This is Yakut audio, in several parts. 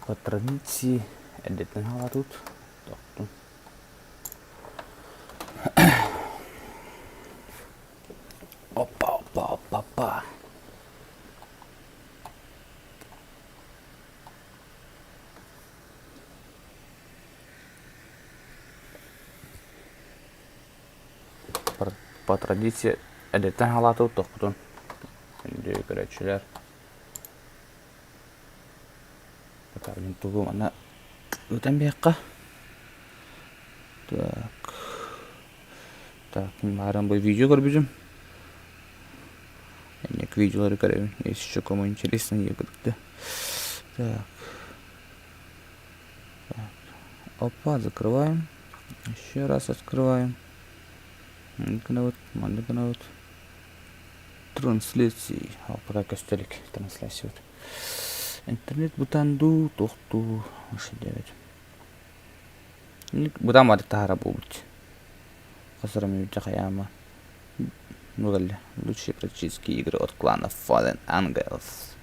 По традиции эрдэттэн хаалаатыбыт. Тохтун. Опа, опа, опа, опа. По традиции эрдэттэн хаалаатыбыт тохпутун. Күндү көрөөччүлэр. Пока тугу манна ыытан биэххэ. Так. Так, мааран бу видео көрбүтүм. Инник видеолары көрөбүн. Если еще кому интересно, я да. Так. Так. Опа, закрываем. Еще раз открываем. Маннык маннык вот. Трансляции. Пока көстөлүк трансляция. Интернет бутан дуу, туох дуу, вообще Бутан бары таһара буолбут. Хасарам үтэ хайаама. Ну кэллэ. Лучшие практические игры от клана Fallen Angels.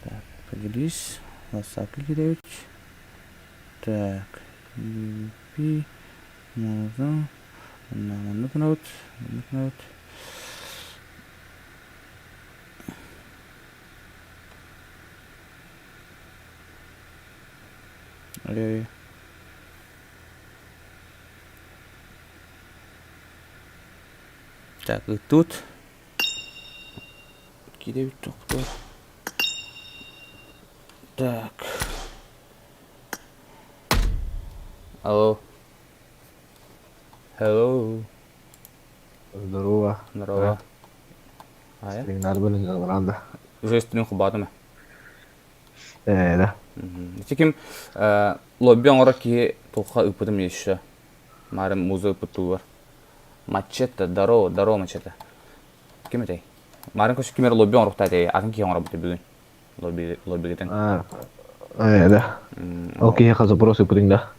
Так, поделись. Васаки Киревич. Так, PvP. Можно. Маннык гынабыт, маннык гынабыт. Ой. Так, и тут кидэбит тохтор. Так. Алло. Hello. Здорово. Здорово. Ая. Стрингнарбын ылранда. Уже стринг хубаатым. Ээ, да. Ити ким лобби оҥоро киһи туохха ыыппытым еще. Маарым муза ыыппыттуулар. Мачете, здорово, здорово, мачете. Ким этэй? Маарым көчү ким эрэ лобби оҥоруохтаа этэй, атын киһи оҥоробут бүгүн. Лобби, лоббигитин. Аа, ээ, да. Ол киһиэхэ запрос ыыппытыҥ да?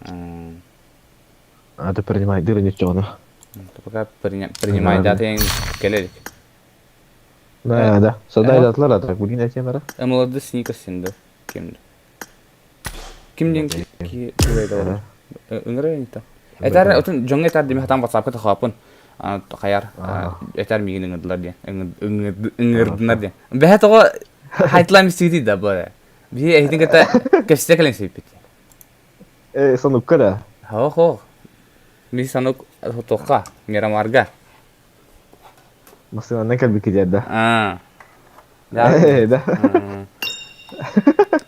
А ты принимайдыр ничего. Пока принимай даты кэлэ илик. Да, да. Садай датлар а так бүгүн этиэм эрэ. Молодцы сникерс синды. Ким? Ким диэн ки тугай ыҥырай это. Этэр отун дьоҥҥо этэр диме хатан WhatsApp-ка тахаппын. Хайар этэр миигин ыҥырдылар диэн. Ыҥырдынар диэн. Бэһэ тоҕо хайтлам истигити да бу. Биһи эһитин кытта кэпсэтэ кэлэн сиппит. Э, санукка да? Хоох. Ми санук тохха, Мирамарга. Массыынанан кэлбикки диэр да? Аа. Да. Да.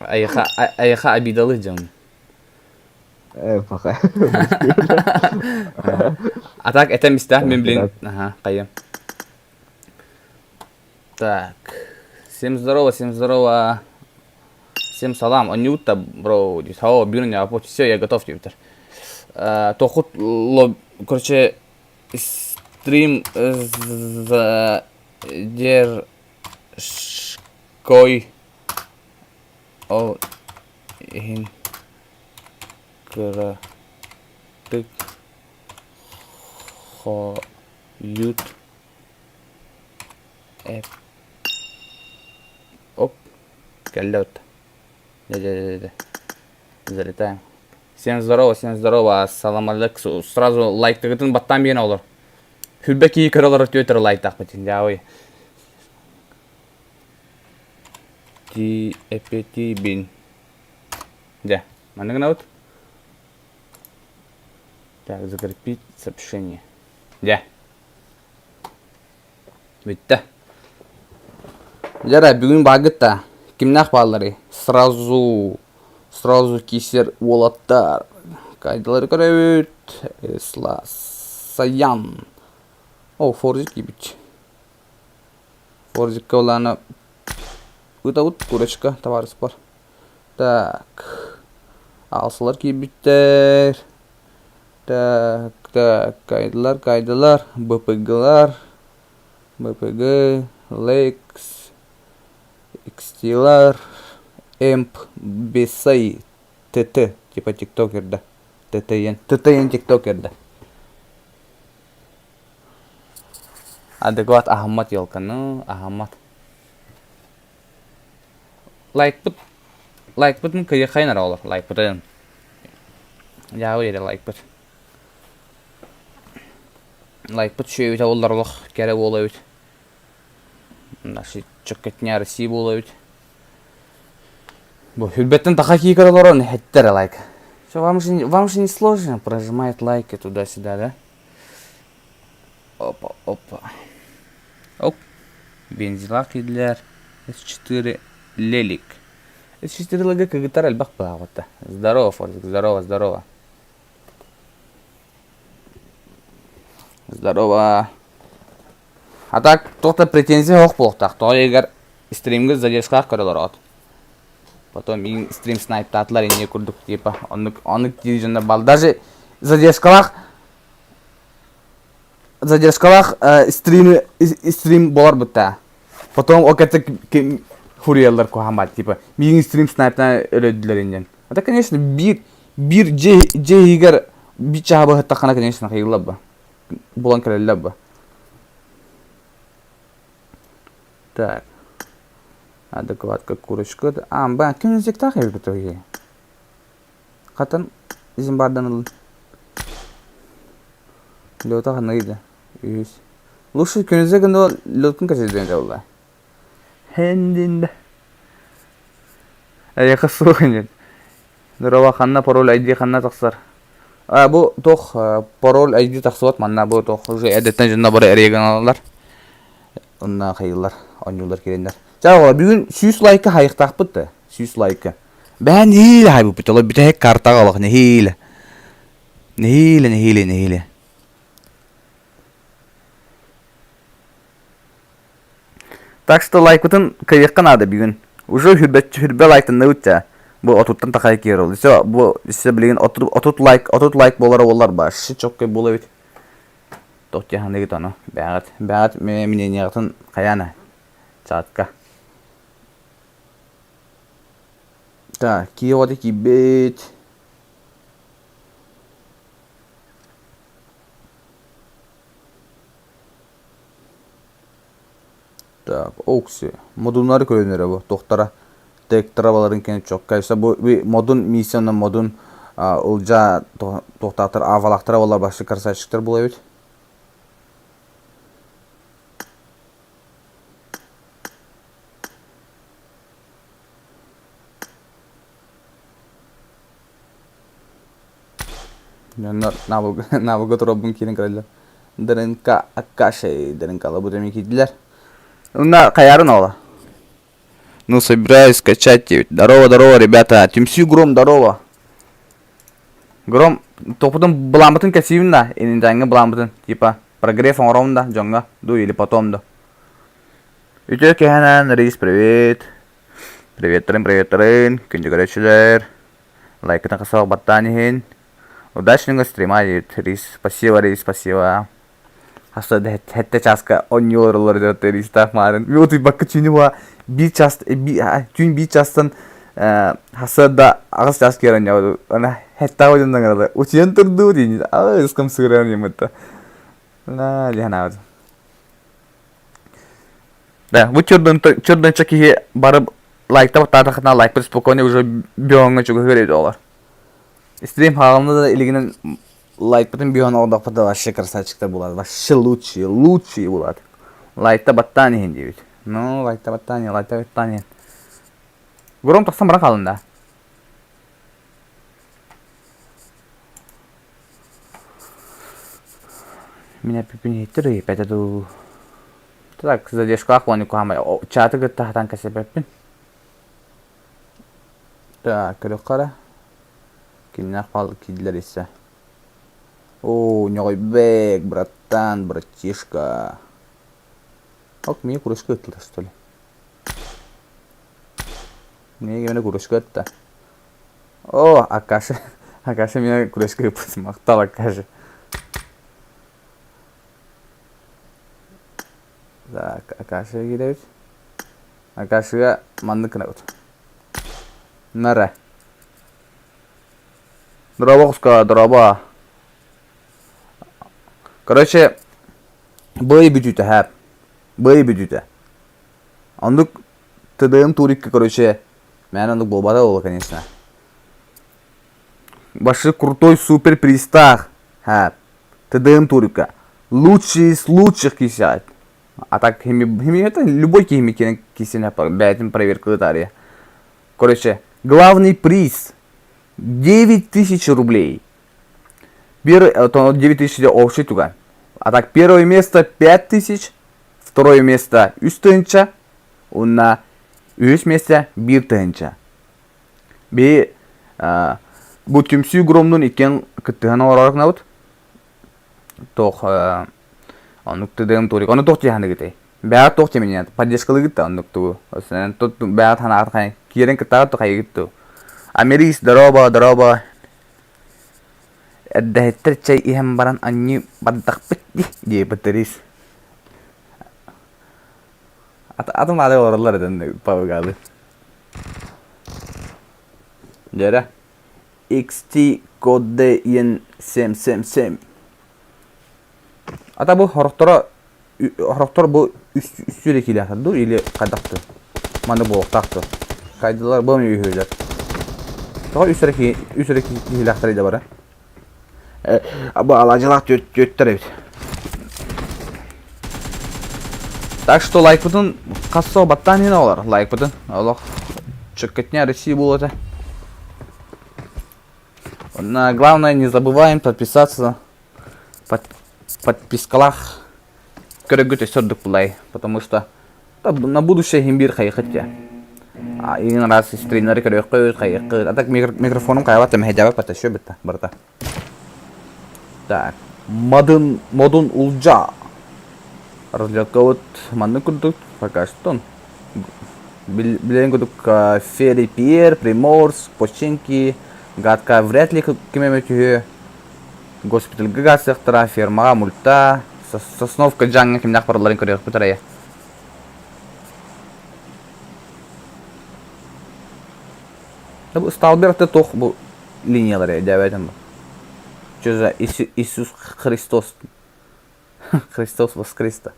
Айха айха обидалы дьон. Э, пока. А так это места, мен блин. Ага, кайым. Так. Всем здорово, всем здорово. Всем салам. Анюта, бро, Хао, бирня, все, я готов теперь. Тохут, короче, стрим задержкой ол иһин кыратык хойут Оп, кэллэ вот. Дэ-дэ-дэ-дэ. Залетаем. Всем здорово, всем здорово, ассалам алейкум. Сразу лайктыгытын баттаан биэн олор. Хүрбэ кии көрө олорор түөтөр лайктаахпытын дьаабый. Ти эпетибин. Дьэ, маннык гынабыт. Так, закрепить сообщение. Дьэ. Бүттэ. Дьэ бүгүн бааргыт да кимнээх баалларый? Сразу сразу киирсэр уолаттар. Кайдалары көрөбүт. Исла Саян. О, Форзик киирбит. Форзикка улаана ыытабыт курочка табаарыспар. Так. Аалсалар киирбиттэр. Так, так, кайдылар, кайдылар, БПГлар, БПГ, Лекс, XT-лар, Эмп, Бесай, ТТ, типа тиктокерда, ТТН, ТТН тиктокерда. Адекват аһаммат елканы, аһаммат. Лайкпыт. Лайкпытын кыйыххайын эрэ олор лайкпытын. Дьаабы диэтэ лайкпыт. Лайкпыт сүөбүтэ буоллар олох кэрэ буола эбит. Наши чөккөтүнэ Россия буола эбит. Бу хүрбэттэн таха киикэр олорон эттэр лайк. Все, вам же не сложно прожимать лайки туда-сюда, да? Опа, опа. Оп. Бензилаах киирдилэр. С4 Лелик. С4 лыга кыгытар элбэх быһаҕытта. Здорово, Форзик, здорово, здорово. Здорово. А так, туох да претензия суох буолуохтаах. Тоҕо егер стримҥэ задержкалаах көрө олороҕут. Потом миигин стрим снайптаатылар инньэ курдук типа оннук оннук диир дьоннор бал даже задержкалаах задержкалаах стрим стрим буолар бутта. Потом ол кэтэ хуруйаллар куһаамат типа миигин стрим снайптаан өлөдүлэр инньэн. Это конечно биир биир дьиэ дьиэ иһигэр биир чааһы быһыттаххына конечно хайыыллар ба булан кэлэллэр ба. Так. Адекватка курочка. А, ба, ким зектах эбит Хатан зимбардан ылын. Лёта ханныгый Үһүс. Лучше күнүзэ гына лёткун кэсэдэн буолла. Хендинде. Эйэхэ суох инин. Здорово, ханна пароль ID ханна тахсар? А, бу туох пароль ID тахсыбат манна бу туох уже эдэттэн дьонно бары эрийгэн Онна хайыллар, оонньуулар киирэннэр. Чэ, оҕолор, бүгүн 100 лайка хайыктаахпыт да, 100 лайка. Бэһэн нэһиилэ хайбыппыт, олор бүтэһик картаҕа олох нэһиилэ. Нэһиилэ, нэһиилэ, нэһиилэ. Так что лайкытын кыайыахха наада бүгүн. Уже хүрбэ, хүрбэ лайктанныбыт ча. Бу отуттан тахай киэр ол. Все, бу все билигин 30 лайк, 30 лайк буолара буоллар башы чоккой буола эбит. Туох дии саныыгыт ону? Бэҕэт, бэҕэт мнениеҕытын хайаана? Чатка. Так, киоҕа киирбит. Так, окси. Модуннары көрөнөрө бу. Тохтара тектора баларын кэнэ чокка. Бу модун миссияны модун ылдьаа туохтаахтар аавалаахтара буолар башы красавчиктар буола эбит. Дьоннор наабылга туруорбун киирэн көрөллөр. Дырынка Акашей дырынкала бу эмиэ киирдилэр. Уна хайаарын ола. Ну, собираюсь скачать. Здорово, здорово, ребята. Түмсүү Гром, здорово. Гром, топутун былааммытын кэсиибин да, ининтээҥҥэ былааммытын, типа, прогрев оҥоробун да, дьоҥҥо, ду или потом да. Үтүө киэһэнэн, Рис, привет. Приветтерин, приветтерин, күндү көрөөччүлэр. Лайкытын хасаах баттаан иһин. Удачного стрима, диэбит Рис. Спасибо, Рис, спасибо. Хаста да сэттэ чааска оонньуу олороллор дьэ Ристаах маарын. Утуйбакка түүнү була биир час түүн биир чаастан хаста да аҕыс чаас киэр оонньообут. Ана хэттээх ойон ыҥыралар. Утуйан турдуу диин. Аҕыс сыыран диэммитэ. На диһанаабыт. Да, бу чурдунча киһи бары лайкта баттаатахына лайкпыт спокойно уже бөҕөҥҥө чугаһыыр эбит оҕолор. Стрим хаалына да илигинэн лайкпытын бөҕөн оҕдохпут да вообще красавчиктар буолар. Вообще лучшие, лучшие буолар. Лайкта баттаан иһин диэбит. Ну, лайкта баттаан иһин, лайкта баттаан иһин. Гром тахсан бара хаалын да. Мин эппиппин иһиттэр ыйыппэтэ дуу. Так, задержкалаах буолан куһаамай чаты кытта хатан кэсэппэппин. Так, көрүөххэ эрэ. Кимнээх баал киирдилэр иссе. Оо, ньоҕойбек, братан, братишка. Ок, мне курочка ыттылар, что ли? Мне именно курочка ытта. О, Акаша. Акаша меня курочка ыппыт. Махтал, Акаша. Так, Акаша киирэбит. Акашыга маннык гынабыт. Нара. Дорообо куска, дорообо. Короче, бый бүтүүтэ һээп. Бый бүтүүтэ. Оннук ТДМ турикка, короче, Мээнэ оннук буолбата буолуо, конечно. Башы крутой супер пристах. Ха. ТДМ турика. Лучший из лучших кисят. А так хими хими это любой кихими кисене бэйтин проверка ытария. Короче, главный приз 9000 рублей. Первый, это 9000 общий туган. А так первое место 5000, второе место 3 тыһынча, уонна үһүс миэстэ 1 тыһынча. Би бу түмсүү громнун иккиэн кыттыһан оҥорор гынабыт. Туох оннук тыдыам турик. Ону туох дьиһаныгытай? Бэҕэ туох дьиминэ поддержкалыгыт да оннук тугу. Тут бэҕэ ханаат хай киирэн кыттаҕыт хайыгыт ту. Америс, здорово, здорово. Эрдэһиттэр чэй иһэн баран анньыы бардахпыт дии диэбит Рис. Атын аады олороллор этэн павгалы. Дьэрэ. XT код ен 777. Ата бу хорохторо хорохтор бу үстү киилээхтэр дуу или хайдах дуу? Манна буолуохтаах дуу? Кайдылар бу үһүлэр. Тоҕо үс эрэ үс эрэ киһилээхтэр да бара? Бу алаадьылаах түөттэр эбит. Так что лайкпытын хас баттаан иһин оҕолор лайкпытын олох чөккөтүнэ Россия буолуота. Главное не забываем подписаться под, подпискалаах көрөгүт өссө ордук булай потому что на будущее иһин биир хайыхыт дьэ иин раз стримнары көрүөххүт хайыххыт а так микрофонум хайабат мэһэйдээбэт бата еще бытта барыта так модун модун улдьа разлеткабыт маннык курдук пока что билэрин курдук Ферри Пьер Приморск Починки Гадка вряд ли ким эмэ түһүө госпитальга гаасыахтара фермаҕа мульта Сосновка дьаҥҥа кимнээх баралларын көрүөхпүт арайа Бу Сталбер это туох бу линиялары дээбэтим бу. Что за Иисус Христос? Христос воскрес-то.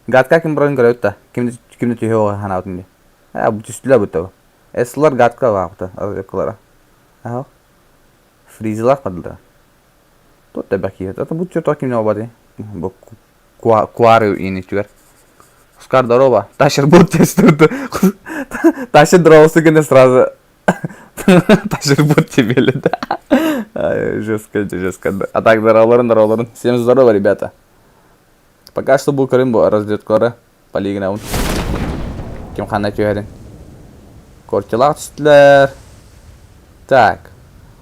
Гадка ким барарын көрөбүт да. Ким кимди түһүө ханаабытын дии. Э бу түстүлэр бутта бу. Эслар гадка баапта разведкалара. Аха. Фризилар падылар. Тут да бакия. Это бу что ким не обады. Бу куары инитүгэр. Оскар, здорово. Тащер бот тестурду. Тащер здоровался гына сразу. Тащер бот тебе да. Жестко, жестко. А так, здороваларын, здороваларын. Всем здорово, ребята. Пока что бу көрүн бу разведкалары полигонабын. Ким ханна түһэрин. Кортилаах түстүлэр. Так.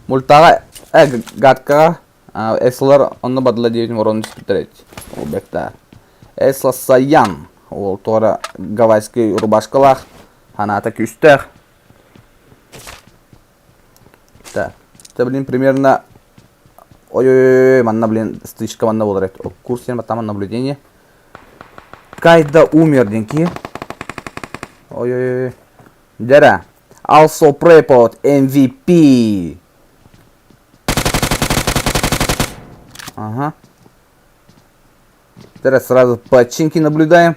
Мультаҕа, э, гадкаҕа Эслар онно бадыла диэбитим орону түспүттэр эбит. Ол бэрт Эсла Саян. Ол туора гавайский рубашкалаах, ханаата күүстээх. Так. Это, блин, примерно... Ой-ой-ой, манна, блин, стычка манна болар эбит. Курс там наблюдение. Кайда умер денки. Ой-ой-ой. Дера. Also Prepot MVP. Ага. Теперь сразу починки наблюдаем.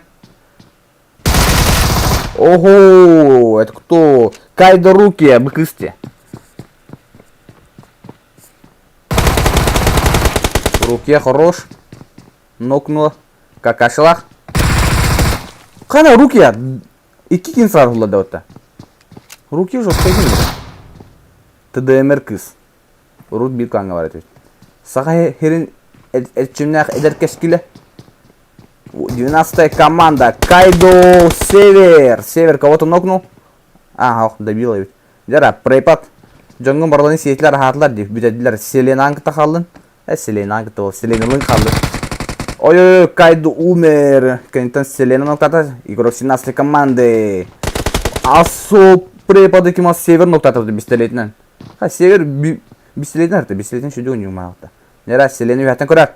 Ого, это кто? Кайдо руки, быкысти. Руке хорош. Нокнула. Какашылах. Қана руки икки кин сразу да Руки жестко ТДМР кыз. Урут биир клаҥҥа бар этибит. Саха сирин эрчимнээх эдэр кэскилэ. 12 команда. Кайдо Север. Север кого-то нокнул. А, ох, добил эбит. Дьара, препад. Дьоҥҥо барыларын сиэтилэр аһаатылар дии. Бүтэрдилэр. Селенаан кытта хааллын. Э, Селенаан кытта ол. Селеналыын хааллын. Ой-ой-ой, Кайдо умер. Кэнниттэн Селена ноктата. Игрок 17 команды. Асо препады ким Север ноктата пистолетинэн. Ха, Север пистолетин арта, пистолетин сүдү уйумаалта. Нера Селена үһәттен көрөр.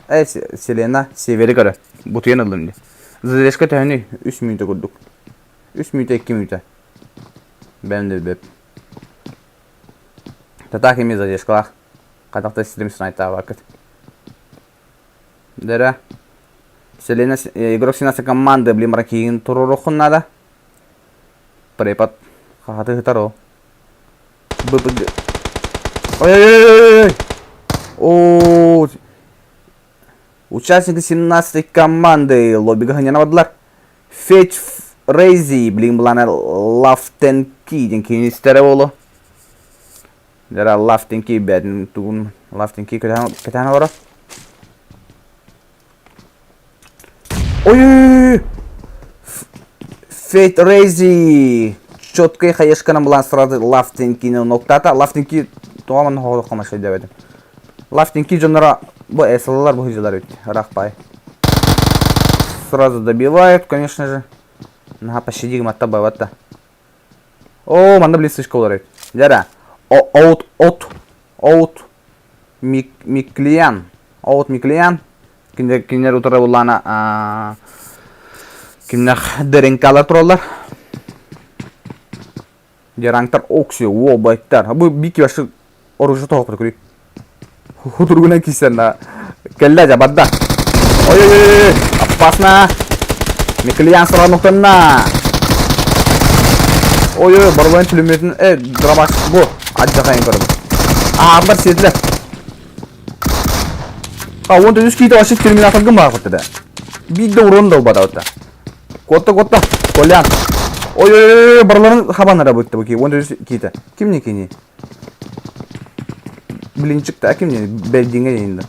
Э, Селена Севери көрөр. Бутуйан ыллым ди. Задержка төһөнүй? 3 мүнөтө курдук. 3 мүнөтө 2 мүнөтө. Бэм да бэп. Татаах эми задержкалаах. Хатахта стрим снайтаабаккыт. Дера. Селена игрок 17 команды, блин, ракиин турурухун надо. Препод хахаты ыһытар ол. БПГ. Ой-ой-ой-ой-ой! О, участники 17 команды лоббига ханьяна бардылар. Фетч Рейзи, блин, булана Лафтенки диэн кинистэрэ боло. Дара Лафтенки бэдин тугун Лафтенки кэтээн олоро. Ой! Фейт Рейзи четкой хаешканан булан сразу Лафтенкини ноктата. Лафтенки туға манна хоҕолоххо машина дебетим. Лафтенки дьонноро бу эсэллар бу хыдьылар ведь рахпай. Сразу добивают, конечно же. Наха пощади гыматта бабатта. О, манна блин слишком олорор. Дьара. Оут, от, оут, Миклиан. Оут Миклиан. Кинилэр утары буллаана кимнэх дэринкалар тураллар. Дерангтар окси, о, байттар. Бу бики башы оружие тоҕо көрүй. Хутургунан кисэн да. Кэллэ дьа барда. Ой-ой-ой, опасно. Миклиан сорон Ой-ой, барыларын пулеметин, э, дробаш, бу, адьахайын көрөбүн. Аамбар сиэтлэ. А, он үс киите вообще терминаторгын баар да. Биир да урон да ылбата. Куотта, куотта, Колян. Ой-ой-ой, барыларын хабанара бытты бу ки, он үс киите. Ким не кини? Блинчик та ким не? Бэлдиҥэ дейин да.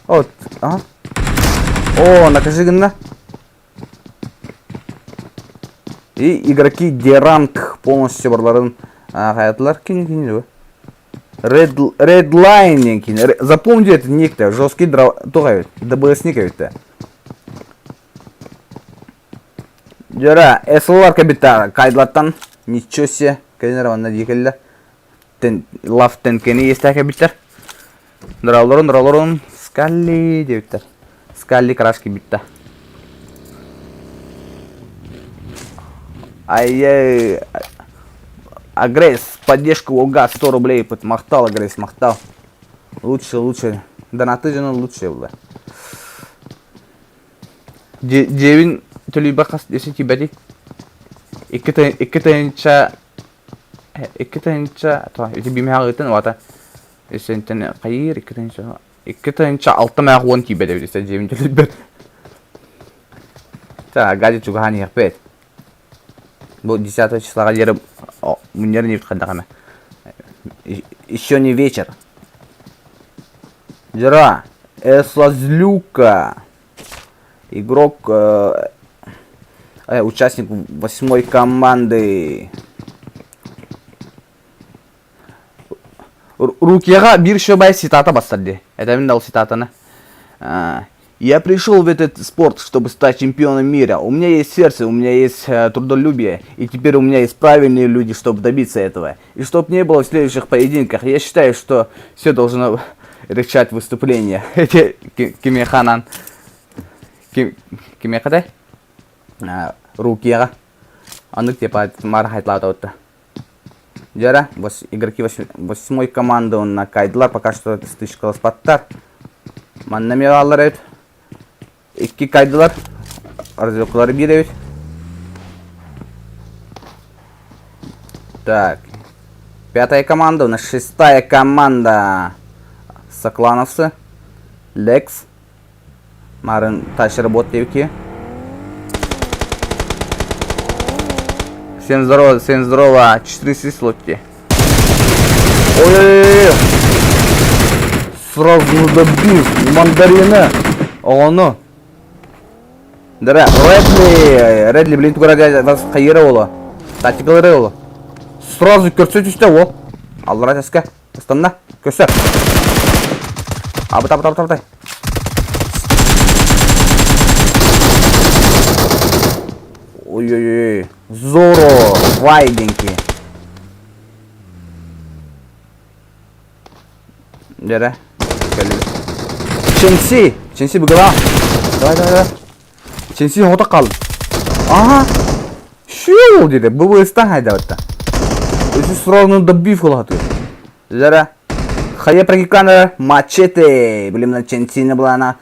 Вот, ага. О, накажи гынна. И игроки Деранг полностью барларын хаятылар. Кини кини бу? Red, Redline кини. Запомните этот ник жесткий дров... Туга ДБСник ведь. Дьөрө, СЛР кэбиттэ кайдлаттан ничего себе кэлинэр манна дии кэллэ. Лав тенкени иэстээх кэбиттэр. Доролорун, доролорун, Скалли диэбиттэр. Скалли краски бүтта. Ай-яй. Агресс, поддержка УГА 100 рублей. Махтал, Агресс, махтал. Лучше, лучше. Донаты дьоно лучше было. Дьиэбин төлүйбэх хас десен тиийбэтий? Икки тыһыынча икки тыһыынча ити биимэҕэ ыытан уота исэнтэн хайыыр 2 тыһыынча 6 мээх 10 тиийбэт эбит истэ дьиэбин төлүйбэт. Та гади чугаһаан иһиэхпит. Бу 10 числаҕа диэри мунньар инибит хайдах эмэ. Еще не вечер. Дьара, Эсозлюка. Игрок, участник восьмой команды. Рукияға биир бай цитата бастар дии. Это мин дал цитатаны. Я пришел в этот спорт, чтобы стать чемпионом мира. У меня есть сердце, у меня есть трудолюбие, и теперь у меня есть правильные люди, чтобы добиться этого. И чтоб не было в следующих поединках, я считаю, что все должно решать выступление. Эти кимиэхэ кимиэхэ Рукияҕа. Оннук типа мар хайтлаата Дьара, игроки восьмой команды онна кайдылар, пока что стычкаласпаттар. Манна эмиэ эбит. Икки кайдылар. Развилкалары биир эбит. Так. Пятая команда, у нас шестая команда. Соклановцы. Лекс. Марын Тащер Ботевки. Всем здорово, всем здорово. 4 слотти. Ой-ой-ой. Сразу добил мандарина. Ону. Дара, Редли, Редли, блин, тугара вас хайыра ола. Тактикалары ола. Сразу көрсө түстэ ол. Аллара тэскэ. Ыстанна. Көрсө. Абыт, абыт, абыт, абыт. Ой-ой-ой. Зоро, вайденьки. Дьэрэ. Ченси. Ченси быгыла. Давай, давай, давай. Ченси хото кал. Ага. Шиу диде. Бу ыстан хайдабытта. Өсү сразу добив кылаты. Дьэрэ. Хайа прокикана мачете. Билим Ченсини булана.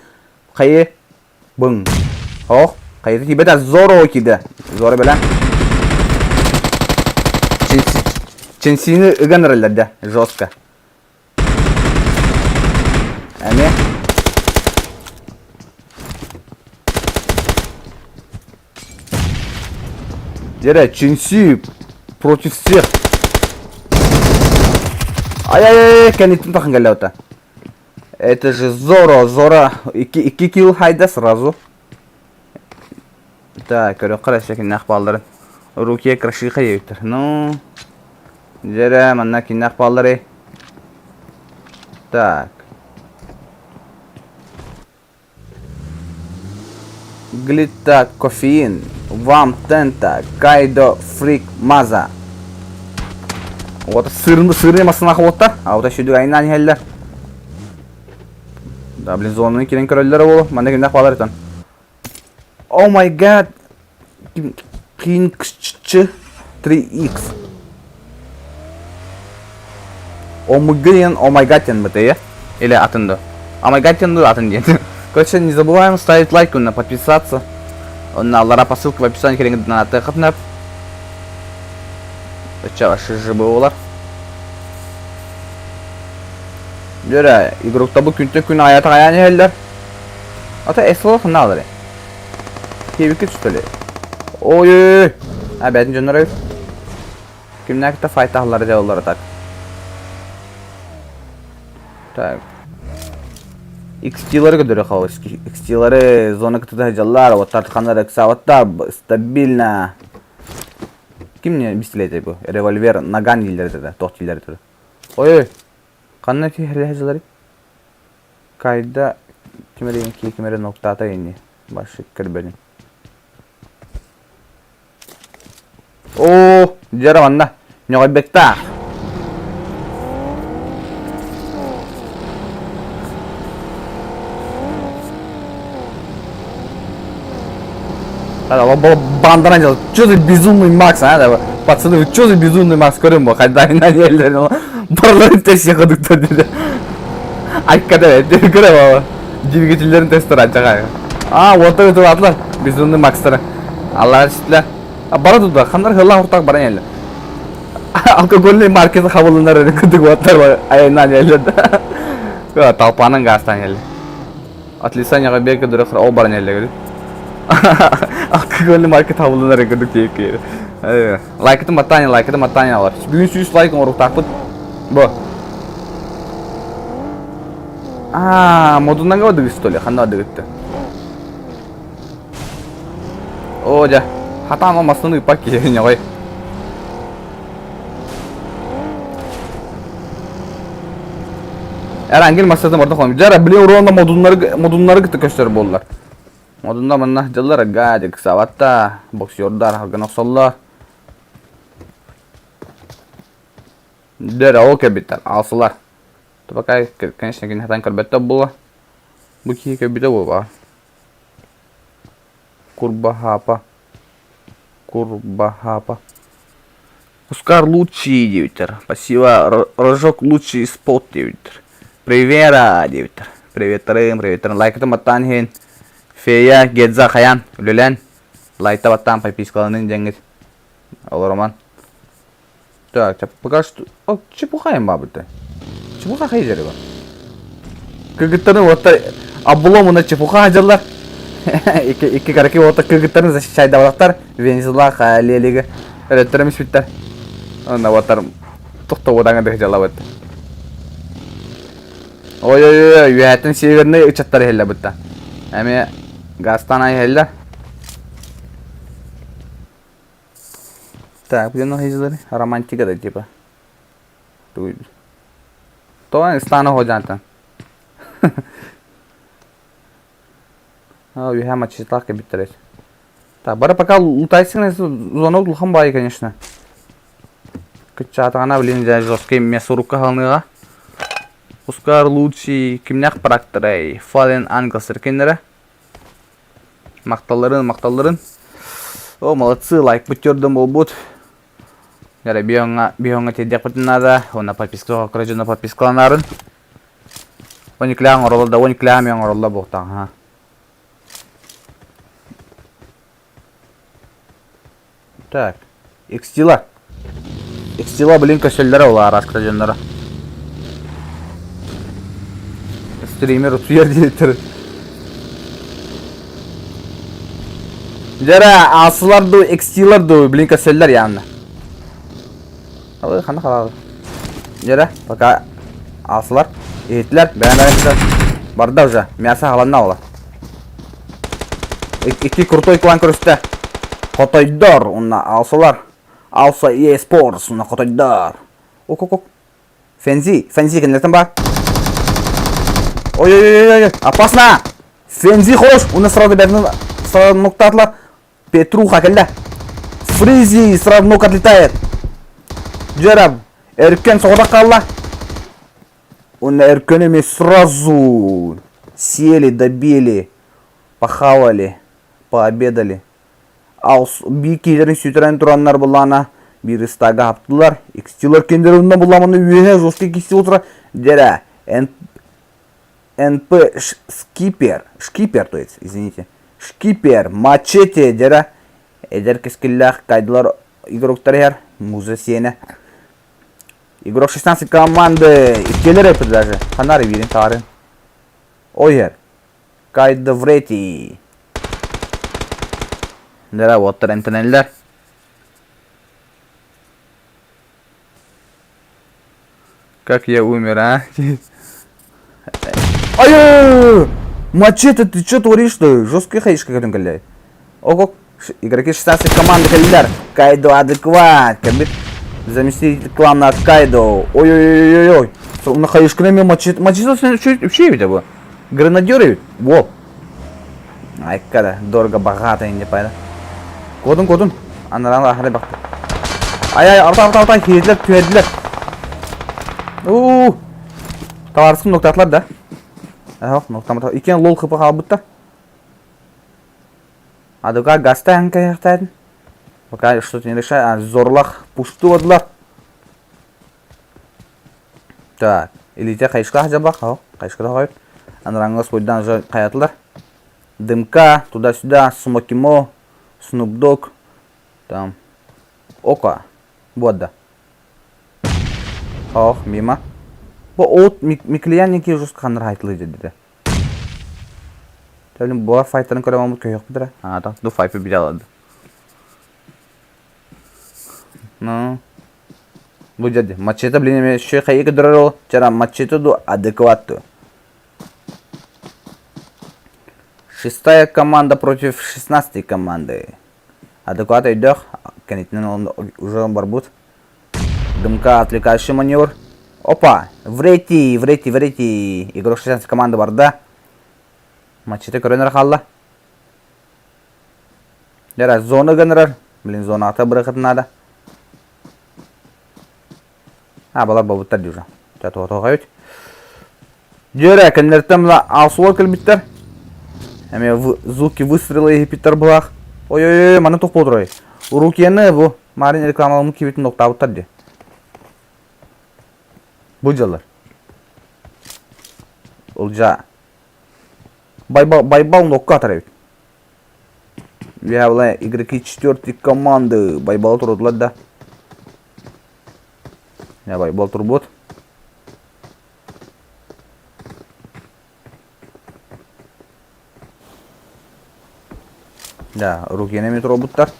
Хайы. Бың. Ох. Хайы тибета Зоро киде. Зоро белә. Ченсини ыган эрэллэр да, жестко. Эмиэ. Дьэрэ, Чинси против всех. Ай-ай-ай, кэнниттэн тахан кэллэ ота. Это же Зоро, Зора. Икки килл хайда сразу. Так, көрүөххэ эрэ киннээх баалларын. Руки крашиха диэбиттэр. Ну, дьэрэ, манна киннээх баалларый? Так. Глита кофеин, вам тента, кайдо фрик маза. Вот сырны сырны масына холоттар, а вот сюда айнан иһэллэр. Да, блин, зонаны кирен көрөллөр ол. Манна кимнэх балар этен. Oh my god. King 3X. Омугы диэн Oh my god диэн бытыйа. Или атын да. Oh my god диэн да атын диэн. Короче, не забываем ставить лайк, на подписаться. На лара по ссылке в описании кереңи на тыхытнап. Өчө ШЖБ болар. Дөрө, игрокта бу күнтө күн аята аян иһэллэр. Ата эсла ханна алары. Киэбиккэ түстөле. Ой-ой-ой. А бәтин дьоннор эбит. Кимнээхтэ файтаһаллары дьаллара так. Так. XT-лары көдөрө хаалыс. XT-лары зона кытыта дьаллар, оттар ханар ыксаабаттар стабильно. Ким не бистилейте бу? Револьвер, наган дииллэр этэ, тох дииллэр этэ. Ой-ой. Ханна киһилэһэ дьалларый? Кайда ким эрэ ким эрэ ноктаата ини. Башык көрбөнүм. Оо, дьэ манна ньоҕойбуттаах. Банданан дьыл, что за безумный Макс, а? Пацаны, вы что за безумный Макс көрүм бу, хайдайынан елдер, барларын тест ходуктар dedi. Айккада көрө баба. Двигательлерин тестер ачаға. А, вот это атлар, безумный Макстар. Аллар ситле. Бара туда, хандар хылла ортак баран еле. Алкогольный маркеты хабылынар күдүк оттар бар, айынан еле. Толпанын газтан еле. Отлицание бега дөрөхөр ол баран еле. Алкогольный маркет хабылынар күдүк тиек. Лайкытын баттаан, лайкытын баттаан алар. Бүгүн 100 лайк оҥоруохтаахпыт. Бу. Аа, модуннан бардыгыт что ли? Ханна бардыгытты? Оо, дьэ. Хатаан ол массыына ыыппат киһи ньоҕой. Эрангел массыына барда холом. Дьэ, блин, урона модуннары модуннары кытта көстөр буоллар. Модунна манна дьыллар гадик саватта, боксердар халган охсоллор. Дэр ол кэбиттэр, алсылар. Пока, конечно, кини хатан көрбөттөр була. Бу киһи көрбүтэ буолба. Курбахапа. Курбахапа. Ускар лучший диэбиттэр. Спасибо. Рожок лучший спот диэбиттэр. Привера диэбиттэр. Приветтерым, приветтерым. Лайкытын баттаан иһин. Фея, Гедза, Хаян, үлэлээн. Лайта баттаан подпискаланын дьэҥҥит. Олороман. Так, пока что... О, чепуха им бабыты. Чепуха хайдери бар. Кыргыттарын уоттар облом уна чепуха хадьаллар. Икки караки уоттар кыргыттарын защищайдабатахтар. Венесуэла лелиги өрөттөрө миспиттер. Онна уоттар тохто уодаҥа дыхдьалабыт. Ой-ой-ой, үөһэттэн северный ычаттар иһэллэ бытта. Эми газтан иһэллэ. Так, где находится романтика да типа. То стану ходжантан. Үһэ маччытаах кэбиттэр. Так, бары пока лутайсың зона улахан баайы, конечно. Кыччаатаҕына, блин, дьэ жесткий мясорубка халыныаҕа. Ускар лучший кимнээх практорай, Фален Англсер кинилэрэ. Махталларын, махталларын. О, молодцы, лайкпыт көрдөн буолбут. Эрэ биоҥҥа биоҥҥа тиэрдиэхпитин наада. Уонна подписка короче, дьоно подпискаланарын. Ониклян оҥороллор да, ониклян эмиэ оҥороллор буолуохтаах, аха. Так, Xtила. Иксила, блин, көсөллөрө ол араската дьонноро. Стример утуйар диэттэр. Дьэрэ, аасылар дуу, экстилар дуу, блин, көсөллөр явно. Ой, ханна халаалы. Дьэрэ, пока аасылар, иһиттилэр, бэйэн барда уже, мясо халанна ола. Икки крутой клан көрүстэ. Хотойдор, уонна аасылар. Алса EA Sports уонна хотойдор. Ок-ок-ок. Фензи, Фензи кинилэртэн баар. Ой-ой-ой-ой, опасно! Фензи хорош, уонна сразу бэрдин сразу ноктаатылар. Петруха кэллэ. Фризи сразу нок отлетает. Дьэрэ, Эркен соҕотох хаалла. Уонна Эркен эмиэ сразу сели, добили, похавали, пообедали. Биир киһилэрин сүтэрэн тураннар былаана биир ыстаага хаптылар. Икстилэр кинилэр онно буламаны үөһэ жесткий кисти утра дьэрэ НП скипер, шкипер, то есть, извините, шкипер, мачете дьэрэ эдэр кэскиллээх кайдылар игроктар иһэр, муза сиэнэ. Игрок 16 команды, иккилэр эпит даже, ханар биирин таарын. Ой иһэр. Кайда Врети. Дара уоттар эмтэнэллэр. Как я умер, а? Ай! Мачете, ты что творишь-то? Жесткий хаишка көтөн кэллэ. Ого, игроки 16 команды кэллилэр. Кайдо адекват. Кэлбит заместитель клана Кайдо. Ой-ой-ой-ой-ой. Уна хаишканы мен мачете. Мачете вообще ведь бу. Гренадеры ведь. Во. Айккада, дорого богато инде пайда. Кодун кодун. Анаран ахары бакты. Ай ай арта арта арта киһилер түһэрдилэр. Уу. Табаарыскын ноктаатылар да. Ах, ноктамата. Иккен лол хыпа хаалбыттар. Адыга гаста әңкәйәхтәдин. Пока что-то не решаю. А, зорлах пушту одылар. Так, илиитэ хайышка хадьабах, хайышка да Анараңҥа спойдан уже хайатылар. Дымка, туда-сюда, Смокимо, Snoop Dogg, там, Ока, вот да. Ох, мимо. Бу от миклиянники жестко ханнар хайтылы деді. Тәлім бұлар файттарын көре алмамыз көйөк бітірі. А, так, ду файпы биле алады. Ну, бу деді. Мачете, блин, эме шөй хайы көдөрөр ол. Чара мачете ду адекватту. Шестая команда против 16-й команды. Адекват өйдөөх, кэнниттэн он уже барбыт. Дымка отвлекающий маневр. Опа! Врети, врети, врети. Игрок 16 команды барда. Мачете көрөн эрэ хаалла. Дьэ, зона гынырар. Блин, зона ата бырахытын надо. А, балар болбуттар дии уже. Чэ, тоҕо Дьөрэ, кинилэртэн мына алсуга кэлбиттэр. Эмиэ звуки выстрела иһиппиттэр былаах. Ой-ой-ой, маны туох буолуой? Урукияны бу Марин рекламаламмыт киһибитин доктаабыттар дии. Бу дьаллар. Ылдьаа. Байбал, Байбал нокка атар эбит. Үһэ игроки четвертой команды Байбалы турдулар да. Байбал турбут. Да, рукины метро буттар.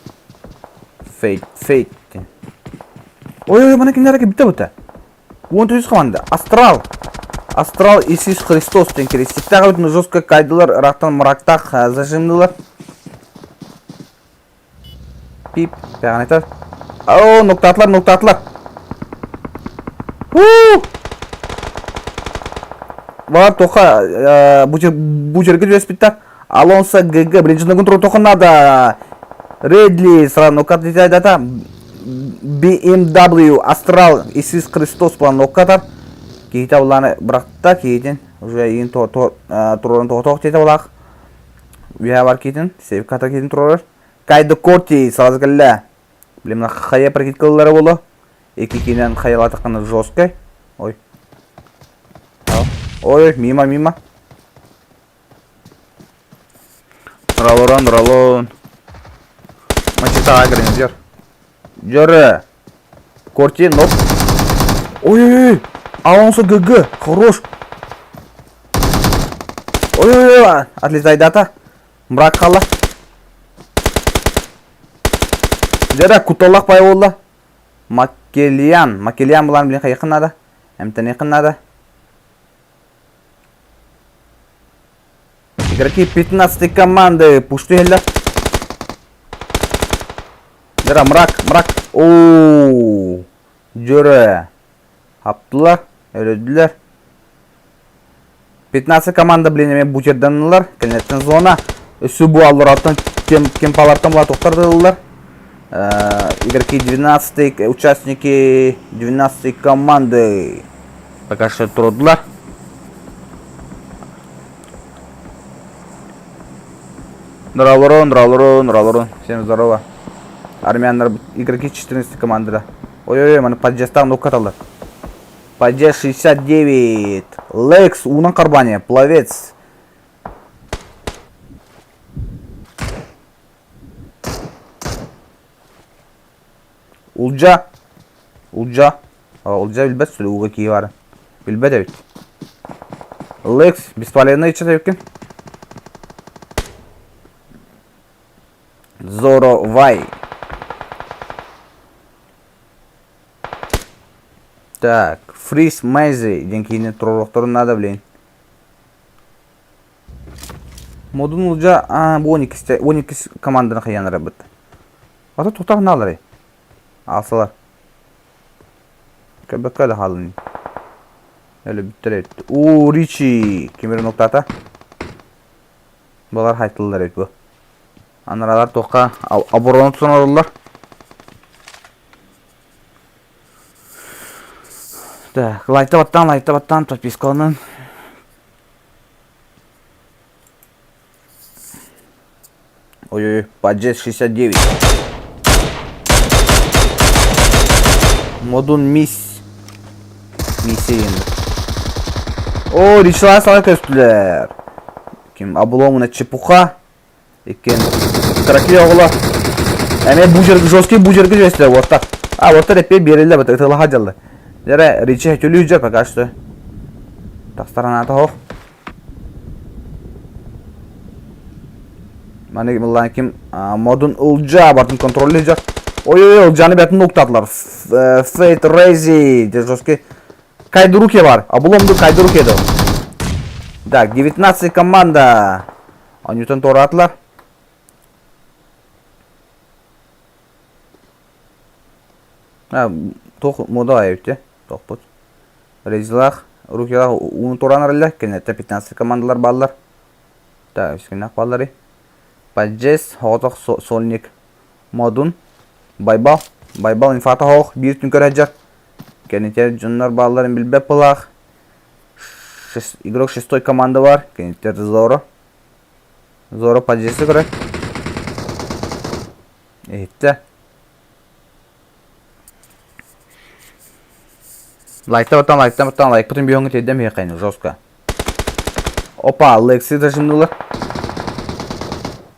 Фейт, фейт. Ой, ой, мана кинилэр кэлбитэ бута. 13 команда. Астрал. Астрал Иисус Христос диэн крестиктээх эбит, жестко кайдылар, ыраахтан мрактаах зажимнылар. Пип, пэҕэнэтэр. Оо, нуктаатылар, нуктаатылар. Уу! Балар тоха бу жерге түбэспиттэр. Алонсо ГГ, блин, жынагын туру тоха надо. Редли, сразу нокат дата. BMW, Астрал, Иисус Христос буолан ноккатар. Киһитэ булааны бырахта, киһитин уже иин турарын тоҕотоох диэтэ булаах. Үөһэ бар киһитин, сейф-ката киһитин турарар. Кайда Корти сразу кэллэ. Блин, хайа прокидкалара боло. Ики кинен хайалатаххана жесткой. Ой. Ой, мимо, мимо. Ралорон, ралон. Мачета агрен, дер. Деры. Корти, нок. Ой-ой-ой! Алонсо ГГ! Хорош! Ой-ой-ой! Отлетайдата. Мрак хала. Дьэ куталлах пай буолла. Маккелиан. Маккелиан булан блин хайыхын надо. Эмтэниэххин надо. Игроки 15 команды пушту иһэллэр. Дьара мрак, мрак. Оо, дьөрө. Хаптылар, өлөдүлэр. 15 команда блин эмиэ бутерданылар. Кэнниттэн зона. Өссө бу аллараттан кем кемпалартан була тохтардылар. Игроки 12 участники 12 команды пока что турдулар. Нұралырын, нұралырын, нұралырын. Всем здорово. Армяннар игроки 14 командада. Ой-ой-ой, маны подъездтан нокаталар. Подъезд 69. Лекс, уунан карбания, пловец. Улдьа. Улдьа. Улдьа билбэт сүрү ууга кии баар. Билбэт эбит. Лекс, бесполезный иччит эбиккин. Зоро Вай. Так, Фриз Мэйзи диэн киһини туруоруохтарын надо, блин. Модун Улдьа аа, бу 12 12 команданы хайан арабыт. Ата тутах нааларый? Аалсалар. Көрбөккө да хаалын. Өлө бүттэр эбит. Уу, Ричи! Кимир ноктата. Балар хайтыллар эбит бу. Анаралар туохха оборона тутан олороллор. Так, лайкта баттаан, лайкта баттаан, подпискаланан. Ой-ой-ой, Паджет 69. Модун мисс. Миссиин. О, Ричла сала көстүлэр. Ким обломана чепуха. Иккен Кракли оҕолор. Эмиэ бу жерге жесткий бу жерге жестилер уоттар. А уоттар эппиэ биэрэллэр бата ытылаха дьалла. Дьэрэ Ричи төлүү дьэ пока что. Тахсар анаата хоох. Маны мыллаан ким модун ылдьа бартын контроллуу дьэ. Ой-ой-ой ылдьаны бэтин уктатылар. Фейт Рейзи дьэ жесткий Кайдуруке бар. Обломду Кайдуруке до. Так, 19 команда. Ньютон туораатылар. Туох мода эбит тохпут. Резилах, рукилах ууну туораан арылла. Кэннеттэ 15 командалар бааллар. Так, үскүннэх бааллары. Паджес, Хоҕотох, Сольник, Модун, Байбал. Байбал инфата хоох биир түн көрө Кэнитэр дьоннор баалларын билбэт былаах. Игрок шестой команда бар. Кэнитэр Зоро. Зоро подъезды көрөр. Иһиттэ. Лайкта баттан, лайкта баттан, лайкпытын биһоҥҥа тиэрдэм иһиэххин жестко. Опа, Лекси зажимнула.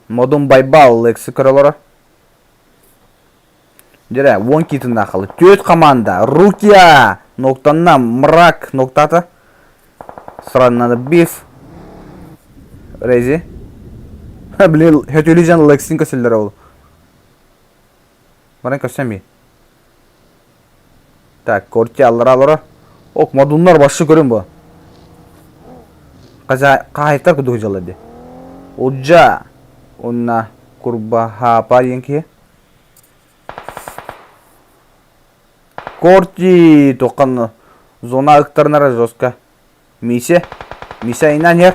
Модун Байбал Лекси көрөлөрө. Дьэ, уон киитиннээх халы. Түөрт команда. Рукия! Ноктанна мрак ноктата. Сразу биф. Рези. Блин, хөтөлү Лексин көсөллөр ол. Баран көссөм би. Так, корти аллара аллара. Ок, модуннар башы көрүн бу. Хаһайыттар кудук дьалла ди. Уджа. Унна курбахапа диэн киһи. Корти туоххан зона ыктарынара жестко. Мисе. Мисе инан иһэр.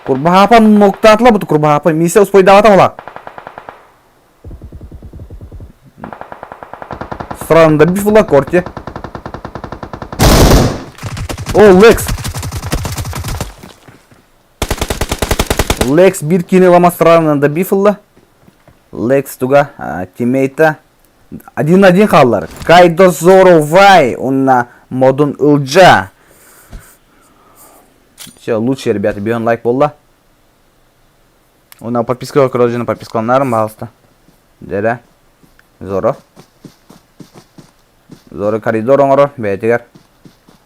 Курбахапа ноктаатыла бут Курбахапа. Мисе успойдаабата була. Странно була Корти. О, Лекс. Лекс биир киини лама странно добив ылла. Лекс туга тиммейта один на один хааллар. Кайдо Зоро Вай уонна Модун Ылдьа. Все, лучшие ребята, бьем лайк буолла. Уонна подписка көрө подпискаланаарым, пожалуйста. Дьэ, Зоро. Зора коридор оҥорор бэйэтигэр.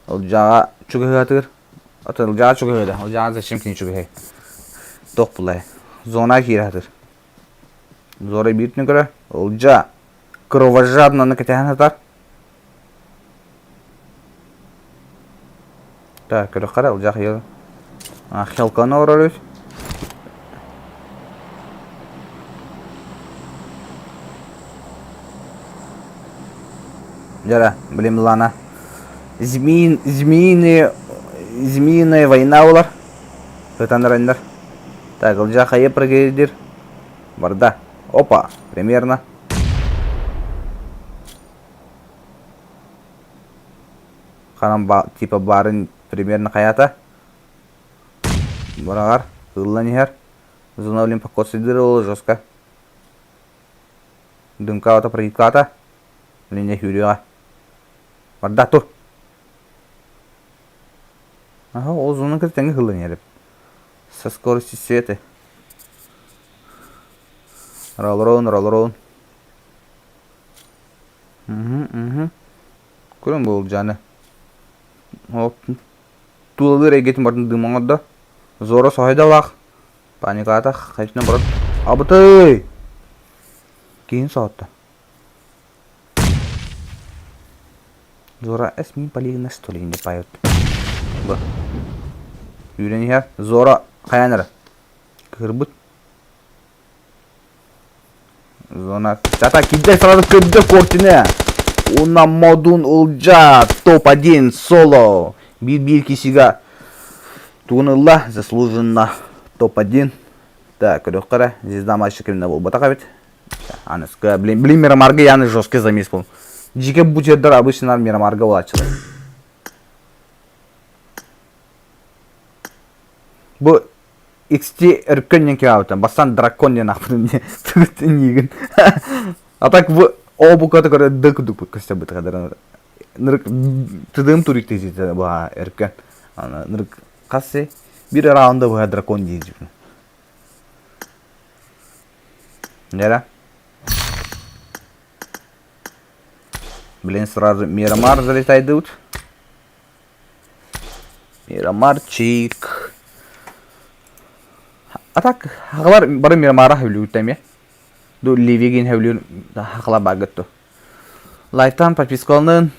Ылдьааҕа чугаһыатыыр. Атын Ылдьаа чугаһыада. Ылдьаа зачем кини чугаһый? Туох булай? Зона киирэ сатыыр. Зора биир түн көрөр. Ылдьаа кровожадно кэтэһэн сытар. Так, көрөххө эрэ Ылдьаа хайыы. Хелканы оҥорор эбит. Дьэ, блин, Лана. Змеин, змеиные, змеиная война болар. Ытан раннар. Так, Ылдьаа хайа прыгайдыр. Барда. Опа, примерно. Ханан ба, типа баарын примерно хайата. Быраҕар, ыллан иһэр. Зона блин покоцайдыр жестко. Дымкаата прыгкаата. Блин, сүүрүөҕэ. Барда тур. Аха, ол зонун кытта тэҥҥэ ыллан иһэр. Со скоростью света. Роллорон, роллорон. Угу, угу. Көрөн буолдьаны. Ол тулалыыр эйгэтин барын дым оҥордо. Зора соһуйдалаах. Паникаата хайытынан баран абытый! Киһин соһутта. Зора эс мин полигна что ли не поет. Бу. Үүрэн иһэр. Зора хайаан эрэ. Кыһырбыт. Зона. Чата кидай сразу көрдө кортине. Уна модун Ылдьаа топ-1 соло. Биир-биир кисига тугун ылла заслуженно топ-1. Так, көрүөххэ эрэ. Звезда матча кимнэ буолбатах эбит. Аныска, блин, блин, Мирамарга яны жесткий замес был. Жеке бутердар обычно Мирамарга булааччылар. Бу XT өркөн диэн киһи бастаан дракон диэн аахпытым дии. А так в обуката көрө д кудук көстө быт нырык тыдым турик тезите баа өркөн. Нырык хассы бир раунда быһа дракон диэжипин. Нера. Блин, сразу Мирамар залетает. Мирамарчик. А так, хахалар бары Мирамара хөблүүр эмиэ. Ду Ливигин хөблүүр хахалар бааргыт Лайктан подпискаланын.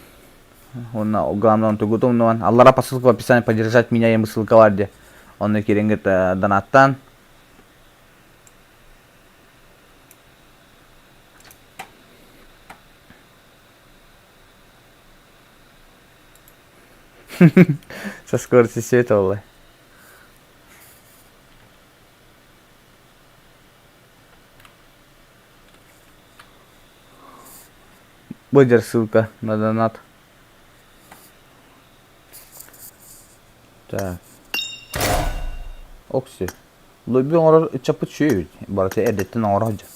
Уонна главное тугутум Аллара по ссылке в описании поддержать меня я ссылка бар де. Онно кирингит донаттан. Со скоростью света буолла. Будет ссылка на донат. Так. Окси. Лобби оҥорор ыччаппыт үчүгэй эбит. Барыта эрдэттэн оҥоро сылдьар.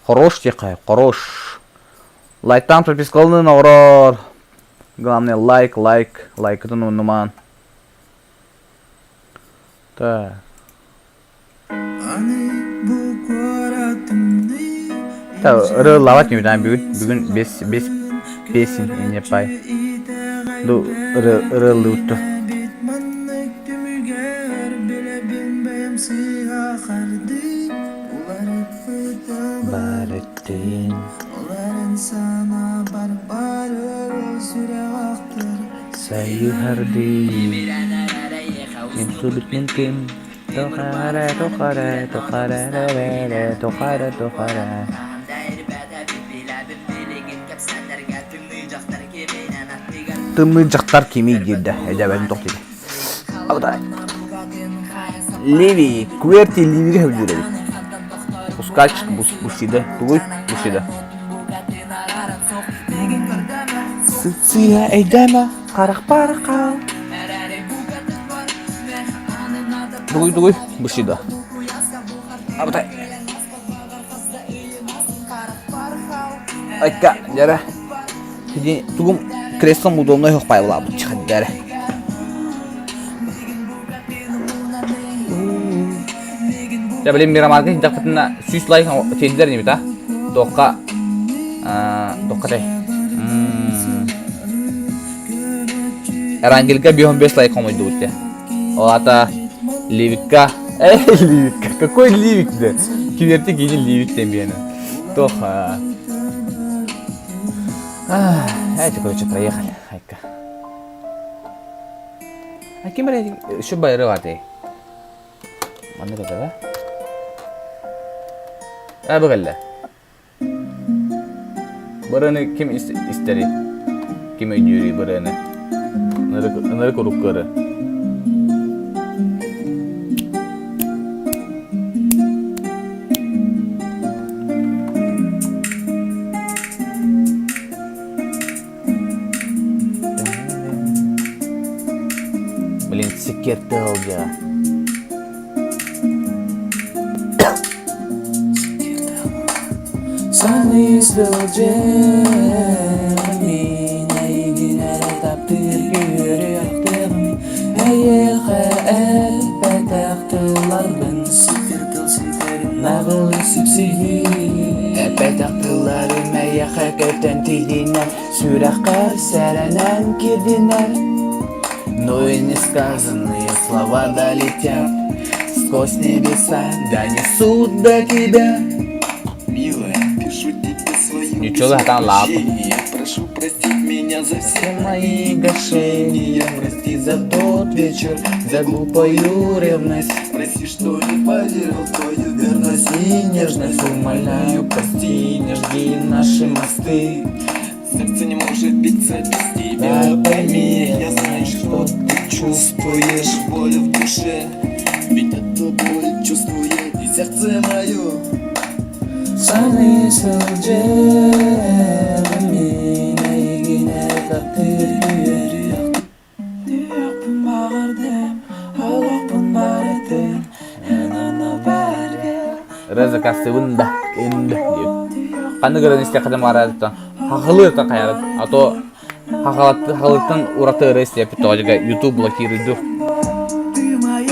Хорош диэххэ, хорош. Лайктаан подпискаланын оҥорор. Главное лайк, лайк, лайкытын умнумаан. Так. Так, ырыаллаабат ньүбүтаан бүгүн. Бүгүн без, без песен не пай. Ду ырыаллыытту. Барыттын сайыһардыы Мин субит ким Тохара, тохара, тохара, тохара, тохара. Тымныы дьахтар кимий диирдэ, эдьэбэтин тохтуйда. Абытай. Ливи, Кверти Ливиге сөбүлүүр эбит. Пускач бусида. Тугуй? Бусида. Сыа эйдема, харах парахал. Дугуй, дугуй, бусида. Абытай. Айка, дьэрэ. Тугум креслом удобнай суох пайылаабыт дьэрэ. Дьэ, блин, Мирамарга сылдьахпытына 100 лайк тиэрдэр инибит, а? Туохха, туохха тэй? Эрангельга 55 лайк хомуйдубут те. Ол ата Ливикка. Эй, Ливикка. Какой Ливик де? Киверти кини Ливик ден биэни. Тох. Эти, короче, проехали. Айка. А ким еще байры аты? Маннык это, да? А, быгалла. Бырыны ким истери? Ким өйдүүрүй бырыны? Ынырык уруккары. Блин, секретті дьэ. Саныы сылдьар мин эйигин эрэ таптыыр үөрүөхтээҕим эйиэхэ эппэтэх тылларбын ситэр тыл ситэрин наҕыл сипсиһии эппэтэх тылларым эйиэхэ көтөн тиийдинэр сүрэххэр сэрэнэн киирдинэр. Но и несказанные слова долетят сквозь небеса, донесут до тебя. Милая, пишу тебе свою Ничего, там лапа. прощения. Прошу простить меня за все Мои гашения, прости за тот вечер, за глупую ревность. Прости, что не поверил в твою верность И нежность умоляю, прости, не жги наши мосты. Сердце не может биться без тебя. Да, Пойми, я знаю, что ты чувствуешь боль в душе. Ведь эту боль чувствует и сердце мое. Саныы сылдьар мин эйигин эрэ таптыыр үөрүөх Түһүөхпүн баҕардым, олохпун барытын эн онно бааргын. Реза кассыбын да, инда диэбит. Ханнык ырыаны истиэххэ баҕарарыттан хахылыыртан хайарыт, а то хахалыттан ураты ырыа истиэппит тоҕо дьигэ YouTube блокируйду.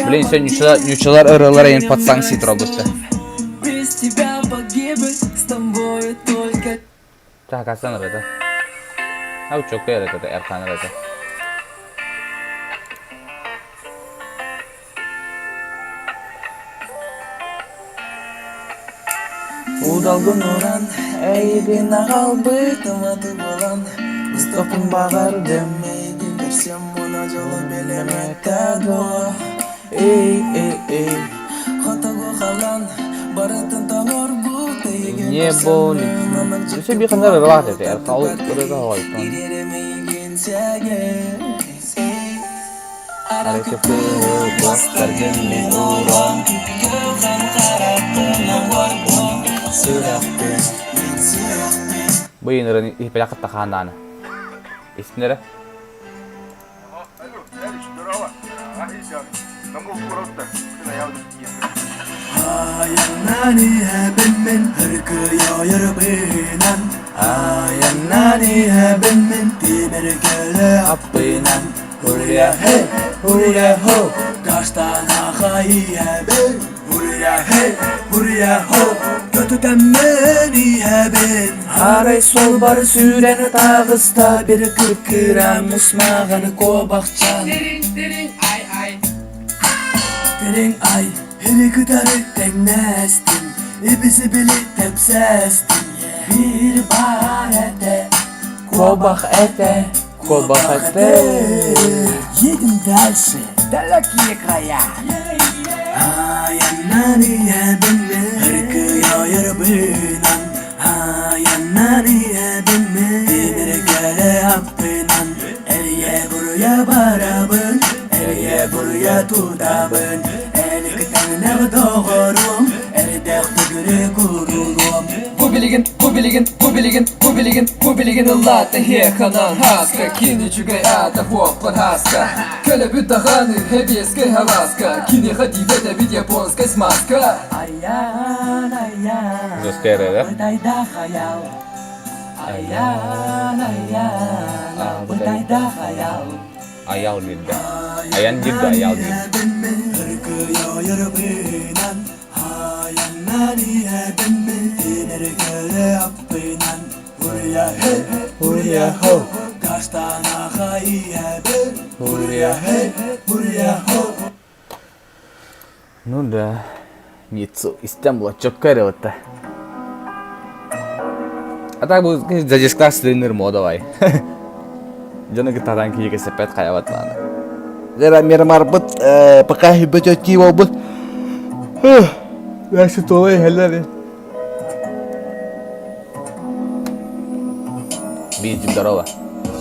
Блин, все нючалар ырыалар эйин под санкции туралбытта. Без тебя погибнуть, с тобой только Хакасан ырыата. Ау чокка ырыата, Эрхан ырыата. Удалгын уран, эйигин аҕалбытым аты булан, Ыстапын баҕардым, эйигин көрсөм уна дьолу билим этэ дуо. Эй, эй, эй, хотугу халан, барытын толорбут эйигин Небо көрсөммүн, онон Өссө биир ханна ырыалаах этэ, Эрхан ол ырыата оҕойттон. Ириэрим эйигин сэгэр, Аракыты бастаргын мин уран. Бу ырыаны иһиппэтэх кытта хааннааны. Истиннэрэ. Аппынан Hurriya hey, hurriya ho, Taştan akayı Hurriya hey, hurriya ho, Kötüden hebin. Арай сол бар сүрәні тағыста бір кіп-кіра мұсмағаны кобақчан. Терең ай, хiri кытары теңнәстим, Ибisi били тепсәстим. Bir бар әте, кобақ әте, Кобах эте. Едем дальше, далекие края. Бу билигин, бу билигин, бу билигин, бу билигин, бу билигин ыллаата хеханан хаска Кини чүгэй аата хуоппар хаска Көлөбүт даганы хебиэскэй халаска Кини хатибет эбит японскай смазка Аян, аян, Жесткая ырыа, да? Бытайда хаял. Аян, аян, бытайда хаял. Аял диирдэ. Аян диир да аял диир. Ну да. Ниццу истэн була чөккө эрэ бытта. А так бу задержка стринер давай. Дьону кытта атан киһи кэсэппэт хайабат лаана. Лера мирмарбыт пока хүбөтөттии буолбут. Дальше туолай иһэллэр. Биир здорово.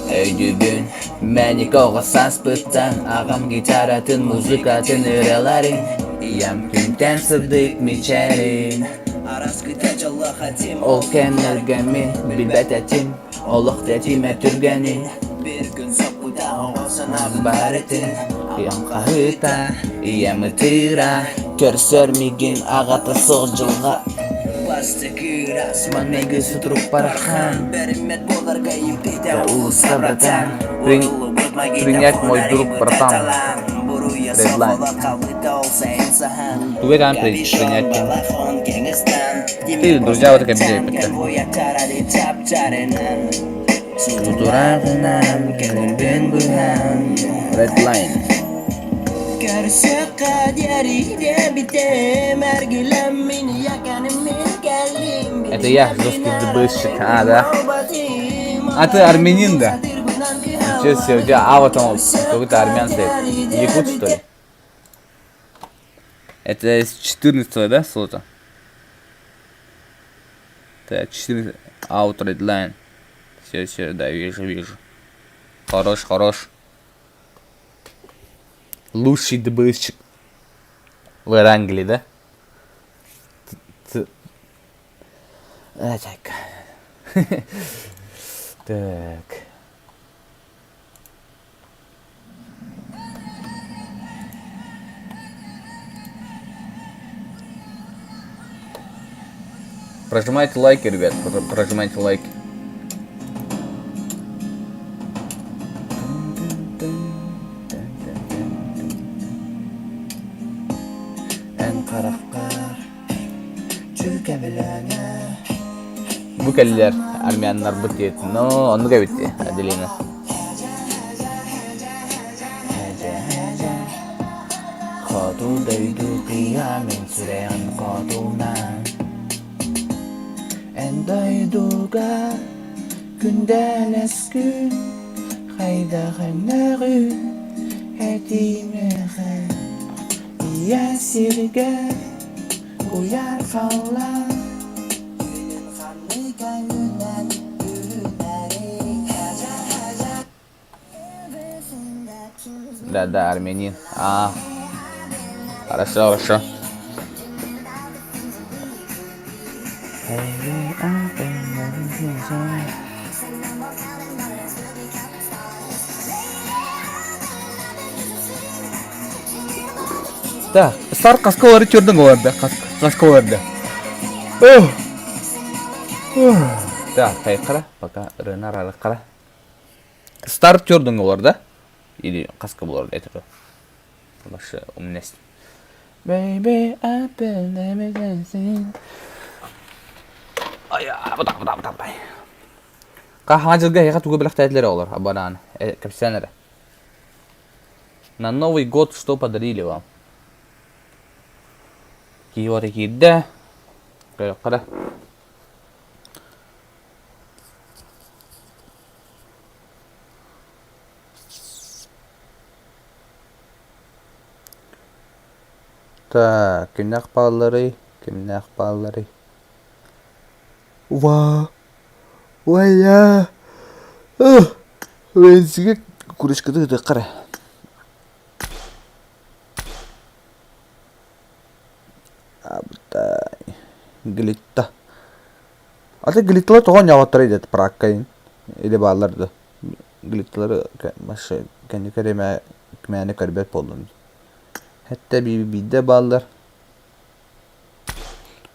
Өйдүүбүн мэник оҕо сааспыттан аҕам гитаратын, музыкатын ырыаларын Ийэм күнтэн сырдык мичээрин Ол кэмнэргэ мин билбэт этим Олох тэтимэ түргэнин Барытын Ийэм хаһыыта, ийэм ытыыра Көрсөр миигин аҕата суох дьылҕа Маҥнайгы сутурук барахан Улуска братан Принять мой друг братан Дедлайн. Тугу этэн принять Ты, друзья, вот такая бит Redline. Это я, жесткий ДБшик. А, да? А ты армянин, да? Ничего себе, у тебя а вот он какой-то армян стоит. Якут, что ли? Это из 14 да, слота? Так, 14. Out Redline. Все, все, да, вижу, вижу. Хорош, хорош. Лучший ДБшчик в Эрангеле, да? Так. Так. Прожимайте лайки, ребят, прожимайте лайки. Эн хараххар Бу кэллилэр армяннарбыт диэт, но оннук эбит дии, Аделина. Хоту дойду кыйа мин сүрэҕим хотунан Эн дойдуга күндэлэс күн хайдах өҥнөҕүн этимэхэ Ийэ сиргэ куйаар халлаан Да, да, армянин. А, хорошо, хорошо. Так, Стар каскалары көрдің оларды, каскаларды. Так, қара, пока рына рары қара. Старт көрдің олар, да? Или каска болар, это Вообще умнесть. Baby, I've been dancing. Ай, бата, бата, бата, бата. Хаҥа дьылга эһиэхэ тугу бэлэхтээтилэр оҕолор, абараан, кэпсээн эрэ. На Новый год что подарили вам? Киһи уота киирдэ. Көрүөххэ да. Так, кимнээх баалларый? Кимнээх баалларый? Ва! Уайа! Венсигэ курочканы ытыахха эрэ. Абытай. Глитта. Аты глитталар тоҕо оонньооботтор идет праккайын или бааллар да. Глитталары кэнники эрэ мээнэ көрбөт буоллум. Хэттэ биирдэ бааллар.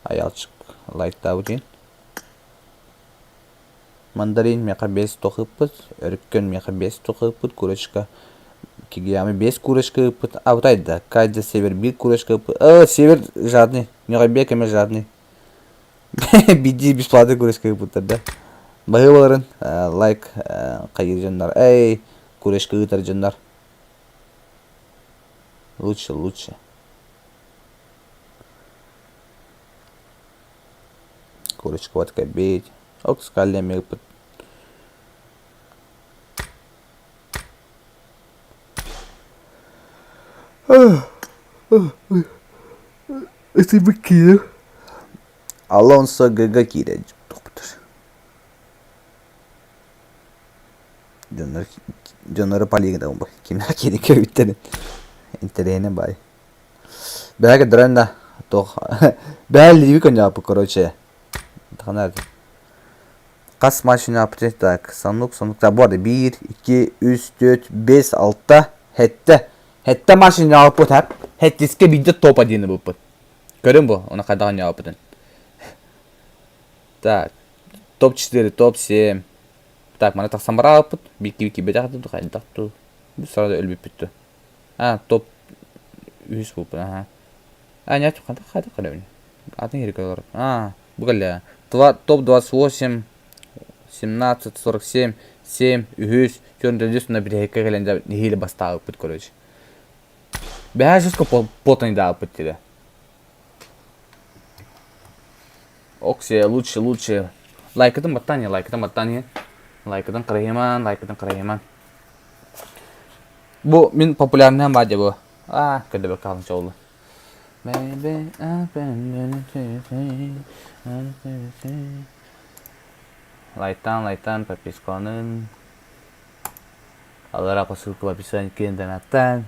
Айаалчык лайктаабыт иһин. Мандарин миэхэ биэс туох ыыппыт, өрүккэн миэхэ биэс туох ыыппыт, курочка Кигиями биэс курочка ыыппыт, абытай да, Кайда Север биир курочка ыыппыт. Э, Север жадный, Ньоҕойбек эмэ жадный. Биирдии бесплатный курочка ыыппыттар да. Баһыыбаларын лайк хайыыр дьоннор, эй, курешка ыытар дьоннор. Лучше, лучше. Курочка вот кобить. Ок, скалли ыппыт. Ытыйбыт киирэ. Алонсо ГГ киирэ тохпутар. Дьоннор дьоннору полигон бу. Кимнээх киирэ көрбүттэрин. Интэриэһинэй баай. Бэҕэ көрдөрөн да туох бэҕэ ливи көнньөппүт короче. Таханар. Хас матч ойнооппутуй так соннук соннук так буолла биир икки үс түөрт биэс алта сэттэ сэттэ матч ойнооппут һап сэттискэ биирдэ топ один ылбыппыт көрүн бу ону хайдах ойнооппутун так топ четыре топ семь так маны тахсан бараабыппыт биир киирбэтэх дуу хайдах дуу сразу өлбүппүт дуу а топ үһүс буолбут аха а нет хайдах хайдах көрөбүн атын иһиргэ олорор а бу кэллэ топ 28 17 47 7 үһүс 44 уонна бүтэһиккэ кэлэн нэһиилэ бастаабыппыт короче бэһээ жестко потандаабыппыт диде Оксия лучше лучше лайкытын баттаан иһэ лайкытын баттаан иһэ лайкытын кырыйыман лайкытын кырыйыман бу мин популярныйым баа дьэ бу аа көрдөбөккө хаалан чоолу Baby, I've been Лайтан, лайтан, подпискаланын. Аллара по ссылке в описании кинь донаттан.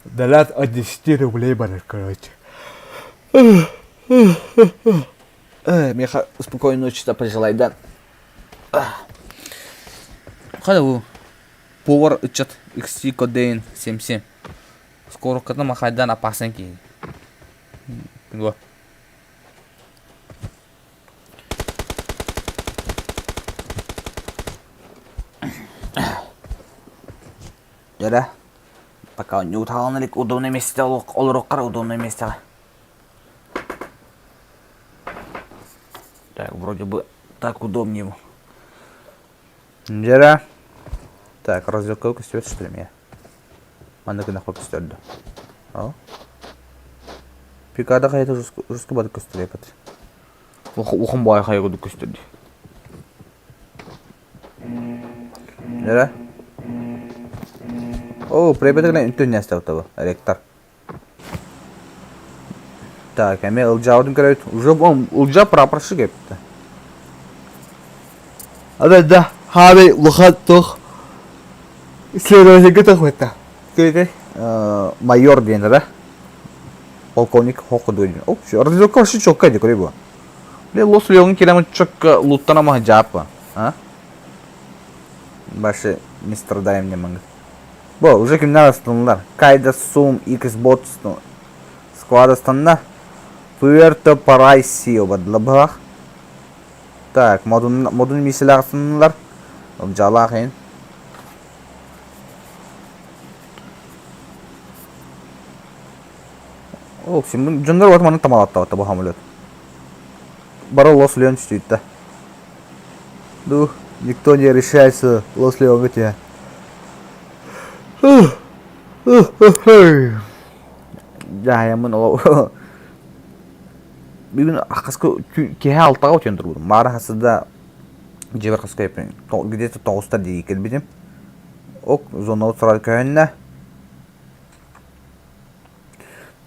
Донат от 10 рублей барар, короче. Миэхэ спокойной ночи пожелай, да. Хайа бу повар ыччат XC Codeine 77. Скоркатын махайдан опасен киһи. Го. Дьэ пока ньуутаалан илик удобное месте олоруоххар удобное местеҕэ. Так, вроде бы так удобнее. Дьэ Так, разведка көстүбэт что ли мне? Маннык гынахпа көстөрдө. О. Пикада хайата жестко бады көстөрөпөт. Ухум баай хайа курдук көстөрдү. Нere? О, преподаватель үнтүн нэстэ ректор. Так, эми ылдьаабытын көрөбүт. Уже ылдьаа прапорщик эбит. Ада да, хаабай улахан туох следовательгэ тахмытта. Көйтэй майор диэн да полковник хокку диэн. О, все, разделка вообще четко иди, көрей бу. Бля, лос леон килем четко луттана мах жаапа. А? Больше не страдаем немного. Бу уже кимнэр астыннылар? Кайда Сум Xbox склад астанна. Пуэрто Парайсио бадылабах. Так, модун модун миссилээх астыннылар. Дьалаах иһин. Ол син дьоннор вот маны тамалаттабатта бу самолет. Бары Лос Леон түстүүттэ. Ну, никто не решается Лос Леонга тиһэ. Дьаһайаммын ол бүгүн хаска киэһэ алтаҕа утуйан турбутум. Маара хасыда дьиэбэр хаска где-то тоҕуста дии кэлбитим. Ок, зонабыт сразу көһүннэ.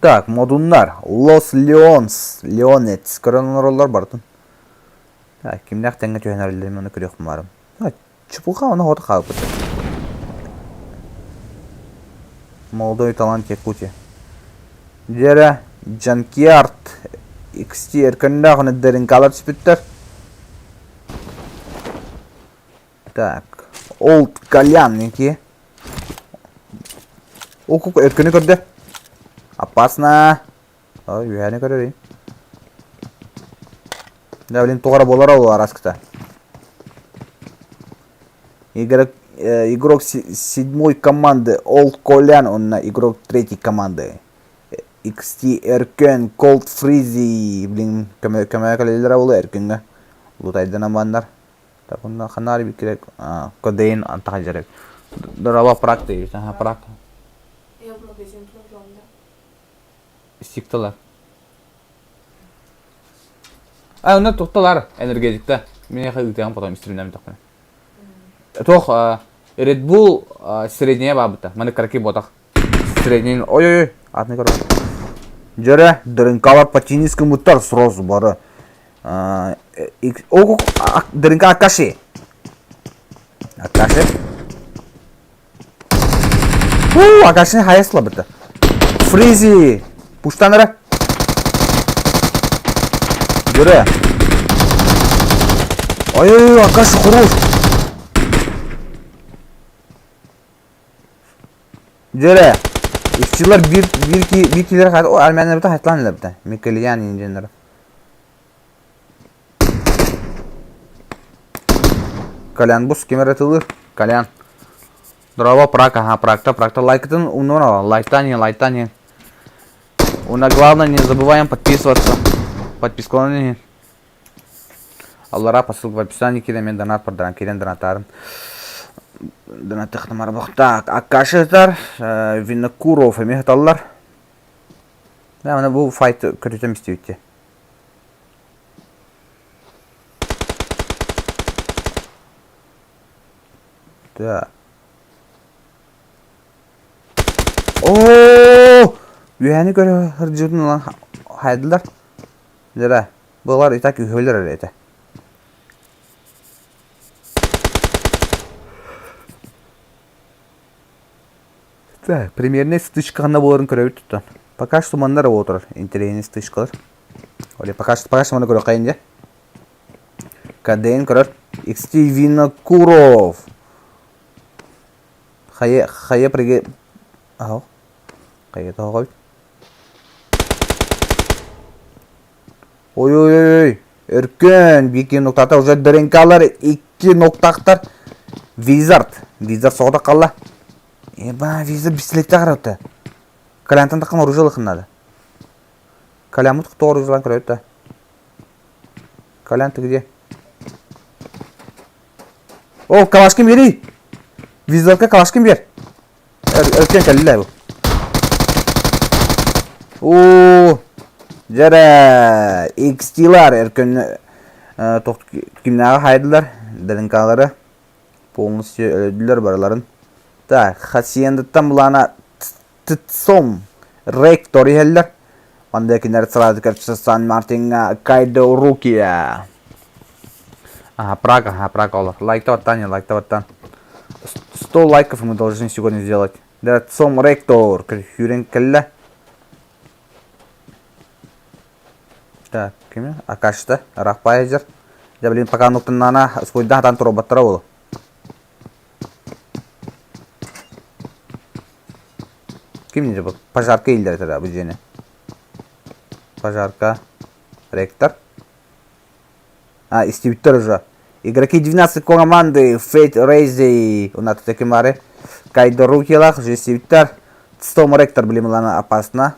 Так, модуннар. Лос Леонс, Леонец көрөн олороллор барытын. Так, кимнээх тэҥҥэ түһэн эрэллэрин ону көрүөхпүн баарым. Чепуха ону хото хаалбыт. Молодой талант Якутии. Дьэрэ Джанкиарт XT эркөннөөх өнөддөрүн түспүттэр. Так, Олд Кальян ники. Окук өркөнү көрдө. Опасно. Ой, үһэни көрөрүй. Да, блин, тугара болар ол араскыта. Игрок, игрок седьмой команды Олд Колян, он на игрок третьей команды. XT Эркен, Cold Freezy, блин, көмө кэлэллэр ол Эркенге. Лутайдан аманнар. Так, онно ханна биккирек кодейн антаха дьарык. Дорова прак дейбит, аха прак. Я в магазин прошел, да? Стикталар. А, онно тутталар энергетикта. Миэхэ ыытыаҕым потом истримнэм тохпуна. Туох Red Bull средняя баабыта. Маны караки ботах. Средний. Ой-ой-ой, атны көрө. Дьэрэ, дырыҥкалар починись гыммыттар сразу бары. О, дырыҥка Акаши. Акаши. Уу, Акаши хайысла быта. Фризи. Пуштанара. Дьэрэ. Ой-ой-ой, Акаши хорош. Дьэрэ, икчилэр биир биир ки биир киилэр хайа о армяннарбыта хайтлаан элэбитэ. Микелиян инженер. Колян бус ким эрэ тылыр? Колян. Дорообо, Прак, ага, Практа, Практа. Лайкытын умнура, лайктание, лайктание. Уна главное не забываем подписываться. Подпискаланы. Аллара посылка в описании киирэн мен донат бардаран киирэн донаттаарын донаттыахтамар так Акашетар Винокуров эмиэ сыталлар да маны бу файт көрүтэн истибитти да оо үөһэни көрө сылдьыбытын ылан хайдылар Дьэ, былар и так үһүөлэр эрэ этэ. Так, примерно стычка ханна буоларын көрөбүт туттан. Пока что манна эрэ буола турар интэриэһинэй стычкалар. Оли пока что пока что манна көрүөххэйин дьэ. КДН көрөр. XT Винокуров. Хайа хайа приге Аһо. Хайа тоҕой. Ой-ой-ой, Өркөн, биир ноктата уже ДРНКлар икки ноктахтар. Визард, Визард соҕотох қалла. Еба, Визард бистилетте қарапты. Калянтан таққан оружие надо. Калямут кто оружие көрөттө. Колян, ты где? О, калашкин бери! Визардка калашкин бер. Өркөн кэллэ бу. Оо, дьэрэ, XT-лар өркөн кимнээҕи хайдылар, ДНК-лары полностью өлөрдүлэр барыларын. Так, Хасиендыттан булаана Тцом ректор иһэллэр. Онда кинилэр сразу көрсө Сан Мартиҥҥа Кайдо Рукия. Ага, Прага, ага, Прага олох. Лайкта баттан, лайкта баттан. 100 лайков мы должны сегодня сделать. Да, Цом ректор, хүрен кэллэ. Так, кими? Акашта, Рахпайзер. Я, блин, пока нуктанана, свойда хатан туробаттара болу. Ким не бу? Пожарка иллэр бу дьиэни. Пожарка. Ректор. А, истибиттэр уже. Игроки 12 команды Fate Рейзи. У нас тут такие Кайдо Рукилах, уже истибиттэр. Стом ректор, блин, лана опасно.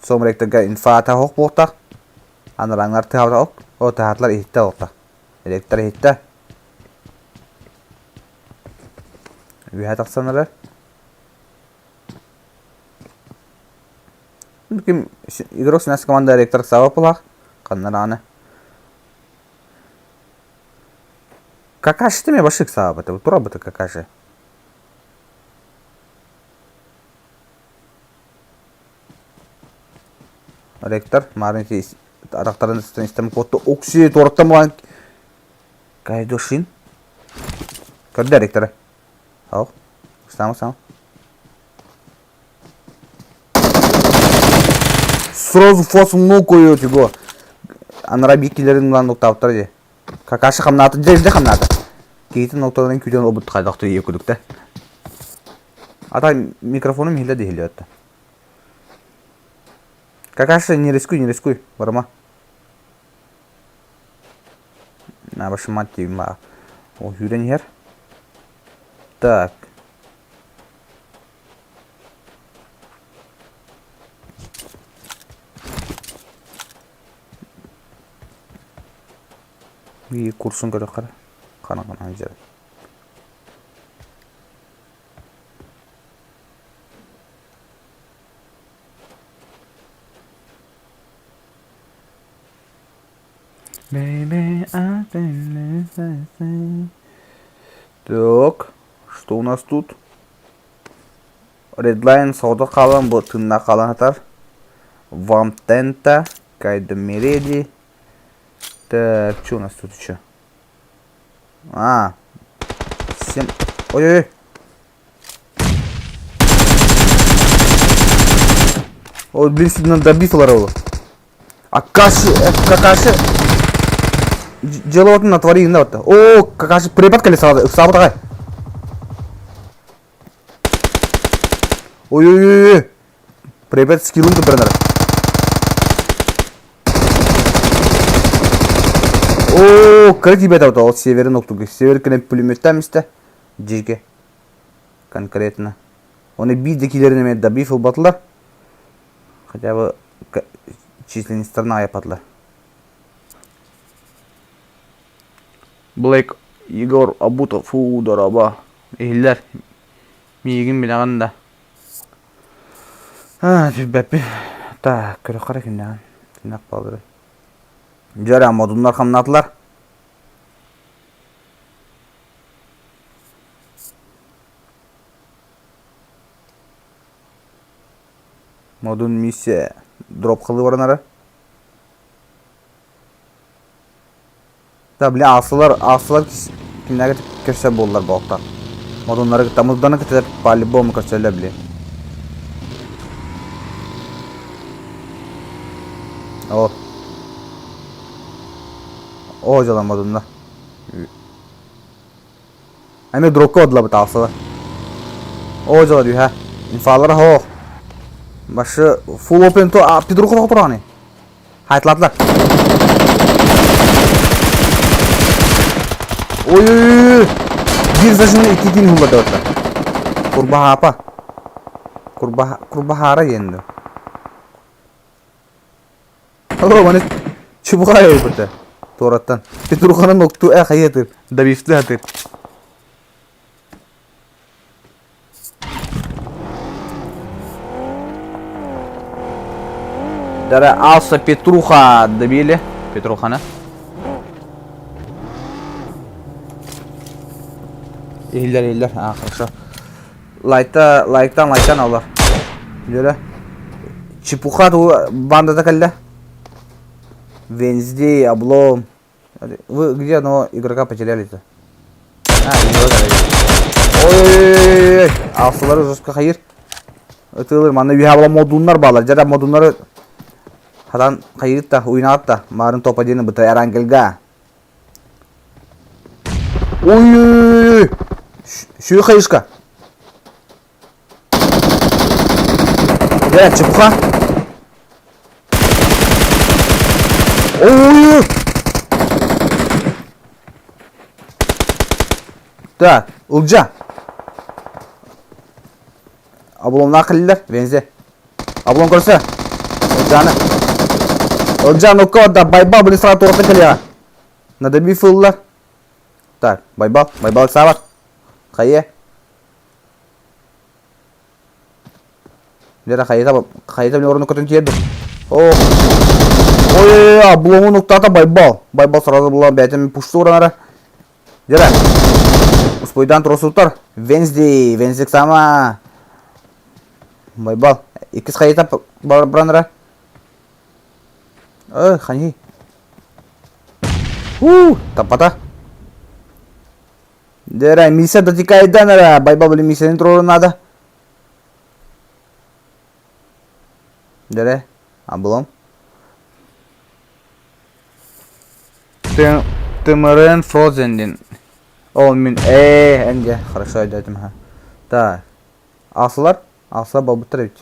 Сом ректорга инфата хок буохтах. Анараңнар тыһабыта ок. О, тыһатлар иһиттэ оттах. Ректор иһиттэ. Үөһэ тахсан эрэр. Ким игрок 17 команда ректор Сава Пылах. Ханна Какаши ты мне башик Сава, это тура бы ты какаши. Ректор, марын атақтарын истем куотта окси туораттан буолан Кайдошин. Көрдө ректора. Ох. Сам сам. Сразу фосу нукаю его. Анара бикилерин мулан нуктаптар же. Какаши хамнааты, дьэ хамнааты. Киһитин нокталарын күүтэн обут хайдах түйе күдүктэ. Ата микрофонум иһиллэ да иһиллиэ этэ. Какаши, не рискуй, не рискуй, барыма. На вашу мать ма. О, сүүрэн иһэр. Так. И курсун көрөххө эрэ. Хараҥа дьэ. Baby, I think Так, что у нас тут? Redline соҕотох хаалан бу тыыннаах хаалан сытар. Вамтента, Кайдамереди. Так, что у нас тут еще? А, всем... Ой-ой-ой! Ой, блин, сюда добить ларова. Акаши, Какаши. Дьыала натвори на О, Какаши припад колеса, ыксаабыт Ой-ой-ой. Припад скиллын тупырынар. О, кыра тибет ол северин октугу. Север кенен пулеметтан исте. Жиге. Конкретно. Оны биир да киилэрин эмиэ добив ылбатылар. Хотя бы численностьтарын аайаппатылар. Блэк Егор Абутов уу дорообо иһиллэр миигин билэҕин да аа түбэппин так көрөххө эрэ кимнээҕин кимнээх буолларый дьэ эрэ модуннар хамнаатылар Модун миссия дропкалыы баран Да, били аасылар, аасылар кинилэргэ көрсөр буоллар буолта. Модуннары кытта, мудданы кытта по-любому көрсөллөр били. О. О, дьоло модуннар. Эмиэ дропка одулабыт аалсалар. Оо дьоло дүүһэ. Инфалара хоох. Башы full open to пидруха тоҕотураҕыный? Хайтлаатылар. Ой-ой-ой! Биир зажимы икки киин хулладыбыттар. Курбаһаапа. Курбаһа Курбаһаара диэн дуо? Алло, маны чубука айбыта. Туораттан. Петруханы нокту э хайытыр. Добивты хатыр. Дара Алса Петруха добили. Петрухана. Иһиллэр, иһиллэр. А, хорошо. Лайта, лайктан, лайктан алар. Дөрө. Чепуха ту бандата кэллэ. Венздей, облом. Вы где одного игрока потеряли-то? А, Ой-ой-ой-ой-ой. Алсылары жестко хайыр. Ытылыр, манна үһэ була модуннар баалар. Жара модуннары хатан хайырытта, уйнаатта. Марын топа диэни быта Эрангельга. Ой-ой-ой! Сүү хайыска. Дьэ, чепуха. Ой-ой-ой! Так, Ылдьа. Обломнаах кэллилэр, Вензе. Облом көрсө. Ылдьааны. Ылдьа, ну-ка, да, Байбал, блин, сразу туораттан кэлиэҕэ. Надо ыллар. Так, Байбал, Байбал ыксаабат. Хайа? Дьэ, хайата, хайата мне орну көтөн тиэрдим. О, ой, обломун уктаата Байбал. Байбал сразу була бэйэтин пушту уранара. Дьэ, успуйдаан турусуттар. Венсди, Венсдик сама. Байбал, иккис хайата баранара. Ой, хани. У, таппата. Дэрэ, миссия дотекайдан эрэ, Байбал били миссияны туруору надо. Дэрэ, облом. Тымырын Frozen дин. Ол мин ээ энге хорошо өйдөөтүм ха. Так. Асылар, асылар болбуттар эбит.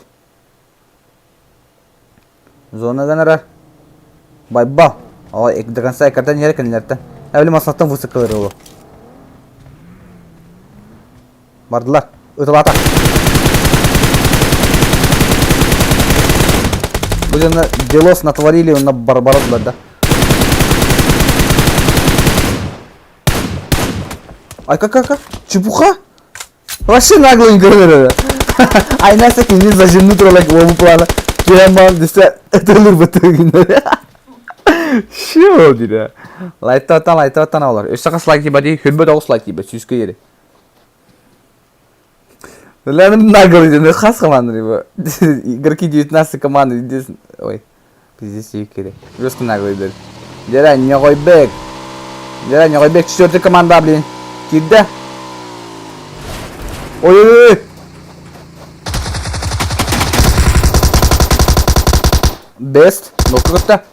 Зонаган эрэр. Байбал. О, до конца экартан иһэр кинилэртэн. Эбили масаттан высокалар ол. Бардылар. Ытылата. Бу дьоно делос натворили, онно барбараллар да. Ай, как, как, как? Чепуха? Вообще нагло не говорю. Айнаса кинини зажимны туралак уолу плана. Киэн десе өтөлүр бытыгын. Шо дире. Лайтаттан лайтаттан алар. Өссө хас лайк тиба ди, хүрбөт оҕус лайк тиба сүүскэ диэри. Ләнім наглый диэн хас команда либо игроки 19 команды здесь ой пиздец керек. Жестко наглый дэр. Дера Ньоҕойбек. Дера Ньоҕойбек четвертый команда блин. Киирдэ. Ой-ой-ой. Best. Нокка кытта.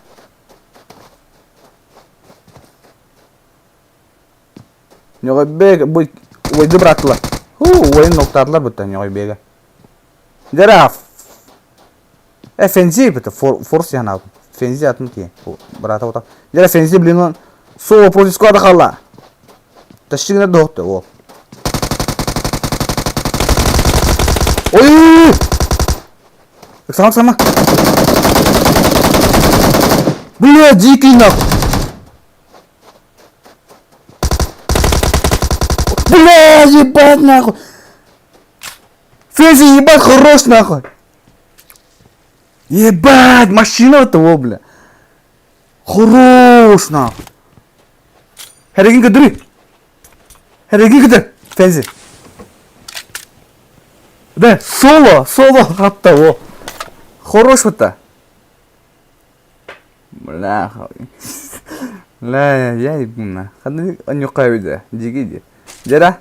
Ньоҕойбек бу уойду бырааттылар. Ху, уойун ноктаатылар бутта Ньоҕойбега. Дера Э, Фензи это форс яна. Фензи атын ки. Брата ота. Дера Фензи, блин, он соло против склада хала. Тащи доқты, о. Ой! Сама, сама. Бля, дикий нахуй. Бля, ебать нахуй. Фези, ебать, хорош нахуй. Ебать, машина того, бля. Хорош нахуй. Хэрэгин көдүрүй. Хэрэгин көтөр. Фензи. Да, соло, соло хатта о. Хорош вот Бля, Ла, я ебуна. Ханны анюкайда, диги Дера.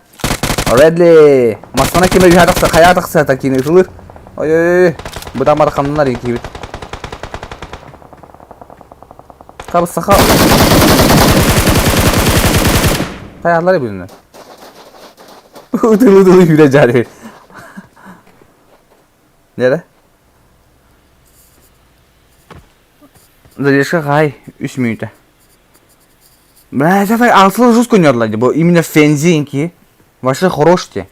Редли. Масана кеме бихатaqsa, хайа тақса та кини ытылыр. Ой ой ой. Бу тамар хамнар екибит. Кабы саха. Хайалар билинер. Ытылы ытылы yüre жары. Нере? Задержка хай 3 минута. Бля, это алтылы жестко не бу именно фензинки. Вообще хорош те.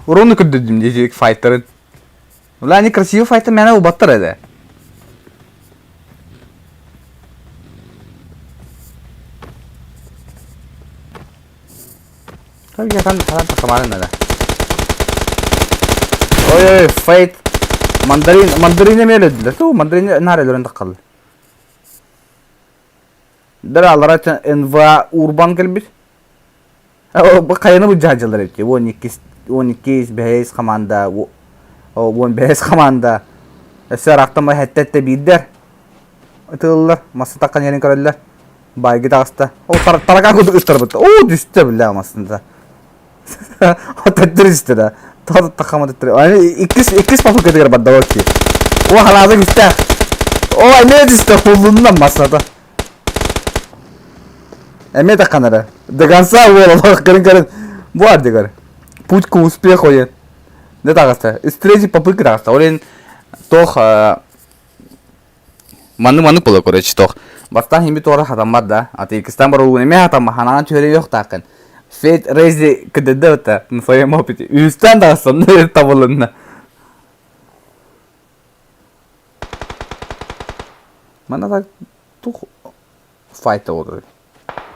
Ровно көддөдүм дедик файтерын. Бля, они красивый файтер меня убаттар эди. Tabii ki там такамарын да. Ой ой, файт. Мандарин, мандарин эмеледилер. Ту мандарин нарелерин таккалды. Дер алара НВ Урбан келбит. Бу кайны бу жажылар эти. 12 12 5 команда. 15 команда. Эсер актама хеттетте биддер. Ытыллар, масы таккан yerин көрөллөр. Байги тагыста. О тарака кудук ыттар О түстө биле масында. Төттөр түстө да. Тоо такама төттөр. Ани иккис иккис попытка дегер бадда ки. О халазы күстө. О эме түстө хулундан масада. Эме такканара. До конца боло көрүн көрүн. Бу ар дегер. Путь к успеху е. Не тагыста. С третьей попытки тагыста. Олен тох Манны манны боло короче тох. Бастан хими тора хатаммат да. Аты иккистан бар улун эме хатамма ханаан түһөрө yok такын. Фейт Рези кдд на своем опыте. Үстен тагыстан табылынна. Мана так тух файта олор.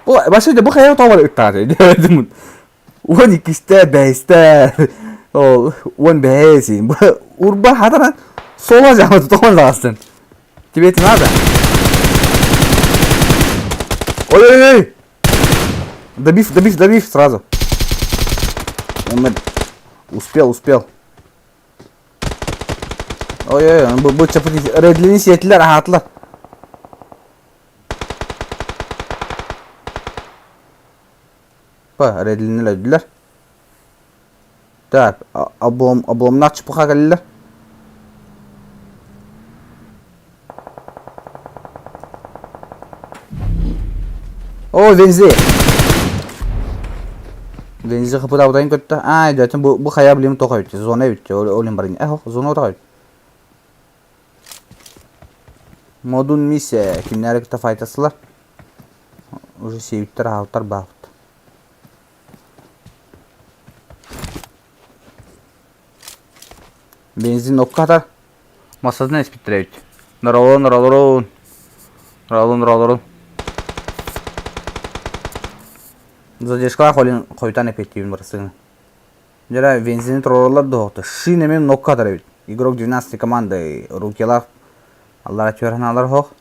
Бу башы бу хайа табар ыттар. Дедим. Уон иккисте бэсте. Ол уон бэси. Урба хатана сола жамат тохон тагыстан. Тебе это надо? Ой-ой-ой! Добив, добив, добив сразу. Он успел, успел. Ой-ой-ой, бу бу чапы редлини сиэтилер, ахатлар. Па, редлини өдүлөр. Так, облом, обломнах чупуха келлер. О, Вензи. Вензи хапыда удайын көттө. А, жатын бу бу хая билим тоқай битти. Зона битти. Олим бар. Эх, зона отакай. Модун миссия. Кимнәре ките файтасылар. Уже себиттер алтар бафт. Бензин оккатар. Масадын эспиттиребит. Норолон, норолон. Норолон, норолон. Задержкалаах олин хойутаан эппиэттиибин бырастыгын. Дьэ бензини туруораллар дуоһуохта. Шин эмиэ нокка атар эбит. Игрок 12 команды рукилар аллара түөрһаналар оһох.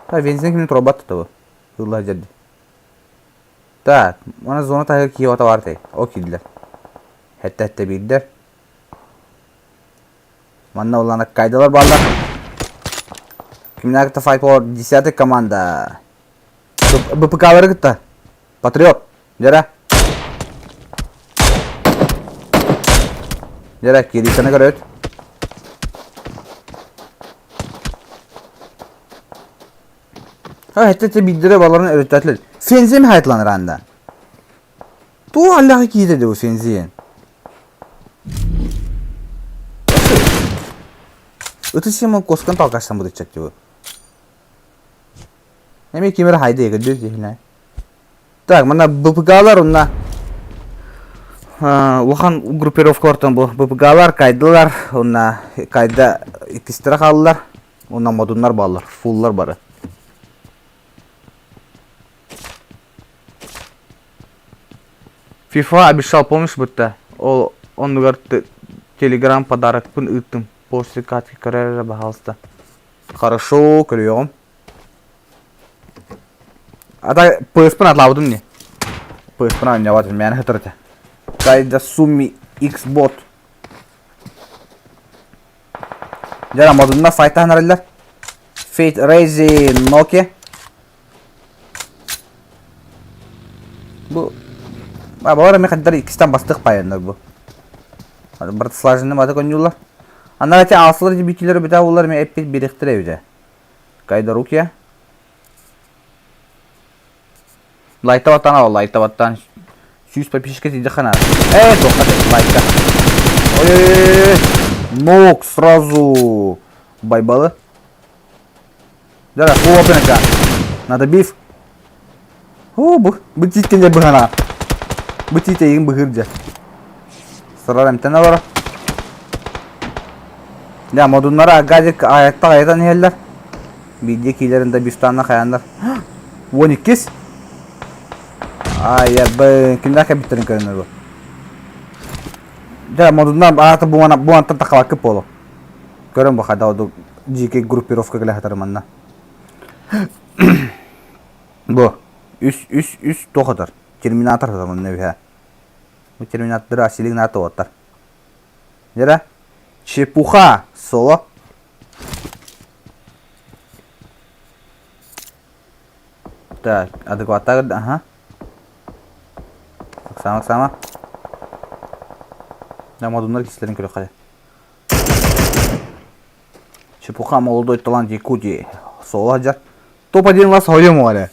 Так, бензин кими туруорбат да бу. Ылла дьэрди. Так, мана зона таһыгар киһи ота бар О киирдилэр. Хэтте-хэтте биирдэр. Манна улаана кайдалар бааллар. Кимнээх кытта файт болар? Десятый команда. БПК-лары кытта. Патриот. Дьэрэ. Дьэрэ, киириисэни көрөбүт. Ha, хэтте биирдэрэ баларын өрүттэтилэр. Фензим хайтланыр анда. Туох аллаҕа киирдэ дуу Фензиэн? Ыты сиэмэн куоскан талкаштан бытыччат дуу. Эми ким эрэ хайды егердүү дихинэ. Так, мана БПГ-лар онна улахан группировкалартан бу БПГ-лар, кайдылар, онна кайда иккистэрэ хааллар, онна модуннар бааллар, фуллар бары. FIFA обещал, помнишь, будто? Ол оннугар телеграм подарокпын ыыттым. После катки көрөр эрэ, пожалуйста. Хорошо, көрүөҕүм. Ата PS-пын атлаабытым не? PS-пын оонньообот, мээнэ сытар этэ. Кайда Суми X-бот. Дьэ, модунна файтаһан эрэллэр. Fate Raise Nokia. Бу балар эми хаддар иккистэн бастык пайаннар бу. Барыта слаженный маты конньуулар. Аннара эти аалсылар дебютилер бүтэ улар эми эппит бириктер эбите. Кайда рукия. Лайта баттан ал, лайта баттан. Сүүс подписчика тиийдэ хана. Э, тоқта лайка. Ой-ой-ой. Нок сразу. Байбалы. Да, хлопенка. Надо биф. О, бу, бу тииткенде быһана. Бу тиит эйигин быһыыр дьэ. Сарар эмтэн олоро. Дьэ, модуннара газик аайаттах айатан иһэллэр. Биирдии киилэрин да бифтаанна хайааннар. 12 Ай, кимнээх кэлбиттэрин көрөнөр бу. Дьэ, модуннар аата буонаттан тахалаккыт буолуо. Көрөн бу хайдах ордук дьиикэй группировка кэлэ сытар манна. Бу үс үс үс туох ытар? Терминатор ытар манна үһэ. Бу терминаторы асилик наата уоттар. Дьэ Чепуха соло. Так, адекватта ага. Оксана, Оксана. Да, модуннар кисилерин көрө Чепуха молодой талант Якутии. Соло сылдьар. Топ-1 вас хойум оҕо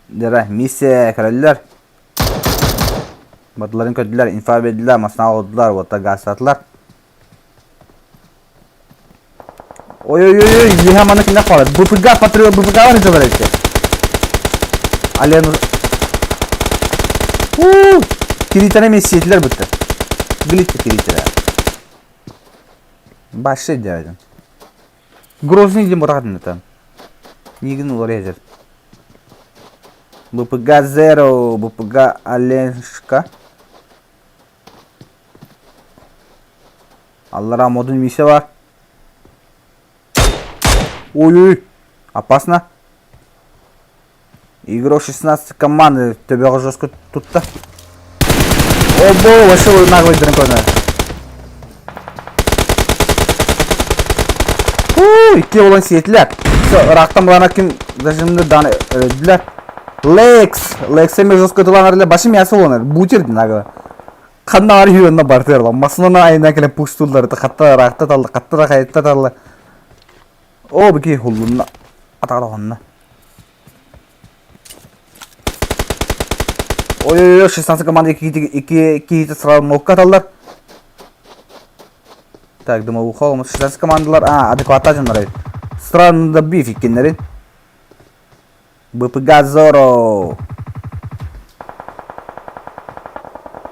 Дьэ, миссия көрөллөр. Бардыларын көрдүлэр, инфа биэрдилэр, массыына оҕолдулар, уоттар гаастаатылар. Ой-ой-ой, иһэ маны кине хаалар. БПГ патриот БПГ-лар ыыталар эбит. Ален Уу! Киританы эмиэ сиэтилэр бытты. Билитти киритера. Башшы дядя. Грозный диэн быраҕатын этэн. Миигин уларыйа сир. БПГ Zero, БПГ Оленшка. Аллараа модун миссия бар. Ой-ой, опасно. Игрок 16 команды төбөҕө жестко тутта. Обо, вообще наглый дракона. Икки болан сиэтилэр. Ыраахтан булана ким зажимды дан өлдүлэр. Лекс, Лекс эми жестко туланар башы мясо боланар. Бутер нагло. Ханна бар үйөнна бартыр. Масына айына келе пустулар, хатта ыраахта талла, хатта хайытта талла. О, бики хуллунна. Атаҕа онно. Ой-ой-ой, 16 команда икки киһитэ сразу нокка аталлар. Так, дымовуха, 16 командалар, а, адекватта дьоннор эбит. Сразу добив иккиннэрин. БПГ Зоро.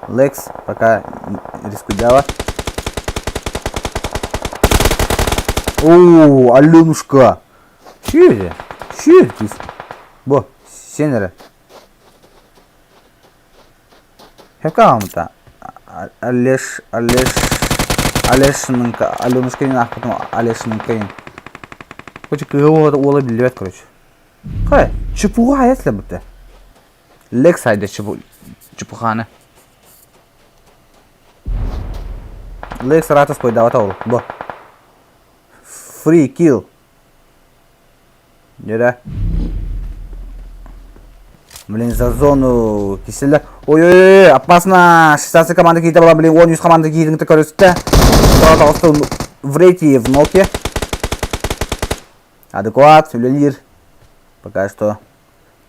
Лекс пока рискуяла. О, Аленушка. Че это? Че это? Бу, сен эрэ. Хекаамта Олеш, Олеш, Олешненко, Аленушка диэн аахпытым Олешненко диэн. Короче, кыыһа уола, уола биллибэт, короче. Хай, чепуха хайа сылабыта. Лекс хайда чепу, чепуханы. Лекс ратас пойдавата ол. Бу. Free kill. Нера. Блин, за зону киселер. Ой-ой-ой, опасно. 16 команда киирдэ була, блин, 13 команда киирдиҥ көрүстэ. Тоҕо в рейтинге в ноке. Адекват, үлэлиир. Пока что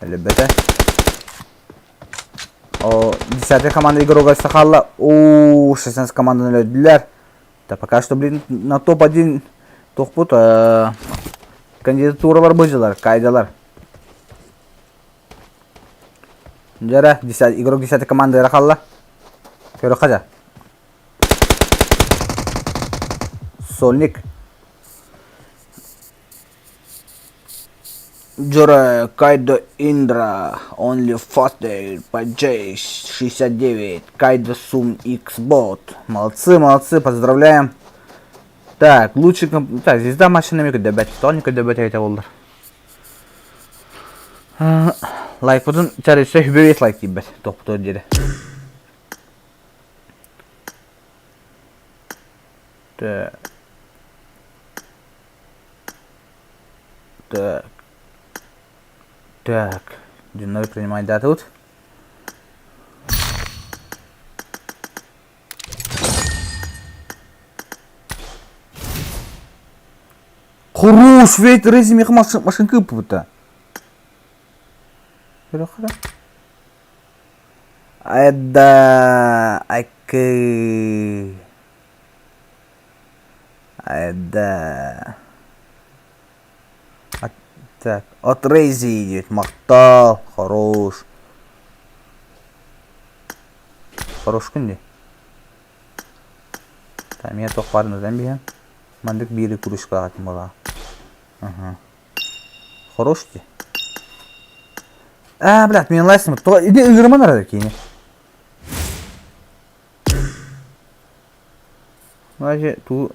өлбөтө. О, 10 команда игрога сахалла. О, 16 команданы өлдүлэр. Да пока что, блин, на топ-1 тохпут кандидатуралар быдьылар, кайдалар. Дьэрэ, игрок 10 команда халла. Көрө хажа. Сольник. Джора Кайдо Индра, Only Faster, PJ 69, Кайдо Сум X-Bot. Молодцы, молодцы, поздравляем. Так, лучший комп... Так, звезда матча на дөбөт. Тоника дөбөт эйте болдур. Лайк бутун чарыса хүбөбет лайк дейбет. Топту дири. Так. Так. Так. Дюной принимай дату. Хорош, ведь резими машинка пута. Это окей. Это Так, от Рейзи идет. Мактал, хорош. Хорош күнде. Там я тоқ барын биһэн. Мандык бири кружка атын була. Ага. Хорош ти. А, блядь, мен лайсым. Иди ыгырман арада кейіне. Даже ту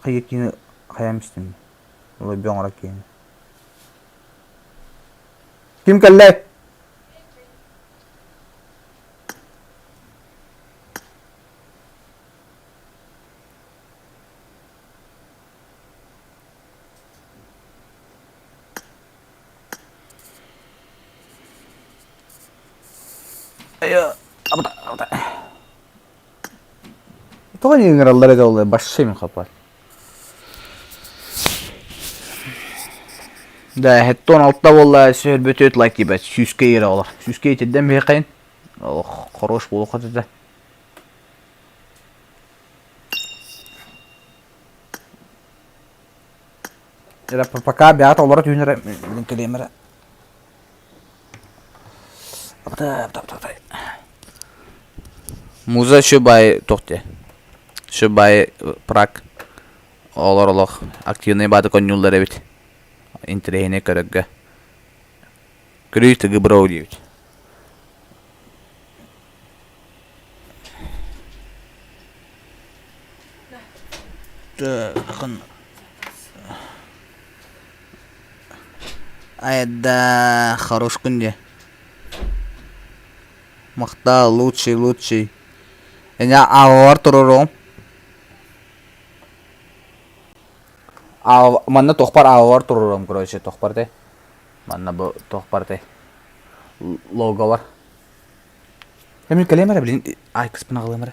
хайы хаям истим. Олай бөңра кейіне. Ким кэллэ? Тоҕо ыҥыраллар этэ ол вообще мин хаппат. Да, хеттон алта буолла сөрбөтөт лайк диэбэт сүүскэ иэрэ олор. Сүүскэ итирдэн биһиэхин хорош буолуох этэ. Эрэ пока бэҕэт олоро түүн эрэ блин кэлиэм эрэ. Муза Шубай тохте. Шубай прак олор олох активный бааты конньууллар эбит. Интэриэһинэй көрөргө. Көрүй тыгы бро диэбит. Айда, хорош күн де. Махтал, лучший, лучший. Эня аалар турурум. Манна тохпар аалар турурум, короче, тохпар те. Манна бу тохпар те. Логолар. Эмин кэлиэм эрэ, блин, ай кыспын аҕалыам эрэ.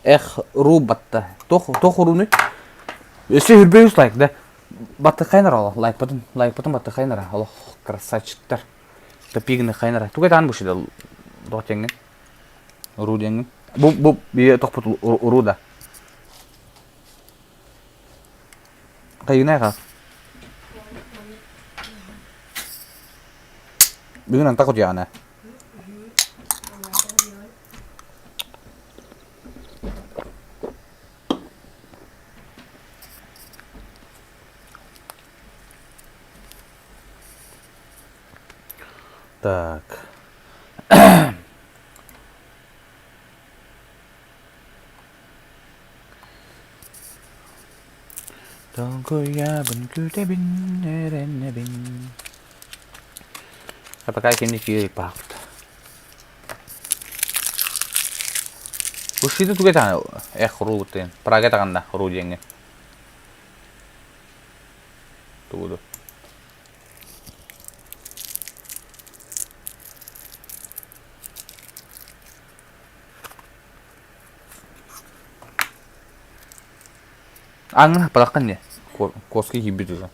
Эх, руу батта. Туох туох урууну? Өссө үрбэ үс лайк да. Баттыхайнар ол, лайкпытын, лайкпытын баттыхайнар, олох красавчиктар. Топигны хайнар. Туга таан бу шида доҕ теңген. Уруу диэҥҥин. Бу бу бие тохпут уруу да. Кайгынай ха. Бүгүн антах утуйаҕына. Так. Долгуйабын күүтэбин эрэнэбин А пока кимни киирик баахпыт. Бу туга таана эх руу тыын. Прага таҕанна руу диэҥҥэ. Тугу Ааҥҥын хаппатаххын дии. Куоска киирбит уже.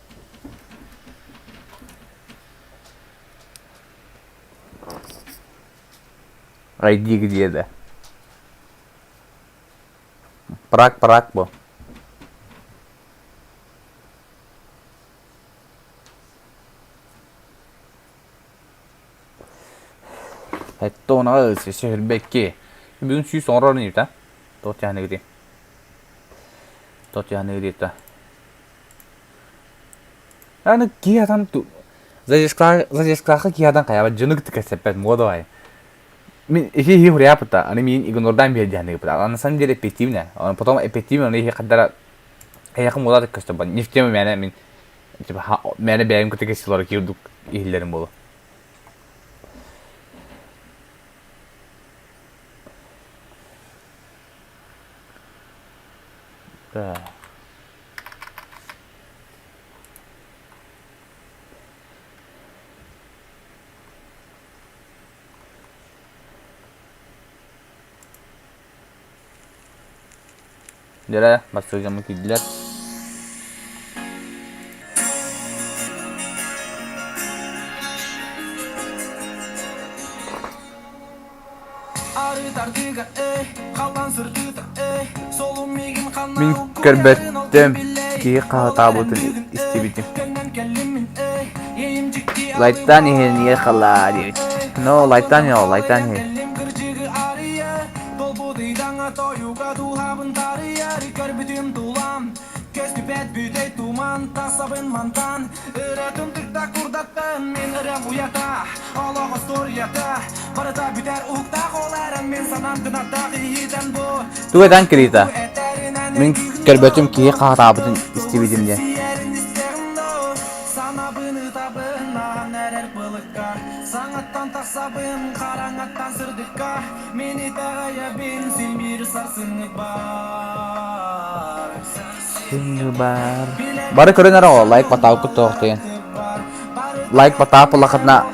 Айди где да. Прак прак бу. Эттэ сөһүрбэкки. Бүгүн сүүс оҥорор инибит а? Туох тиһаныгытый? Туох тиһаныгытый Аны киһи атан задержкалаахха киһи атан хайаабат дьону кытта кэпсэппэт муодавай. Мин ити иһи хуруйааппыта, аны миин игнордаан биэр диһаныгыппыта. На самом деле эффективно. Потом эффективно аны иһи хаддара эйэхэ муодатык көстөр. Не в тему мээнэ мин типа мээнэ бэйэм кытта кэсилэр киирдук иһиллэрим буолу. Так. Дьэ, бастакы дьоммут киирдилэр. Мин көрбөттүм, киһи хаһытаабытын истибитим. Лайтан иһин ехала диэбит. Но лайтан иһин, лайтан иһин. Тугу этэн кириитэ? Мин көрбөтүм киһи хаһытаабытын истибитим диэн. Бары көрөн эрэ оҕо лайк баттаабыккыт тоохтуйан. Лайк баттаап буллахытына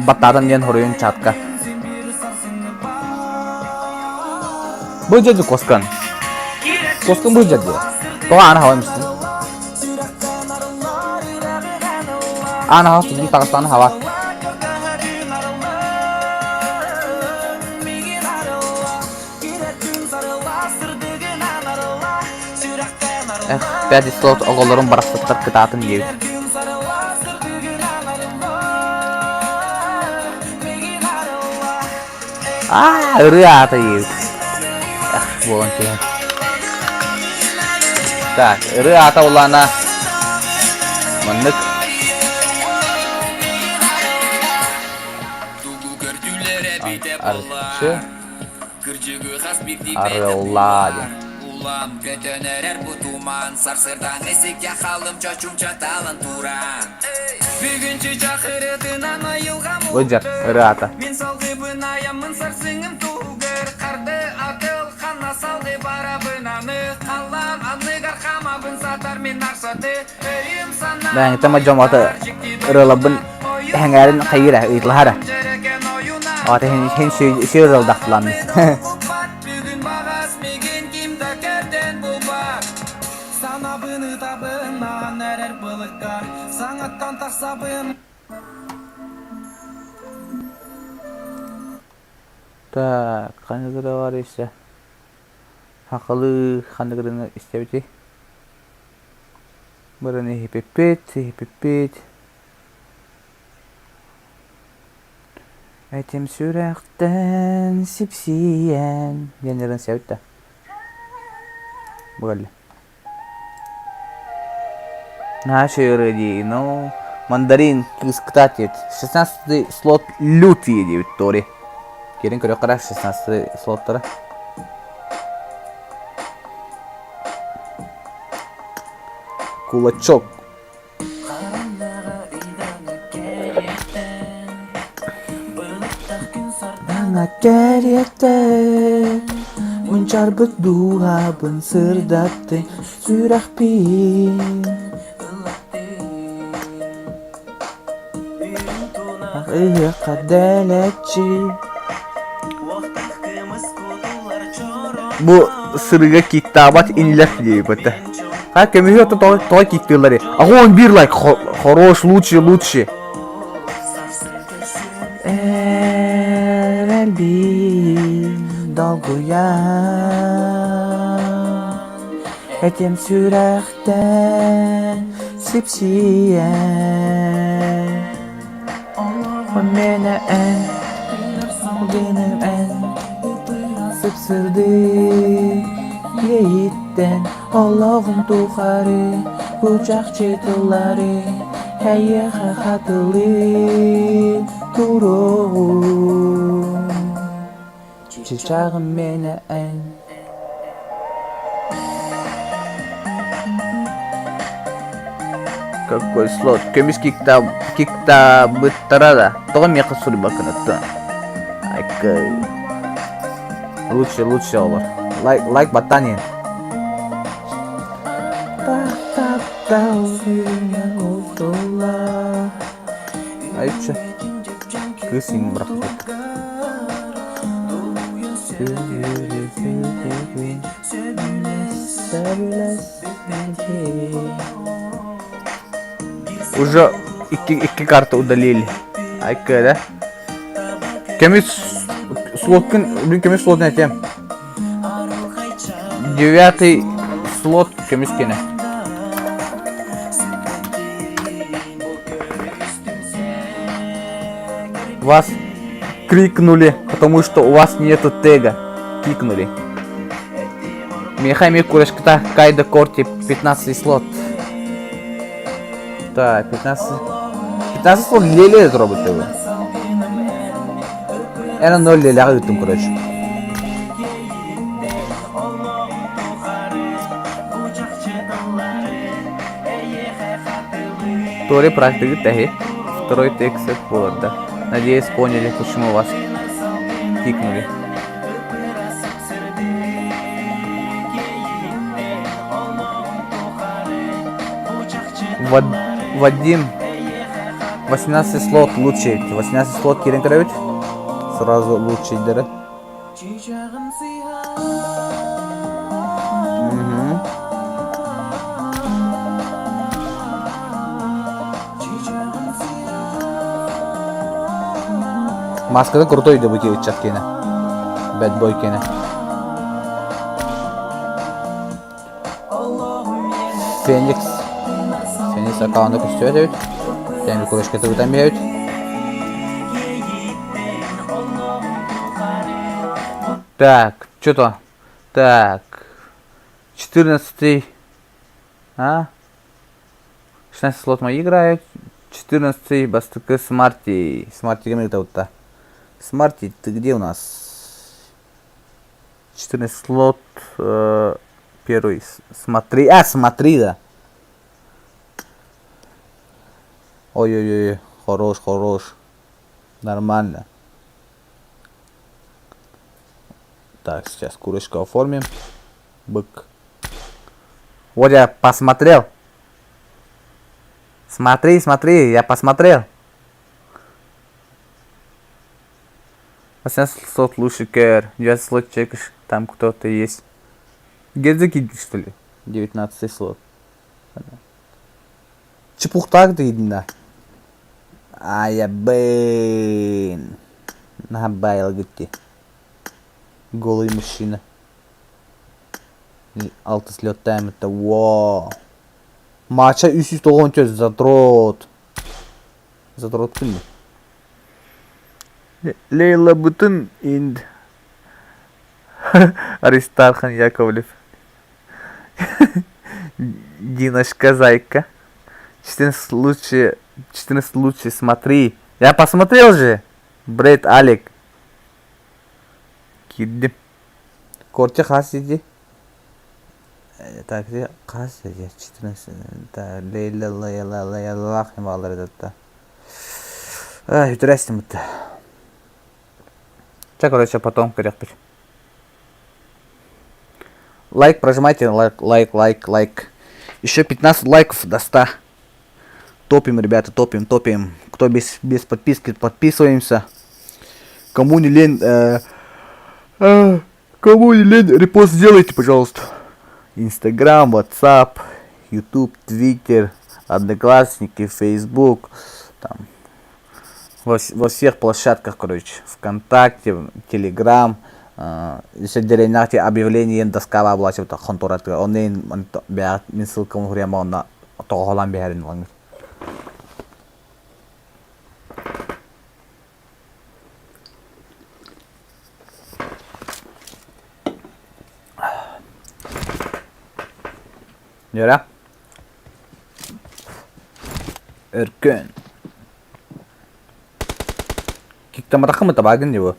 баттаатан диэн хоруйун чатка. Бу дьэдьи коскан. Коскан бу дьэдьи. Тоҕо аана хава мистин. Аана хава судун таҕыстаана хава. Эх, пять слот оҕолорум барахсаттар кытаатын диэбит. Аа, ырыа аата диэбит. Эх, буолан түһэн. Так, ырыа аата улаана маннык. Арчы Арыаллаа диэн. Бу дьэ ырыата. Бэйэҥиттэн мадьон аты ырыаларбын эһэҥээрин хайыыра ыйыталаһара. Аты хин сүүр ырыалдахтылаан. Так, ханнык ырыа бар исэ? Хахалы ханнык ырыаны истэбитий? Бырыны иһиппиппит, иһиппиппит. Этим сүрэхтэн сипсийэн диэн ырыаны истэбит да? Бу кэллэ. Наша ырыа дии, ну, мандарин кыыс кытаат 16 слот лютые диэбит Тори. Киирэн көрүөххэ эрэ 16 слоттара. Кулачок. Кэриэтэ мунчарбыт дууһабын сырдаттыҥ сүрэхпин Ыһыахха дэлэччи Бу сырыыга киктаабат инилэр диэбитэ. А көмүһү ото тоҕо киктыыллар Огонь бир лайк хорош лучше лучше Эрэлбин долгуйан Этим сүрэхтэн сипсийэн Мэнэ эн, гыным эн Сыпсырдыы иэйиттэн Олоҕум тухары бу чахчы тыллары Эйиэхэ хатылыы туруоҕум Чычааҕым миэнэ эн Какой слот? Көмүс киктаабыттара да. Тоҕо миэхэ суруйбаккын оттон? Айка. Лучше, лучше олор. Лайк, лайк баттаан иһин. Айчы. Кыыс иҥин бырахпыт. Уже икки, икки карта удалили. Айка, да? Көмүс слоткын, бүгүн көмүс слотун этиэм. Девятый слот көмүс кэнэ. Вас крикнули, потому что у вас нету тега. Кикнули. Миэхэ эмиэ курашката Кайда Корти 15 слот. Так, 15... 15 слот леле робот его. Эн 0 лелеҕэ ыыттым, короче. Второй практика тэһи. Второй текст буолар да. Надеюсь, поняли, почему вас кикнули. Вадим 18 слот лучший. 18 слот киирэн көрөбүт. Сразу лучшийдары. Угу. Маската крутой да бу ыччат киэнэ. Bad boy киэнэ. Феникс. Феникс аккаунта көстүбэт эбит. Теми курочката ытан биэбит. Так, что-то. Так. 14 А? 16 слот мои играют. 14 бастакы Смарти. Смарти ким ыытабытта? Смарти, ты где у нас? 14 слот первый. Смотри. А, смотри, да. Ой-ой-ой, хорош, хорош. Нормально. Так, сейчас курочку оформим. Бык. Вот я посмотрел. Смотри, смотри, я посмотрел. 18 слот лучше кэр. 20 слот чекаешь, там кто-то есть. Где закинуть, что ли? 19 слот. Чепухтаах диидинэ. Айабын. Наһаа байылгыт дии. Голый мужчина. Алтыс леттааммыта. Во. Мача 394 задрот. Задрот күн Лейлабытын инд Аристархан Яковлев. Диночка зайка. 14 лучше, 14 лучше, смотри. Я посмотрел же. Бред Алик. Кирдим. Корча хас иди. Так, хас иди. 14. Лейла, Лейла, Лейла, Лейла, Ай, үтүрээстим бытта. Чэ, короче, потом көрүөхпүт. Лайк прожимайте, лайк, лайк, лайк, лайк. Еще 15 лайков до 100. Топим, ребята, топим, топим. Кто без, без подписки, подписываемся. Кому не лень, э, э, кому не лень, репост сделайте, пожалуйста. Инстаграм, Ватсап, Ютуб, Твиттер, Одноклассники, Фейсбук, там, во, во всех площадках, короче, ВКонтакте, Телеграм, сирдэриннээх объявление доскаба булаачыбыта хонтуоратыгар онно мин ссылкам уһуруйама онно тоҕоһолоон биһэрин ылаҥҥыт. Нүөрэ. Өркөн. Киктаматаххым табаагын дии бу.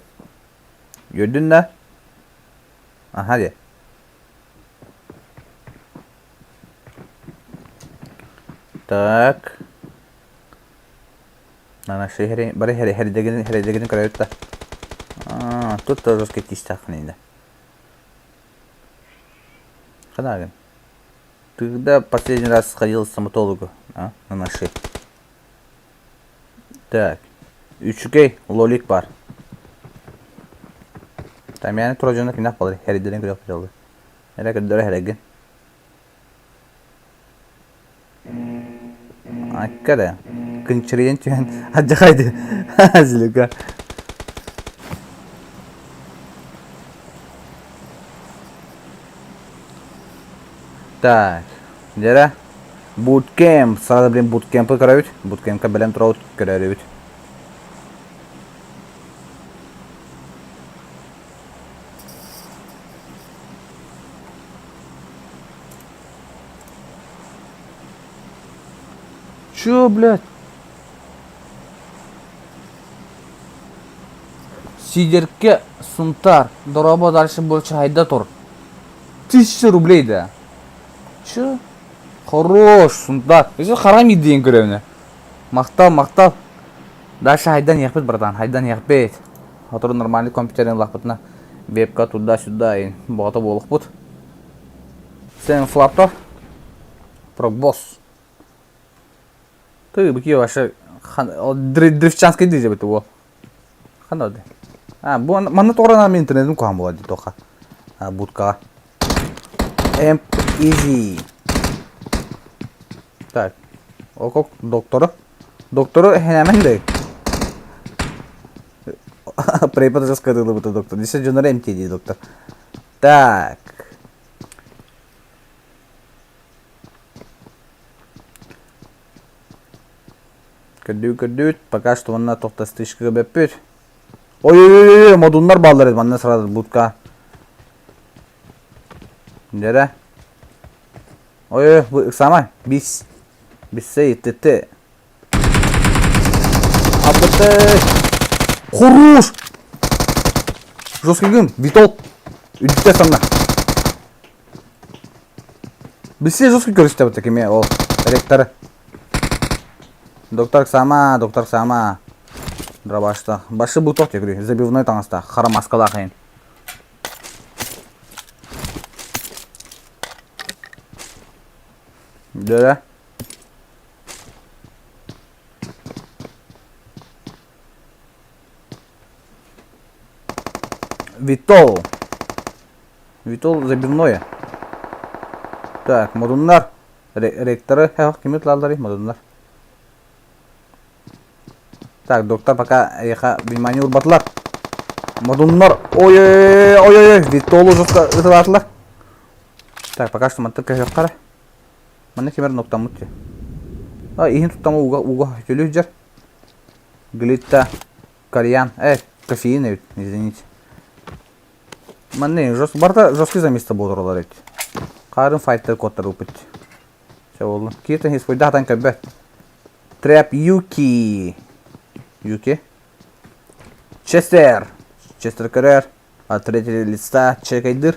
Үөрдүн да? Аха диэ. Так. Ана ши бары хердегин хердегин көрөбүт да. Аа, тут тоже тиистээххин инде. Ханаагын. Ты когда последний раз сходил к стоматологу, а? На наши. Так. Үчүгэй лолик бар. Тамяны тура дьоно кинах балыр. Хэридерин көрөх биталды. Эрэ көрдөрө хэрэгин. Аккара. Кынчырыйан түһэн адьахайды. Злюка. Так. Дьэрэ. Буткемп. Сразу, блин, буткемпы көрөбүт. Буткемпка бэлэм туробут көрөрүбүт. Чё, блядь? Сидерке Сунтар. Дорообо дальше больше хайда тур. Тысяча рублей да. Чё? Хорош, Сунтар. Өсө харам диэн көрөбүнэ. Махтал, махтал. Дальше хайдан иэхпит, братан, хайдан иэхпит. Сотору нормальный компьютерин ылахпытына вебка туда-сюда и боҕото буолуохпут. Сен флапто Пробос. Ты быки вообще дрифчанский дизель бит уол. Ханна А, бу манна тоҕо мен интернетим куһаҕан буолар дии туохха. Будкаҕа. Эмп Easy. Так. Окок доктору. Доктору хэнэмэн да. Препод раскрыла доктор. Десе дьоннор эмтии доктор. Так. Көрдүү-көрдүүт, пока что манна тохтастышка бөппүт. Ой-ой-ой, модуннар бааллар эт, манна сразу будка. Дere. Ой, бу ыксамай. Бис. Биссе итти. Абыты. Хорош! Жесткий гын, Витол. Үдүтэ санна. Биссе жесткий көрүстэ бу кеме ол ректор. Доктор сама, доктор сама. Дробашта. Башы буток тегри, забивной таҥаста, хара маскалаах ин. Да. Витол. Витол забивное. Так, модуннар. Ректоры, кими тылалларый модуннар. Так, доктор пока эйиэхэ внимание уурбатылар. Модуннар, ой-ой-ой, ой-ой-ой, Витолу жестко ытылаатылар. Так, пока что мантан көһүөххэ эрэ. Манна ким эрэ ноктаммыт дии. А, иһин туттама ууга, ууга төлүү сылдьар. Глитта, кальян, кофеин эбит, извините. Манна жест, барыта жесткий заместо буолар эбит. Хаарын файттар куоттарылпыт. Чэ буоллун. Кииртэн испойда хатан көрбөт. Трap Юки. Юки. Честер. Честер көрөр. От третьего листа чекайдыр.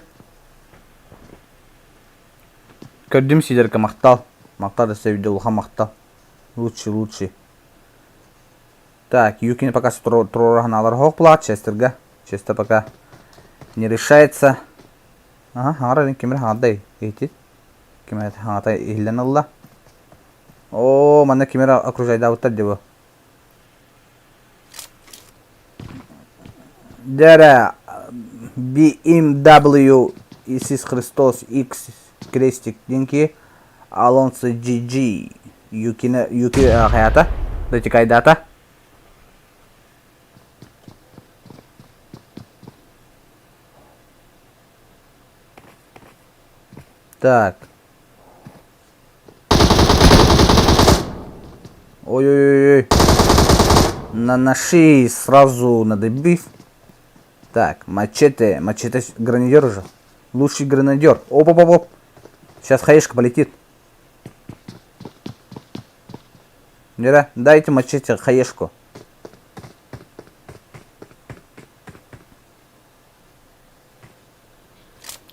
Көрдүм сидерке махтал. Махтал да севде улахан махтал. Лучший, лучший. Так, Юкини пока туруораһынаалар оһох булаат Честерга. Честер пока не решается. Ага, хаҥара ким эрэ хаҥардай иһитит. Ким эрэ хаҥата иһиллэн ылла. Оо, манна ким эрэ окружайдаабыттар дии бу. Дьэ BMW Иисус Христос X крестик диэн киһи Алонсо GG Юкина Юки хайата датикайдаата. Так. Ой-ой-ой. На наши сразу надо биф. Так, мачете. Мачете гранадер уже. Лучший гранадер. Оп-оп-оп-оп. Сейчас хаешка полетит. Мира, дайте мачете хаешку.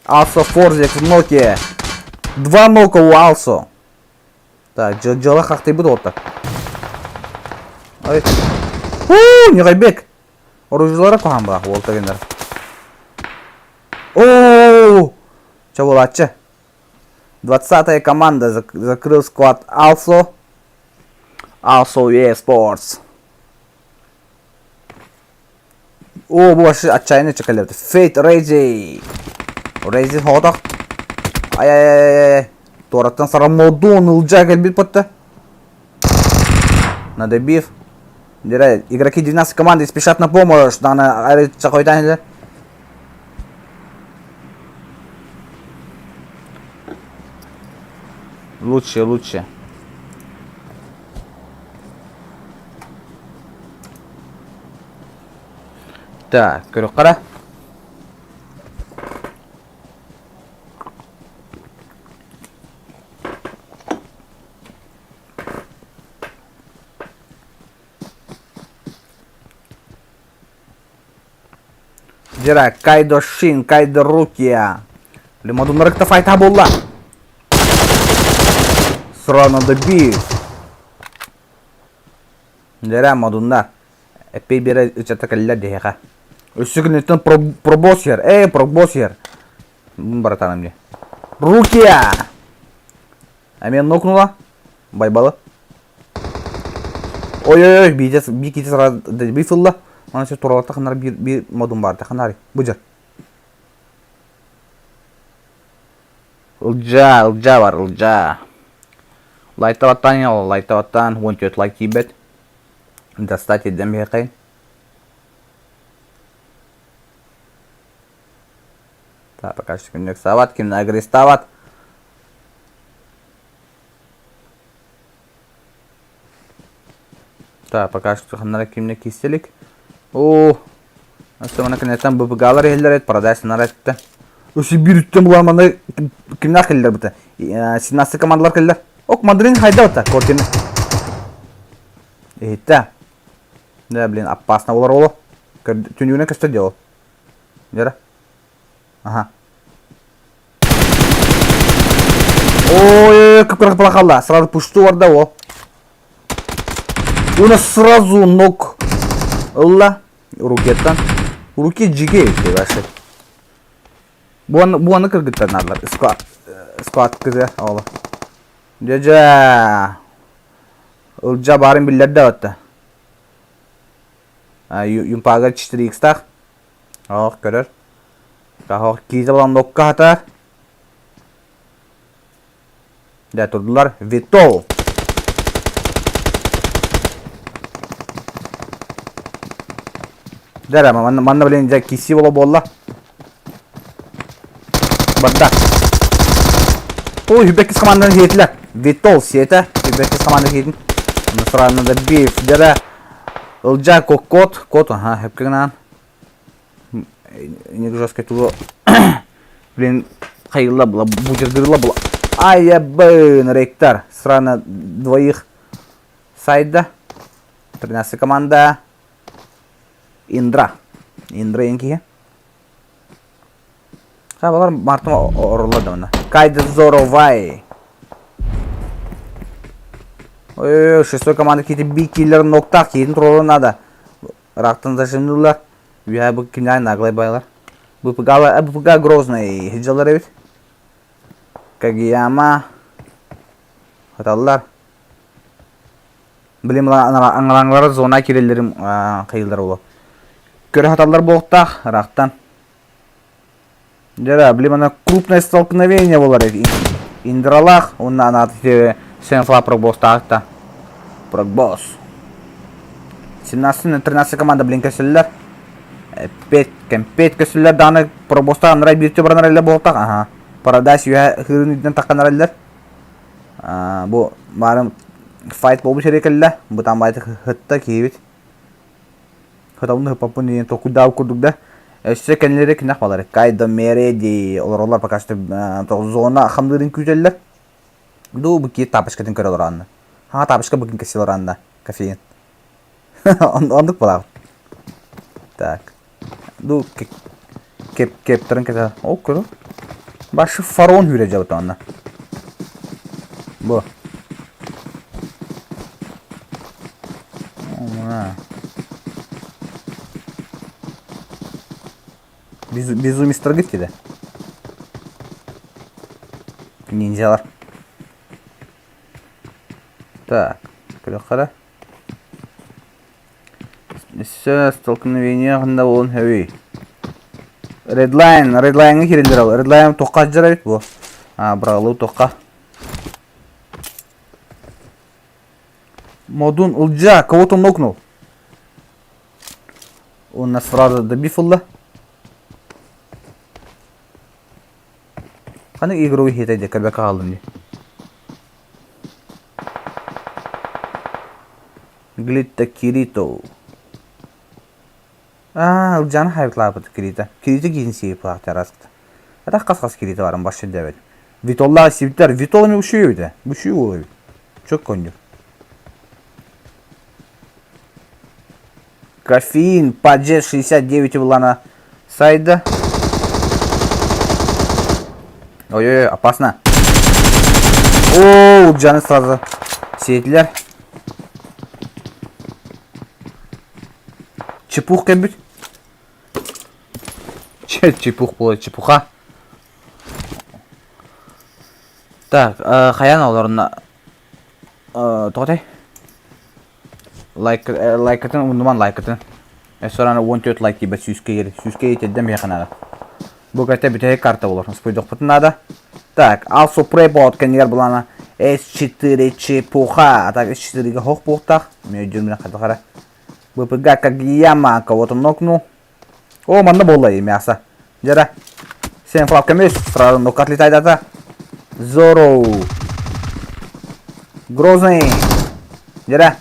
Алсо Форзик в ноке. Два нока у Алсо. Так, дьыала хахтыйбыт вот так. Ой. Уу, Ньыгайбек. Оружиелара куһаан баах уол тагынар. Оо! Чабылаччы. 20-я команда закрыл склад Алсо. Алсо eSports. Оо, бу вообще отчаянный чекалерді. Fate Ready. Ready хоҕотох. Ай-ай-ай-ай. Туораттан сара модун ылдьаа кэлбит потта. Надо бив. Игроки 12 команды спешат на помощь. Дана чахойтан Лучше, лучше. Так, көрүөххэ Дьэ Кайдо Шин, Кайдо Рукия. Лимодуннары кытта файта буолла. Срана добив. Дьэ модуннар. Эппей биэрэ ыччата кэллэр диэхэ. Өссө күнүттэн пробос иһэр. Ээ, пробос иһэр. Братаным дии. Рукия! Эмиэ нокнула. Байбалы. Ой-ой-ой, биитэ биир киитэ сара биир сылла. Аны сир туралатта ханнара биир биир модун баар ханнари. Бу дьар. Ылдьаа, ылдьаа бар, ылдьаа. Лайтабаттан ол, лайтабаттан 14 лайк тиийбэт. Достать ирдэн биһиэхэй. Так, пока что кимнек саабат, ким агрестаабат. Так, пока что ханнара кимне киселик. О, Астамана кэнниттэн БПГ-лар иһиллэр эт, Парадайс наар эттэ. Өссө биир үттэн булан манна кимнээх кэллилэр бута? 17 командалар кэллилэр. Ок, Мандарин хайда бута? Коркин. Иһиттэ. Да, блин, опасно болар оло. Түнүгүнэн көстөр дии ол. Дьара. Аха. Ой, кып-кыра хаалла. Сразу пушту барда ол. У нас сразу ног ылла рукеттан. Руки жиге вообще. Буаны кыргыттар наадалар. Склад, склад кызы ола. Дьэ-дьэ. Ылдьа баарын биллэрдэ батта. Юмпага 4x-таах. Ох, көрөр. Ох, киитэ булан нокка хатар. Дьэ, турдулар. Витол. Дьэ манна, манна блин, дьэ киси буола буолла. Барда. Ой, Үбеккис команданы сиэтилэр. Витол сиэтэ. Үбеккис команда сиэтин. Насрана добив. Дьэ Ылдьаа кот, кот, ага, хөпкө гынан. Не жестко тугу. Блин, хайылла была, бутердырла была. Ай, я блин, ректор. Срано двоих сайда. 13 команда. Индра. Индра киһи. Хабалар мартым орулла да Кайда Зоровай. Ой, шестой команда кити би киллер ноктах киһин туралар надо. Рактан зашимнулар. Үһэ бу кимнээн наглай байлар. БПГ, БПГ Грозный хиджалар эбит. Кагияма. Хаталлар. Билим аҥалаҥлара зона киреллерим хайыллар оло. Көрө хаталлар буолуохтаах ыраахтан. Дьэ, билим ана крупное столкновение болар Индралаах уонна анаат Сенфла прогбостаах та. Прогбос. 17-13 команда блин көсөллөр. Пет кэмпет көсөллөр дааны пробостаах анарай биир баран эрэллэр буолтах. Аха. Парадайс үһэ хырын үрдүнэн таххан эрэллэр. Бу баарым файт буолбут сири кэллэ. Бытаан баайты хытта киһибит. Хытабын хыппаппын диэн толкуйдаабыт курдук да. Өссө кэннилэри кинах балар. Кайдо Мереди олороллор пока что зона хамдыырын күүтэллэр. Ду бу киит тапочкатын көрө олоранна. Ха тапочка букин кэсил оранна кофеин. Ондук балаабыт. Так. Ду кеп кептерин кете. О көрө. Башы фарон хүрэ жабыт онна. Бу. Безумистр гит Ниндзялар. Так, көрөххө Өссө столкновение ханна буолуон сөбүй? Редлайн, редлайнга киирэллэр ол. Редлайн туохха сылдьар эбит буо? А, быралыы туохха? Модун Ылдьаа, кого-то нокнул. Он нас сразу добив ылла. Ханнык игровой хитэй дэ көрбөккө хааллым дии. Глитта Кирито. Аа, Ылдьааны хайбытлаабыт Кирита. Кирита киһин сиэп араскыта. Атах хас-хас Кирита баран башчы дэбэт. Витоллаах сибиттэр. Витол эми ушуй эбит. Бушуй уол эбит. Чөк конню. Кофеин Падже 69 булана сайда. Ой-ой-ой, опасно. О, Ылдьааны сразу сиэтилэр. Чепух кэлбит. Чепух буолар, чепуха. Так, хайаан олорно тоҕотой? Лайк, лайкатын умнуман лайкатын. Эсораны 14 лайк тиийбэт сүүскэ иһэр. Сүүскэ иһитирдэн миэхэ наада. Бу кэтэ бүтэһик карта болор. Спойдохпутун наада. Так, Алсу Препод кэннигэр булана S4 чепуха. А так S4-ге хох буохтаах. Мен өйдүүрүм хайдах эрэ. БПГ Кагияма кого-то нокнул. О, манна буолла и мясо. Дьэрэ. Сен флаг көмүс. Сразу нок отлетает Зоро. Грозный. Дьэрэ.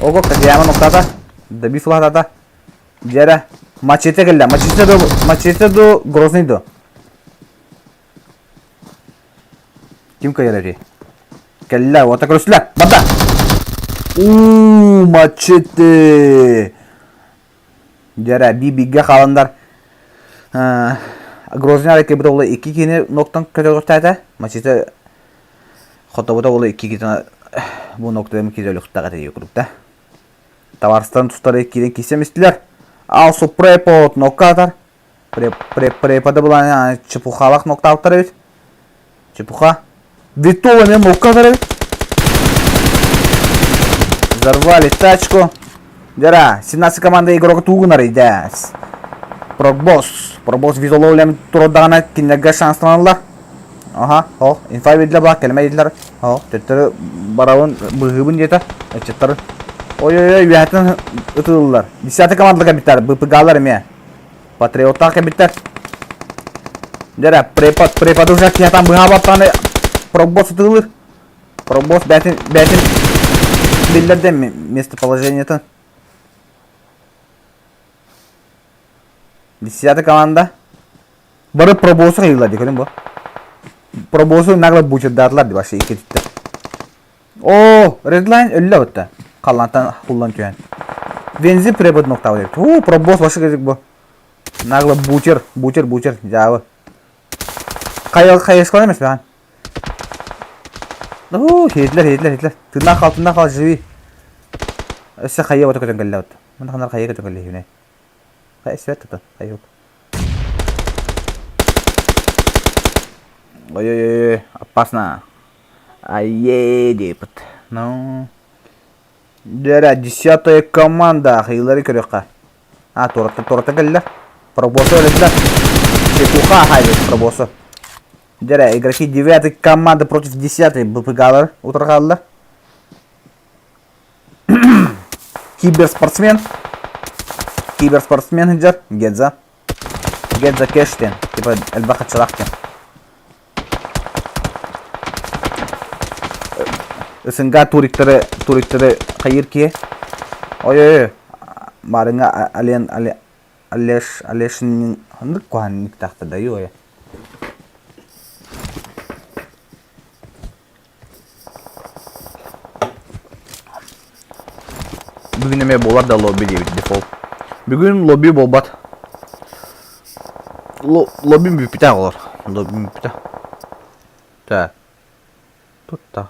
Ого, Кагияма ноктата. Добив флагата. Дьэрэ. Мачете кэллэ. Мачете до, мачете до Грозный до. Ким кыайар Кэллэ, уота көрүстүлэр. Барда! Уу, мачете! Дьэрэ, би-бигэ хааландар. Грозный арай кэлбит икки киһини ноктан көтөҕөхтөөтө. Мачете хотобута уола икки киһини бу ноктан киирэ өлүхтээх этэ курдук да. Табаарыстарын тустары киирэн киирсэн истилэр. Ал супрепот нокка атар. Препода была чепухалах ноктаабыттар эбит. Чепуха. Витол эмиэ нокка эбит. Взорвали тачку. Дера, 17 команда игрока тугунар иде. Пробос. Пробос Витоло үлэм турдаҕына кинилэргэ шанстаналлар. Аха, о, инфа биэрдилэр баа, кэлимэ диэтилэр. О, төттөрү барабын, быһыыбын диэтэ. Ыччаттары. Ой-ой-ой, үөһэттэн ытыллар. Десятый командалар кэлбиттэр, БПГ-лар эмиэ. Патриоттаах кэлбиттэр. Дьэрэ, препод, преподы уже киһи быһаабаттааны пробос ытылыр. Пробос бээтин, бээтин биллэрдэ местоположениетын. Десятый команда. Бары пробосу хайыылар дии, көрүн бу. Пробосу нагло бучердаатылар дии вообще икки Оо, Redline өллө бытта. Халлантан хуллан түһэн. Вензи препод ноктаабыт эбит. Уу, пробос вообще кезик бу. Нагло бучер, бучер, бучер, дьаабы. Хайа хайыскалар эмес бахан. Уу, хетлер, хетлер, хетлер. Тыыннаах хал, тыыннаах хал, живи. Өссө хайа бата көтөн кэллэ бытта. Мында ханар хайа көтөн кэллэ хүнэ. Хайа свет тута, хайа. Ой-ой-ой, опасно. Айе диэпит. Ну. Дьэрэ, десятая команда. Хыйлары көрүөххэ. А, туората, туората кэллэ. Пробосу өлөдүлэр. Чепуха хайбыт пробосу. Дьэрэ, игроки девятой команды против десятой БПГ-лар утарҕаллар. Киберспортсмен. Киберспортсмен сылдьар. Гедза. Гедза кэш диэн. Типа элбэх хаччалаах диэн. СНГ туриктары туриктары хайыр киһи. Ой-ой-ой. Барыҥа Ален Алеш Алешин ханнык куһаанныктаахта да ой. Бүгүн эмиэ буолар да лобби диэбит дефолт. Бүгүн лобби буолбат. Лоббим бүппүтэ оҕолор. Лоббим бүппүтэ. Так. Тут так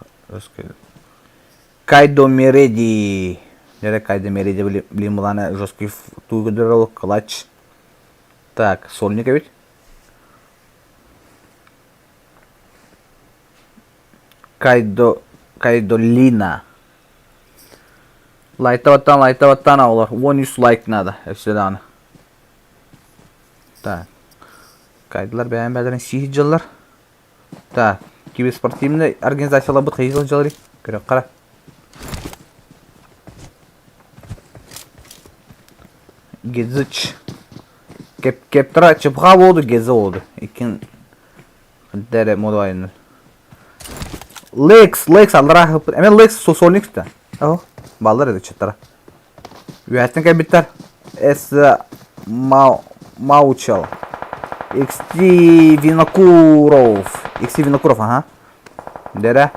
Кайдо Мереди. Нере Кайдо Мереди блин булана жесткий тугу клатч. Так, сольник эбит. Кайдо Кайдолина. Лайтабаттан лайтабаттан оҕолор. 13 лайк надо. Өссө даҕаны. Так. Кайдылар бэйэм бэйэлэрин сии сылдьаллар. Так. Киберспортивный организацияларбыт хайыы сылдьалларый? Көрүөххэ эрэ. Гизыч. Кеп кептара чыпха болду, гезе болду. Иккин Дere мода айнын. Лекс, Лекс аллара эме Лекс сосольник да. О, баллар эди чыттара. Үөһэттэн кэлбиттэр. С Маучел. XT Винокуров. XT Винокуров, ага. Дere.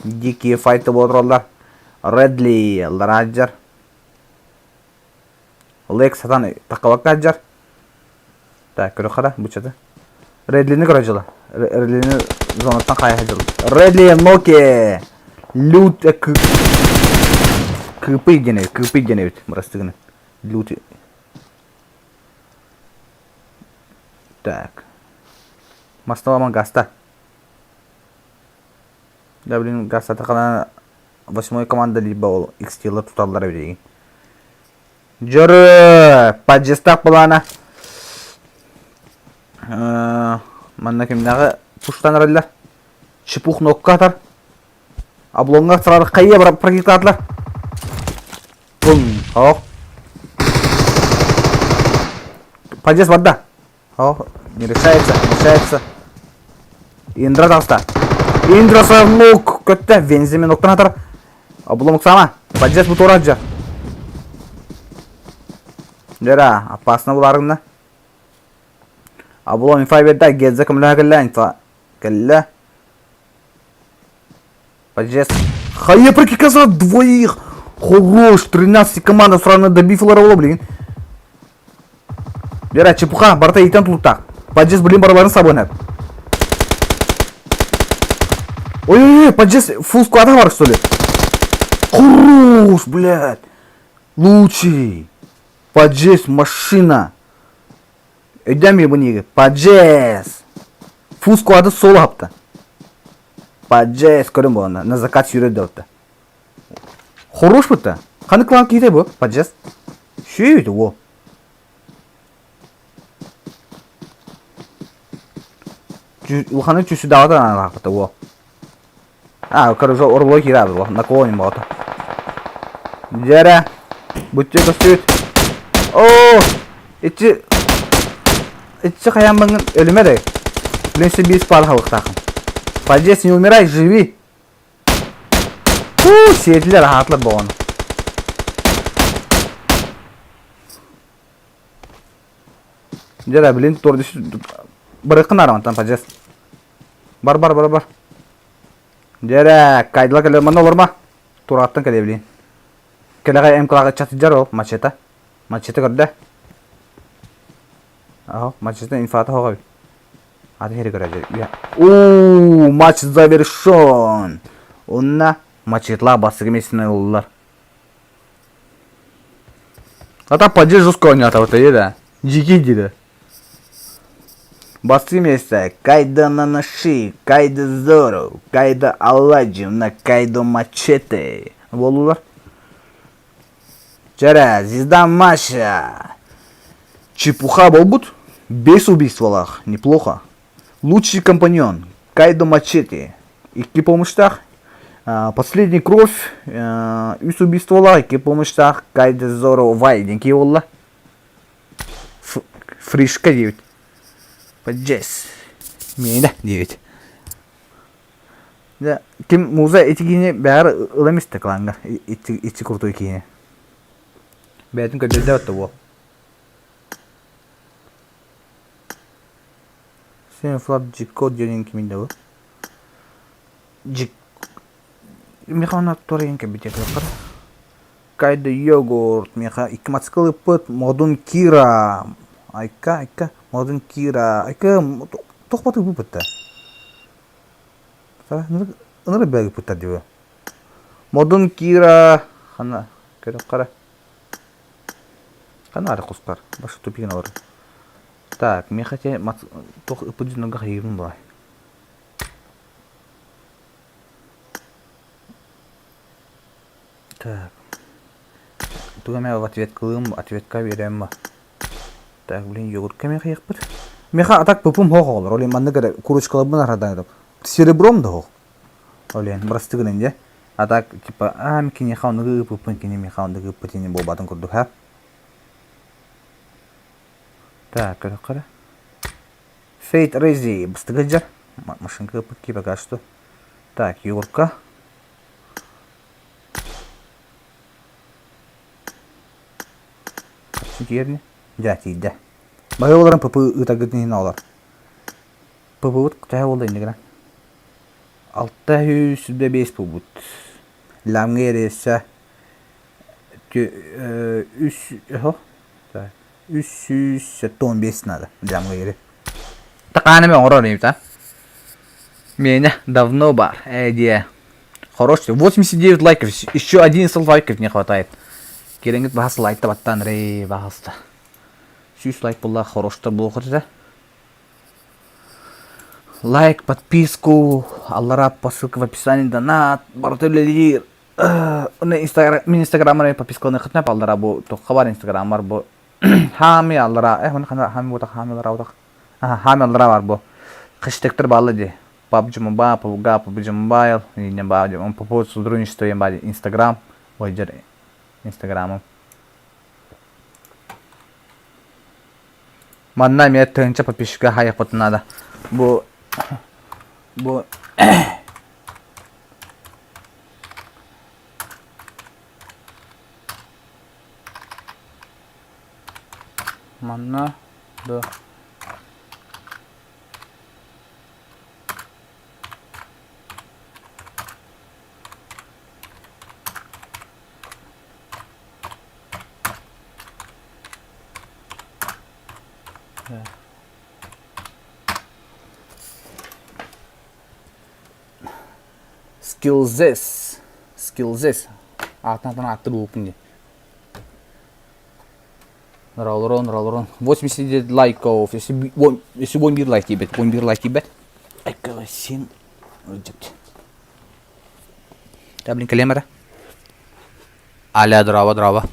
Дикие файты болдыралар. Редли, Раджер. Лекс сатан таққабакка сылдьар. Так, көрүөххэ да, буччата. Редлини көрө дьыла. Редлини зонаттан хайа сылдьар. Редли Ноки! Лют кыпый диэн эбит, кыпый диэн эбит, бырастыгына. Лют. Так. Масталаман гаста. Да, блин, гаста тахана восьмой команда либо ол XT-лар туталлар эбит Дьөрү, подъездах былаана. Манна кимнээҕи пуштан эрэллэр. Чепух нокка атар. Облоҥҥа сразу хайа прокиктаатылар. Бум, ох. Подъезд барда. Ох, не решается, не решается. Индра таҕыста. Индра лук көттө. Вензимен октан атар. Обломок сама. Подъезд бу туора сылдьар. Дьэ опасно булааргына. Облом инфа биэрдэ. Гедзе көмөлөһө кэллэ. Инфа кэллэ. Подъезд. Хайа прикиказа двоих. Хорош. 13 команда сразу добив ылар блин. Вера, чепуха, барыта иитэн тулуктаах. Подъезд блин барыларын сабыан эп. Ой-ой-ой, подъезд фулл склада бар, что ли? Хорош, блядь. Лучший. Подъезд, машина. Өйдөм бу неге. Подъезд. Фулл склады сол апта. Подъезд көрүн буолна. На закат сүүрэр да Хорош бутта. Ханнык клан киһитэ бу? Подъезд. Сүүт, во. Улаханы чүсүдаҕата анаахпыта во. А, короче, орлой киирэ во. Наклоним боҕото. Дьэрэ. Бучча көстүбүт. Оо! Иччи Иччи хайаан баҥын өлүмэ эрэ. Блин, все биир паар халыктаахын. Подъезд, не умирай, живи. Фу, сиэтилэр аһаатылар боҕону. Дьэ, блин, туор барыаххын наара подъезд. Бар, бар, бар, бар. Дьэрэ, кайдыла кэлэ манна олорма. Турааттан кэлэ блин. Кэлэҕэ МК-га чатыдьар ол мачета. Мачете көрдө. Аһо, мачете инфата хоҕой. Аты хери көрөдө. Уу, матч завершен. Онна мачетлаа бастакы миэстини ыллылар. А так поди жестко оонньоотабыт да. Дьикий диде. Бастакы миэстэ Кайда Нанаши, Кайда Зоро, Кайда Алладьевна, Кайдо Мачете буоллулар. Чэрэ, звезда Маша. Чепуха буолбут. Без убийстволаах, неплохо. Лучший компаньон Кайдо Мачете. Икки помощтаах. Последний кровь, үс убийстволаах, икки помощтаах Кайдо Зоро Вай диэн киһи буолла. Фришка диэбит. Поджес. Миэнэ диэбит. Дьэ, ким муза ити киһини бэҕэр ылам истэ кланга иччи иччи крутой киһини. Бэйэтин көрдөрдө отто буол. Сен флап Джикко диэн кимин да бу? Джик Миэхэ онно туора кэлбит диэтэххэ. Кайда йогурт миэхэ икки мотоцикл ыппыт Модун Кира айка айка Модун Кира айка туох баты ыппыт да ынырык бэйэ ыппыттар дии Модун Кира хана көрүөххэ эрэ хана аары кустар башы тупигин олорор так миэхэ те туох ыппыт дьоннорго хайыыбын буолай Так. Тугу эмэ ответкалыым, ответка биэрэм. Так, блин, йогуртка эмиэ хайыахпыт. Миэхэ а так пупум хоох оҕолор. Ол маннык эрэ курочкаларбын арадаатым. Серебром да хоох. Ол иһин бырастыы гынан дьэ. А так, типа, аа, киниэхэ оннук ыыппыппын, кини миэхэ оннук ыыппыт ини буолбатын курдук, ха? Так, көрөххө эрэ. Фейт Рези быстыгы дьар. Машинка ыыппыт ки пока что. Так, Юрка. Тиэрни. Дьэ, тиийдэ. Баһы олорон ПП ыытаргытын иһин оҕолор. ПП-быт төһө буолла иннигинэ? 625 буолбут. Ламҥа эрээсэ үс 375 надо лямҥа ери. Такааны мен оҥорор инибит а? Меня давно бар. Э, диэ. Хорош. 89 лайков. Еще 11 лайков не хватает. Келеңит бахас лайкта баттан рей бахаста. 100 лайк була хорошта буолуох этэ. Лайк, подписку, аллара по ссылка в описании, донат, барыта үлэлиир. Инстаграм, мин инстаграммар подпискаланыаххытына аллара бу туохха бар инстаграммар бу хаами аллара э хана хаами буотах хаами аллара буотах хаами аллара бар бу хэштегтер баалла дии PUBG Mobile, PUBG, PUBG Mobile, инньэ баа по поводу сотрудничества диэн баар Инстаграм, ой дьэр Инстаграмым. Манна эмиэ тыһыынча подписчика хайыахпытын наада. Бу бу манна да Skillzes. Skillzes. Аатынан аатты булуппун дии. Ныралырон, ныралырон. 89 лайков. Если если 11 лайк тиийбэт, 11 лайк тиийбэт. Айкала син. Да, блин, кэлиэм эрэ. Аля, дрова, дрова.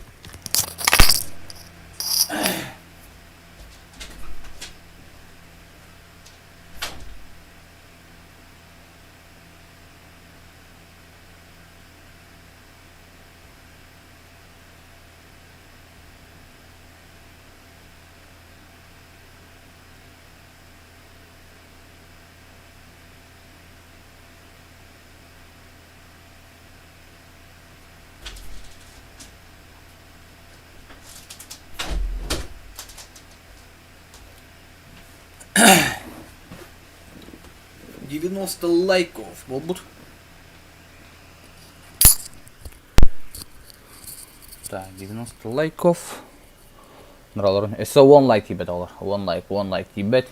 90 лайков буолбут. Так, 90 лайков. Нұраларын. Өссө 10 лайк тиийбэт оҕолор. 10 лайк, 10 лайк тиийбэт.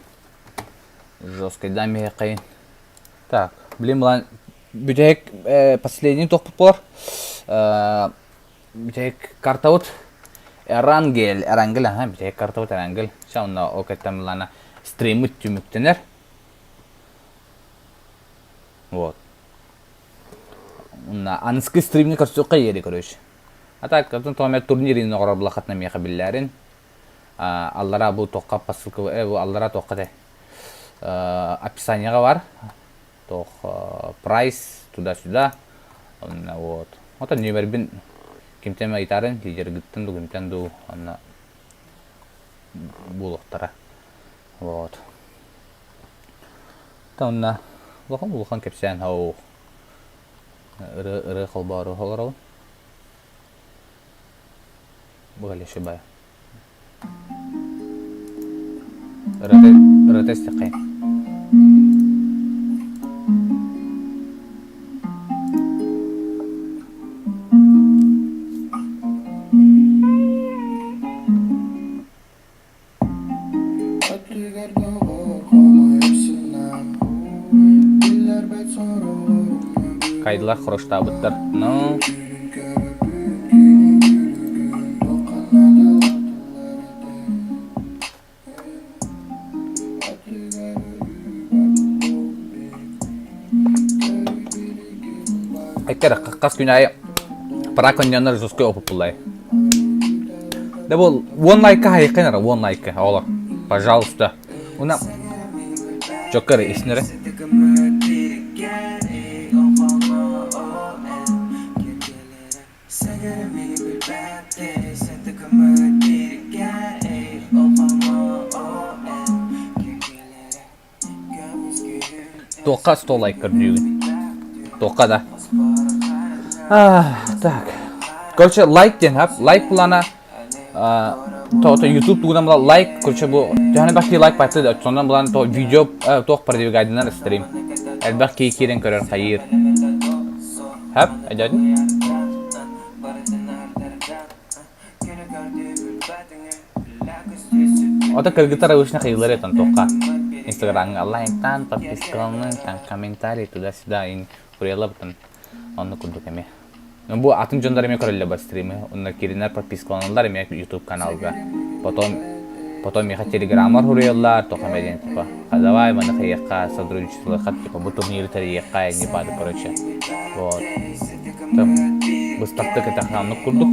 Жесткайдан миэхэ Так, блин, булан бүтэһик последний тохпут буолар. Бүтэһик картабыт Эрангел, Эрангел, аха, бүтэһик картабыт Эрангел. Сейчас онно ол кэттэн булана стриммит түмүктэнэр. Вот. Уонна аныскы стримҥэ көрсүөххэ диэри короче. А так, оттон тоҕо эмэ турнир иһин оҕорор булаххатына миэхэ биллээрин. Аллараа бу туохха по ссылка бу аллараа туохха этэй? Описаниеҕа бар. Туох прайс туда-сюда. Онно вот. Оттон нүөмэрбин кимтэн эмэ ыйытаарын, лидергыттан дуу, кимтэн дуу, онно буолуохтара. Вот. Онно улахан улахан кэпсээн һау ырыа ырыа холбоору олоробун. Бу ошибаю. Ырыата ырыата истиэххэйин. Кайдылар хороштаабыттар. Ну, Эккер хас күн аайы пора коньяннар жесткой опыт буллай. Да бул 10 лайка хайыккын ара 10 лайка оҕолор. Пожалуйста. Уна Чоккар иснere. Туохха 100 лайк көрдүүгүн? Туохха да? Так. Короче, лайк диэн хап. Лайк плана то то YouTube тугунан була лайк, короче, бу төһөнө бахи лайк баты да, сонан булан то видео туох продвигайдынар стрим. Элбэх киһи киирэн көрөр хайыр. Хап, әдәдин? Ото кыргыттар обычно хайыылар этэн туохха Инстаграмҥа лайктаан, подпискаланан, там комментарий туда-сюда ин суруйаллабытын оннук курдук эмиэ. Ну бу атын дьоннор эмиэ көрөллөр ба стримы, онно киириннэр подпискаланаллар эмиэ YouTube каналга. Потом потом миэхэ телеграммар суруйаллар, туох эмэ диэн типа давай маны хайыахха, сотрудничестволыахха, типа бу турниры тэрийиэххэ, не бады, короче. Вот. Там быстахтык это оннук курдук.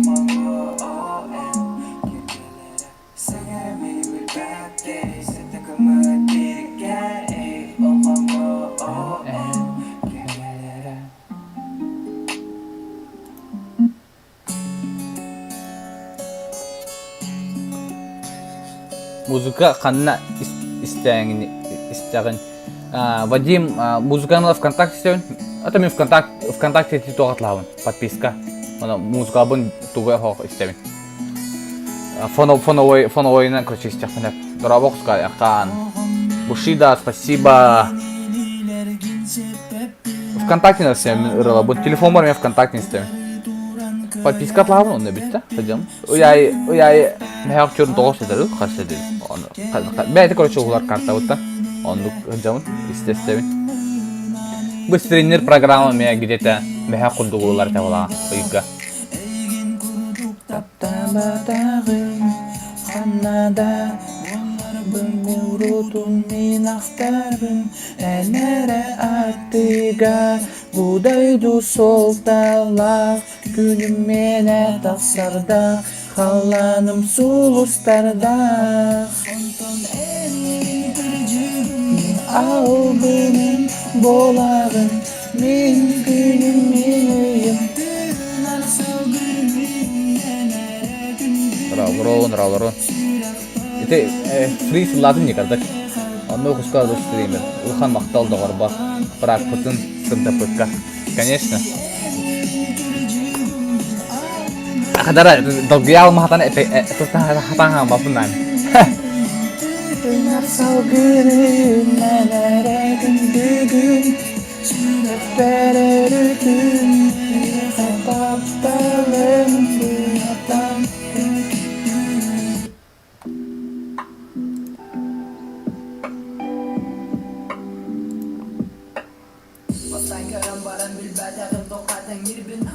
Музыка ханна истээҥин истэҕин Вадим музыканы ВКонтакте истэбин это мен ВКонтакте ВКонтакте туох подписка Аны музыкабын тугу хоох истэбин фоновой фоновойынан короче истэхпинэ дорообо акаан Бушида спасибо ВКонтакте истэбин ырылабын телефоммар мен ВКонтакте истэбин подписка атлаабын онно бүттэ садьам Уяй уяй мэһээх чурун тоҕо сытары хас сытыр ону бэйэтэ короче уһулар картабыттан оннук сылдьабын истэ-истэбин бу стримнер программа эмиэ где-то мэһээх курдук уһулар этэ буолаҕа ыйга Таптаабатаҕым ханна да буолларбын куурутун мин ахтарбын эн эрэ аттыгар бу дойду суолталаах Күнүм миэнэ тахсардаах, халлааным сулустардаах. Онтон эн мин албыным буолаҕын, мин күнүм мин ыйым. Ралрон, ралрон. Ити фри сыллаатын никардак. Онно куска стример. Улахан махтал доҕорбо. Пракпытын сырдаппыкка. Конечно. Хадара долгуйа алмаһатан хатан хаампаппын наан. Салгыным мэнэрэ күндүгүн Сүрэхпэр өрүтүн Миэхэ тапталым сыһатан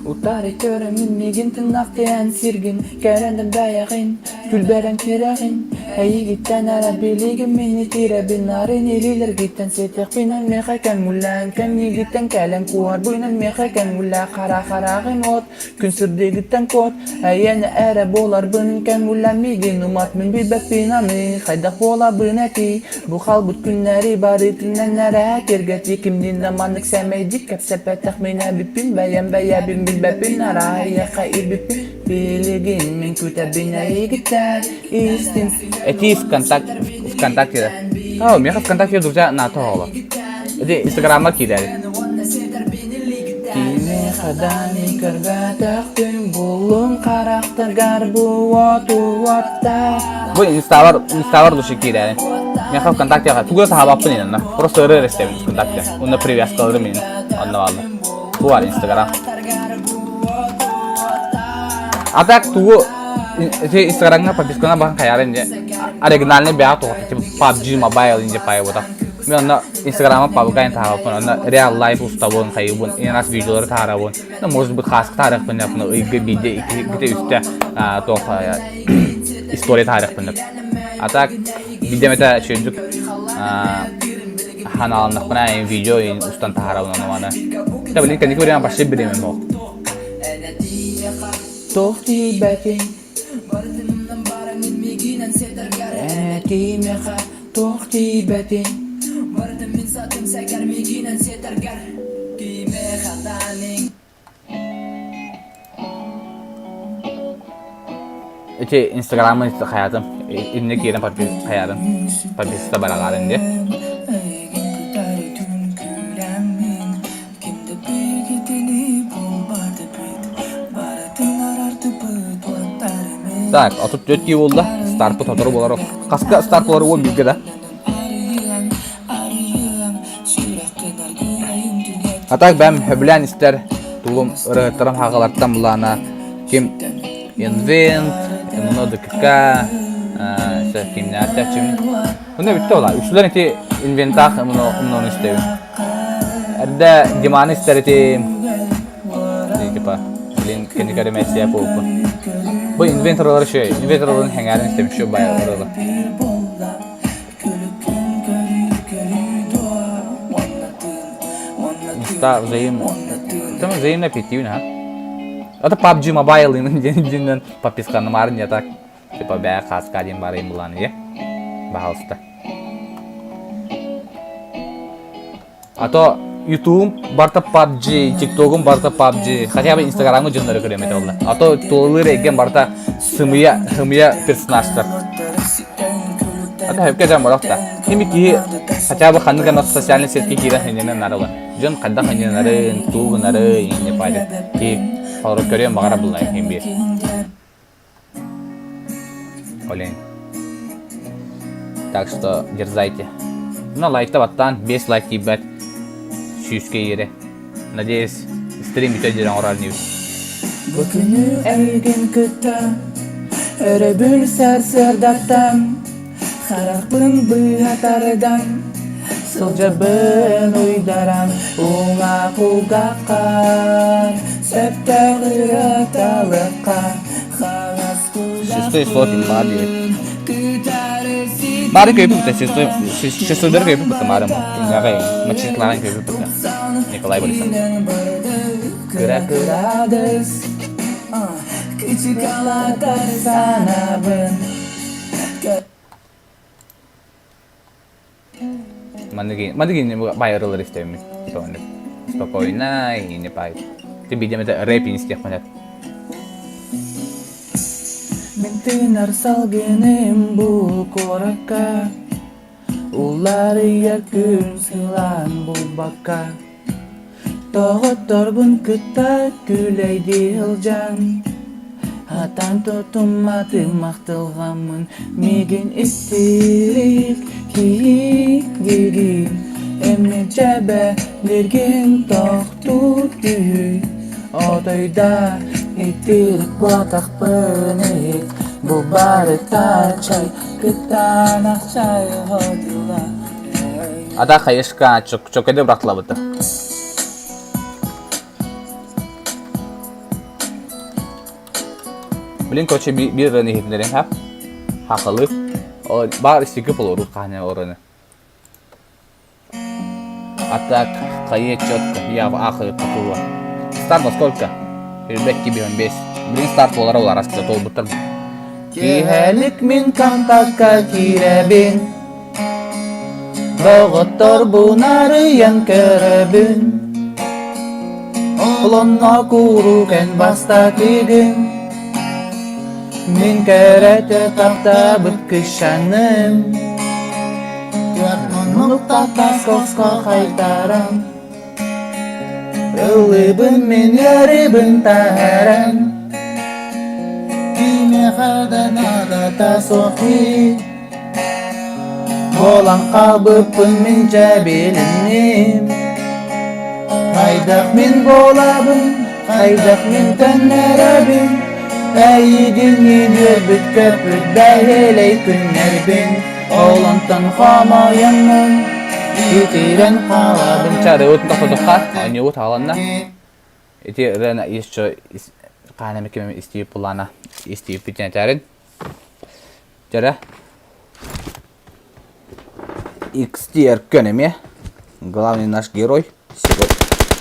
Утары көрөммүн миигин тыҥнахтыйан сиргин Кэрэнэн бэйэҕин, күлбэрэн кирэҕин Эйигиттэн эрэ билигин мин итирэбин Нарын илиилэргиттэн сиэтиэхпинэн миэхэ көҥүллээн Кэмньигиттэн кэлэн куоһарбынан миэхэ көҥүллээ Хара хараҕын уот Күн сырдыгыттан куот, эйиэнэ эрэ буоларбын көҥүллэн миигин умат мин билбэппин аны хайдах буолабын этий Бу хаалбыт күннэри барытынан эрэ киэргэтии кимниин да маннык сэмэйдик кэпсэппэтэх мин эбиппин бэйэм бэйэбин билбэппин арааһыйахха ирбиппин билигин мин күүтэбин эйигиттэн истин Эти ВКонтакте, ВКонтакте да. О, миэхэ ВКонтакте друзья НАТО оҕолор. Ити Инстаграммар киирээри. Кимиэхэ да мин көрбөтөхпүн буллум харахтаргар бу уоту уоттаах Бу инсталар, инсталар души киирээри. Миэхэ ВКонтактеҕа тугу да таһаабаппын инна. Просто ырыа эрэ истэбин ВКонтакте. Онно привязкаларым ин. Онно бааллар. Бу бар Инстаграм. А так тугу ити Инстаграмҥа подписканы бахан хайаарын дьэ оригинальный бэйэ туһата типа PUBG Mobile инде пайыбыта. Мен онно Инстаграмма пабгайн таһаабаппын, онно реал лайф устабын, хайыбын, ин раз видеолары таһаарабын. Ну, может быть, хааска таһаарыахпын деп, ыйга биирдэ, иккитэ, үстэ туох история таһаарыахпын деп. А так, биирдэ эмэтэ үчүгэйдик ханааланнахпына видео устан таһаарабын ону маны. Да, блин, кэнники время вообще бириэмэм суох. Туох тиийбэтиҥ Этимиэхэ туох тиийбэтиҥ Ити инстаграмын хайаатым инне киирэн хайаатым подписка бараҕаарын диye. Так, 34 киһи буолла. Старпы сотору буолар. Хаска старт буолар уон бииргэ да. А так бэм хөбүлээн истэр тулум ырыһыттарым хагалартан булаана ким Инвент, МНО ДКК, кимнээх чачым. Уна бүтте ола. Үксүлэр ити инвентах МНО МНОну истэбин. Эрдэ Диманы истэр этим. Типа, блин, кэнникэри мессия буолбут. Бу инвенторлар еще, инвенторларын хэҥээрин истэбин, еще бай ырыла. Инста взаимно. Там взаимно эффективно, а? Это PUBG Mobile диэн подписканы марын я так. Типа бээ хаска диэн барайын булан е. Баһалыста. А то Ютуб барта PUBG, TikTok'ум барта PUBG, хотя бы Инстаграмы дьоннору көрөм этэ олла. А то туолыр эйгэм барта сымыйа, хымыйа персонажтар. А то хөпкө дьон барах да. Кими киһи хотя бы ханнык эмэ социальный сетке киирэн хиннэнэн нарыла. Дьон хайдах хиннэнэрин, туу гынары, инне пайда. Ки хору көрүөн баҕара буллай хин биир. Олень. Так что дерзайте. Ну, лайкта баттаан, 5 лайк тиийбэт. Сүүскэ иэре. Надеюсь, стрим бүтэ диэн оҥорор инибит. Бу күнү эйигин кытта өрөбүл сарсыардаттан харахпын быыһа тардан сылдьабын уйдаран уҥа кулгааххар сөптөөх ырыаталыкка хаҥас Шестой слот имба диэбит. кытары Бары көйбүт шестой шестойдары көйбүт бытымарым. Ингаҕай мачитларын көйбүт быта. Николай Борисов. Кыра кырадыс Küçük alatar санабын Манныгы манныгы байырылар истэбиммит. Спокойно и не пай. Ты бидем это рэп не истиэхпин Мин тыынар салгыным бу куоракка Уларыйар күн сылаан булбакка Доҕотторбун кытта күлэйдии сылдьан. Атан тутумматым ахтылҕаммын Миигин истиик киһигин Эмиэ дьэбэлиргин тохтуу түһүй Отойда итирик буотахпын иһит Бу барыта чай кытаанах чай хотула Ата хайышка чөкөдө быраклабыты. Блин, короче, биир ырыаны иһитиннэрин хап. Хахалы. Баар истиги полору хаһане ораны. А так, хайе четко. Я в ахуе такого. Старт во сколько? Ребятки, бьем бес. Блин, старт болара олар аскыта толбуттар. Киэһэлик мин контакка киирэбин Доҕотторбун арыйан көрөбүн Олонно куруук эн бастакыгын Мин кэрэтэ таптаабыт кышаным Муннукта тас хайтаран Ыллыыбын мин ыарыыбын таһааран Кимиэхэ да наадата суох Буолан хаалбыппын мин дьэ билинним Хайдах мин буолабын, хайдах мин төннөрөбүн Эйигин үөрбүт көппүт бэһиэлэй күннэрбин Ол онтон хомойоммун итирэн хаалабын Чарыбыт тохтотохха, оонньуубут хааланна. Ити ырыаны еще хаана ким истиип булаана истииппитин этээрин. Дьэрэ. XTR эмиэ. Главный наш герой.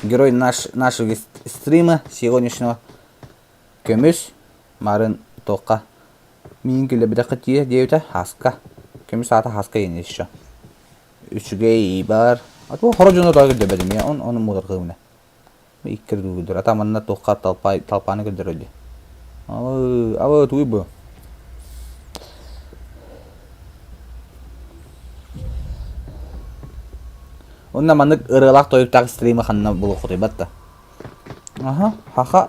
Герой наш, нашего стрима сегодняшнего. Көмүс марын тоққа. Миин күлэбитэххэ тиийэ диэбитэ хаска. Көмүс аата хаска иэн еще. Үчүгэй бар. А то хоро дьону тоҕо көрдөбөтүм я он ону муодаргыыбына. Иккир дуу Ата манна туохха толпа толпаны көрдөрөллөр. Абы абы туй бу. Онно маннык ырыалаах тойуктаах стрима ханна булуоххутуй батта. Аха, хаха.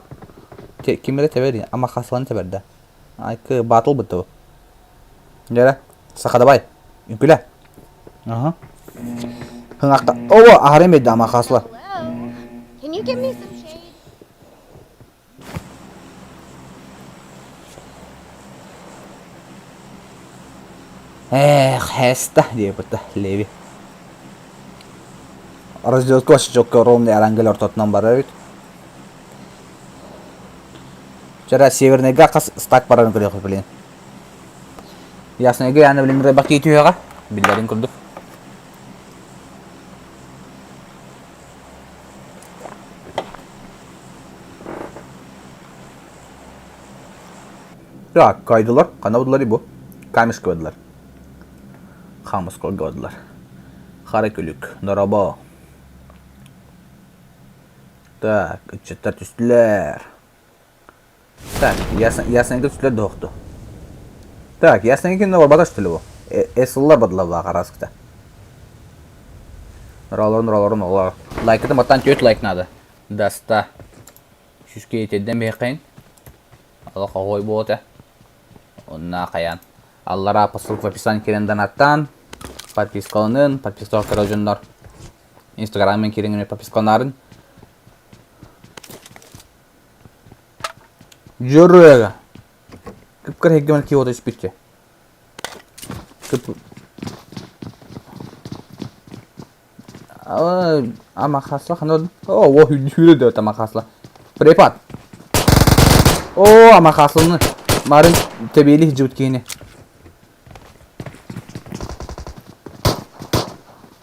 Ким эрэ тэбэр ама хаслан тэбэр да. Айкы батл бытты бу. Дьэрэ, саха давай. Үҥкүлэ. Аха. Хыңакта. Ого, аһарын бейді ама хасла. Hello. Can you give me some shade? Эх, хэста диэбитэ Леви. Разделка сычокка ровный арангел ортотунан барар эбит. Вчера Северныйга хас стак барарын көрүөхпүт блин. Яснайга яны блин рыбаки түһэҕэ биллэрин курдук. Так, кайдылар. Ханна будулар бу? Камешка бадылар. Хамысколга бадылар. Хара күлүк. Дорообо. Так, ыччаттар түстүлэр. Так, ясныйга түстүлэр доохту. Так, ясныйга кинне барбата түстүлэ бу. Эсыллар бадылар араскыта. Нураларын, нураларын, олар. Лайкытын баттан 4 лайк надо. Даста. Сүүскэ итирдэн биһиэххин олох оһуой буолуо Онно хайаан аллараа по ссылке в описании киирэн донаттаан подпискаланын, подпискалаах көрөр дьоннор инстаграмын киириҥ подпискаланарын Дьөрүөгэ Кыпкыр һэггэмэн киота түспүтчэ Кып Амахасла ханна О, сүүрэ да Амахасла. Препад. О, Амахасланы марын тэбиэли сылдьыбыт киһини.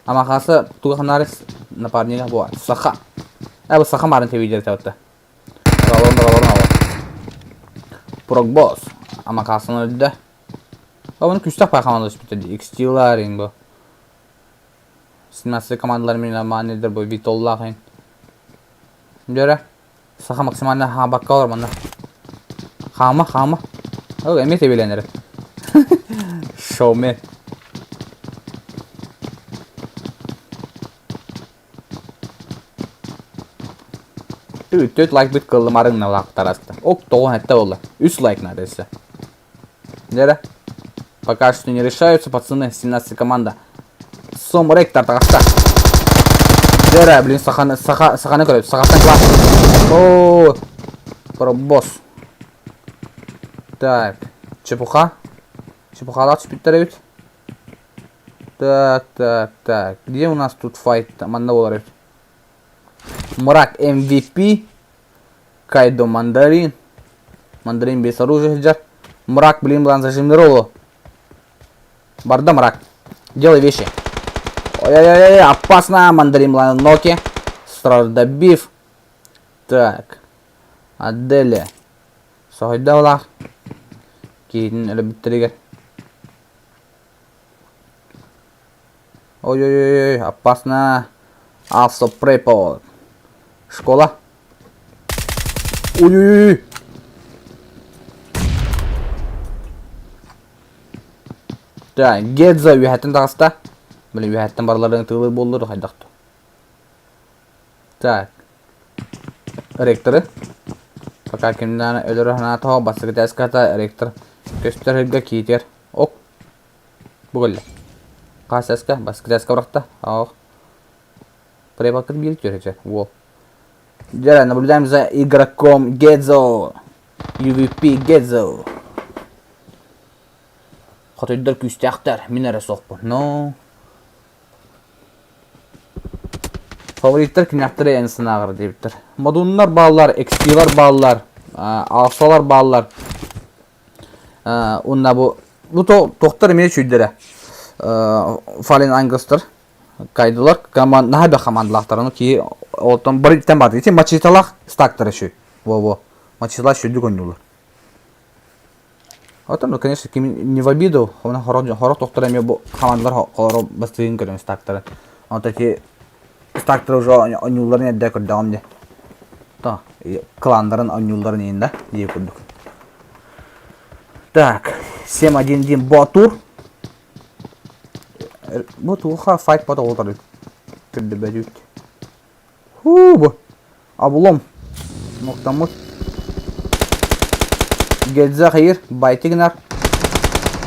Амахаса туга ханаарыс напарнига бу саха. Э, бу саха марын тэбиилер табытта. Ралон, ралон, ралон. Прогбос. Амахасаны өлдө. Оны күстэх байхаман өспүтэ XT-лар бу. Синассы командалар менен маанилдер бу Витоллаах ин. Дөрө. Саха максимально хаабакка олор манна. Хаама, хаама. Ол эмиэ тебилэнэр. Шоумен. Түт лайк бит кыллымарыҥ налаахтараста. Ок, тоҕо этте болла. Үс лайк надо өссө. Дьэрэ. Пока что не решаются, пацаны. 17 команда. Сом ректор таҕыста. Дьэрэ, блин, саханы, саха, саханы көрөбүт. Сахаттан класс. О, пробос. Так, чепуха. Чепухалаах түспүттэр эбит. Так, так, так. Где у нас тут файт? Манна буолар эбит. Мрак MVP. Кайдо Мандарин. Мандарин без оружия сылдьар. Мрак, блин, булан зажимныр Барда мрак. Делай вещи. Ой-ой-ой, опасно. Мандарин булан ноки. Сразу добив. Так. Аделя. Соһуйда олах. Киһитин өлөбүттэригэр. Ой-ой-ой, опасно. Автопрепод. Школа. Ой-ой-ой. Так, Гедза үөһэттэн таҕыста. Блин, үөһэттэн барыларын тыылыр буоллар хайдах Так. Ректоры. Пока кимнээн өлөрө санаатаҕа бастакы тээската ректор көстөр сиргэ киитэр. Ок. Бу кэллэ. Хас эска? Бастакы тээскэ бырахта. Ох. Препакыр биир түөрөчө. Уол. Дьэ, наблюдаем за игроком Гедзо. UVP Гедзо. Хотойдор күүстээхтэр. Мин эрэ суохпун. Но. Фавориттар кинээхтэрэ эн санааҕар диэбиттэр. Модуннар бааллар, XP-лар бааллар, Алфалар бааллар. Уонна бу бу туохтар эмиэ үчүйдэрэ. Фален Ангелстар кайдылар команд наһаа бэх командалаахтар. Ону кии оттон барыттан бааты. Ити мачиталах стактар үчүй. Во-во. Мачиталах сүрдүк ойнуулар. Оттон, ну, конечно, ким не в обиду, оны хорох тохтор эмиэ бу хамаандалар холоро бастыгын көрөн стактары. Онто ити стактары уже онньуулларын эрдэ көрдөҕүм дии. То, кланнарын онньуулларын иһин да дии курдук. Так, 7-1-1 Ботур. Бу туха файт бот олтар күрдүбөдүт. Хуу бу. Облом. Нуктаммыт. Гедзе хайыр, байты гынар.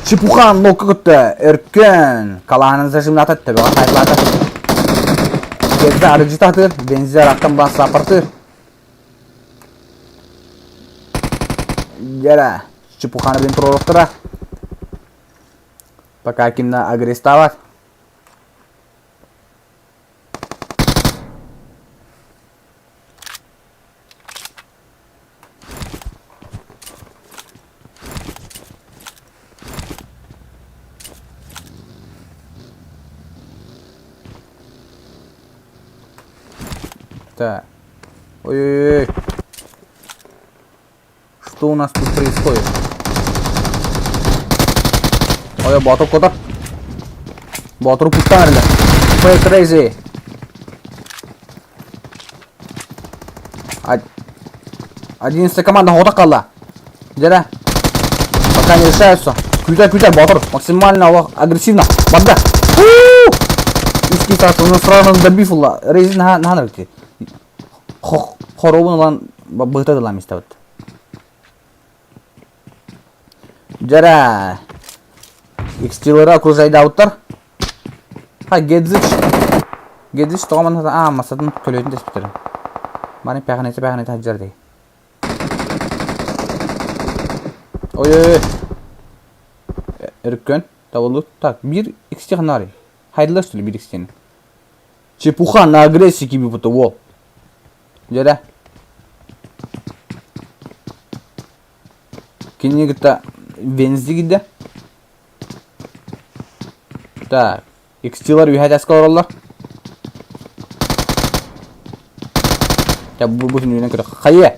Чепуха нокка кытта өркөн. Калаһанын зажимната төбөҕө хайтлаата. Гедзе арыгыта атыр, бензин арактан бас сапартыр. Дьэрэ, чепуханы блин туруоруохтара. Пока кимна агрестовать. Так. Ой-ой-ой. Что у нас тут происходит? Ой, Боотур куотар. Боотур куттаан эрэллэр. Play crazy. Одиннадцатая команда хоҕото хаалла. Дьэрэ. Пока не решаются. Күүтэр, күүтэр, Боотур. Максимально агрессивно. Барда. Узкий сразу сразу добив ула. Рейзи наһаа наһаа Хоруобун ылан быһыта дылаам истэбит. Дьэрэ! Икстилары окружайдаабыттар. Ха, Гедзич. Гедзич тоҕо манна аа, массатын көлүөтүн тэспиттэр. Маны пэхэнэтэ пэхэнэтэ сылдьар дии. Ой-ой-ой. Өркөн, табыллы. Так, биир иксти ханна Хайдылар что ли биир икстини? Чепуха на агрессии киби уол. Дьэрэ. Кинини кытта Вензи киирдэ. Так. XT-лар үһэ тэскэ олороллор. Бу бу түнүнэн көрө. Хайа?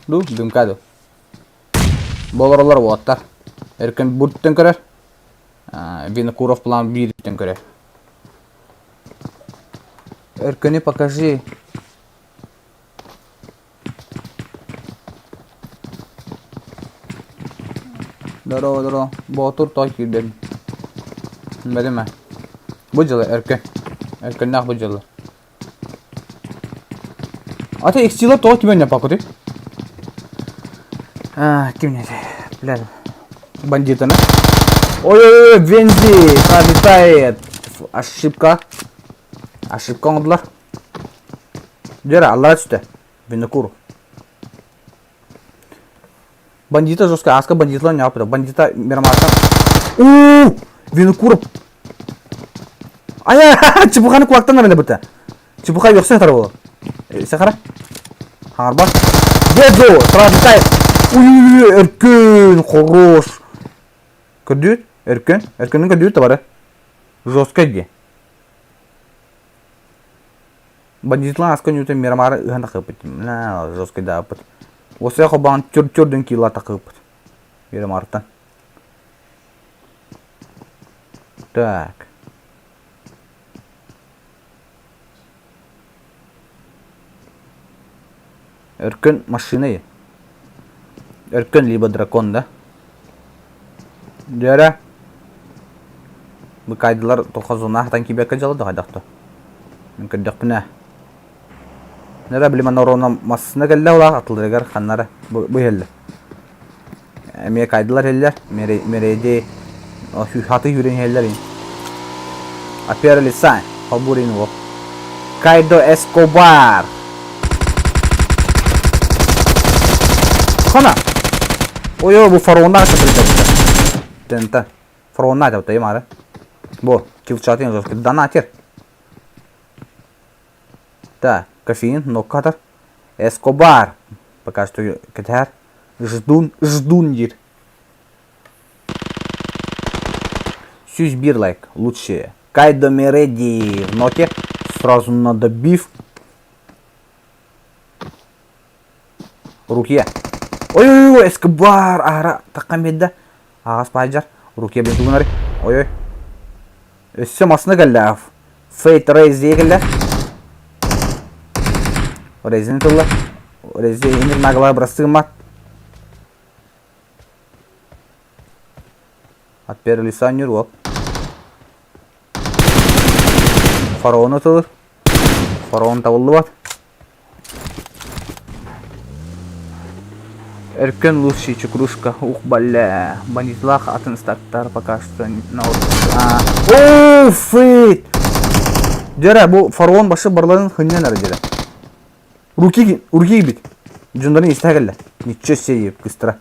Ду, дымка ду. Болороллор уоттар. Өркөн бурттан көрөр. Винокуров план биириттэн көрөр. Өркөнү покажи. Здорово, здорово. Боотур той киирдим. Бэлимэ. Бу дьылы Өркөн. Өркөннөөх бу дьылы. Ата иксилар тоҕо ким өнньаппаккытый? А, ким не Бля, бандитаны. Ой-ой-ой, Вензи пролетает. Ошибка. Ошибка оҥордулар. Дьэ, аллара түстэ. Винокур. Бандита жестко, аска бандитлар не аппыта. Бандита мирамарта. Уу! Винокуров. Ая, чепуханы кулактан арына быта. Чепуха йокса хатар боло. Сахара. Хаҥарба. Дедо, сразу Уй, өркөн, хорош. Көрдүүр? Өркөн? Өркөнүн көрдүүр табары. Жестко дии. Бандитлан аска ньуутун Мирамары ыһан тахыппыт. Жесткий дааппыт. Уосуйа холбоон чүр-чүрдүн киила тахыппыт. Мирамартан. Так. Өркөн машина Өркөн либо дракон да? Дьөрө. Быкайдылар тоха зона хатан киибэккэ дьала да хайдах Мин көрдөхпүнэ. Нера били манна оруона массына кэллэ улаах атыларыгар ханнара бу иһэллэр. Эмиэ кайдылар иһэллэр. Мереди хаты үүрэн иһэллэр. Опера лица. Холбур ин ол. Кайдо Эскобар. Хана. Ой, бу фараоннар кытырды. Тента. Фараоннар деп тайым ары. Бу, килчатын жестко. Донатер. Да, кофеин, ноккатор. Эскобар. Пока что кэтэр. Ждун, ждун диир. 101 лайк, лучшие. Кайдо Мереди в ноте. Сразу надо биф. Рукья. Ой-ой-ой, Эскобар, ара, таққан бедді. Ағас пайжар. Рукья бен тугунары. Ой-ой. Өссө масына кэллэ. Фейт Рейзи кэллэ. Рейзини тылла. Рейзи инир нагла бырастыгыммат. От первого лица нюр Фараону тылыр. Фараон табыллыбат. Өркөн лучший чукрушка. Ух, бля. Бандитлах атын статтар пока что на О, фейт! Дьэрэ, бу фараон башы барларын хыннан эрэ дьэрэ. Руки, руки бит. Дьоннорун истэ кэллэ. Ничего себе, быстро.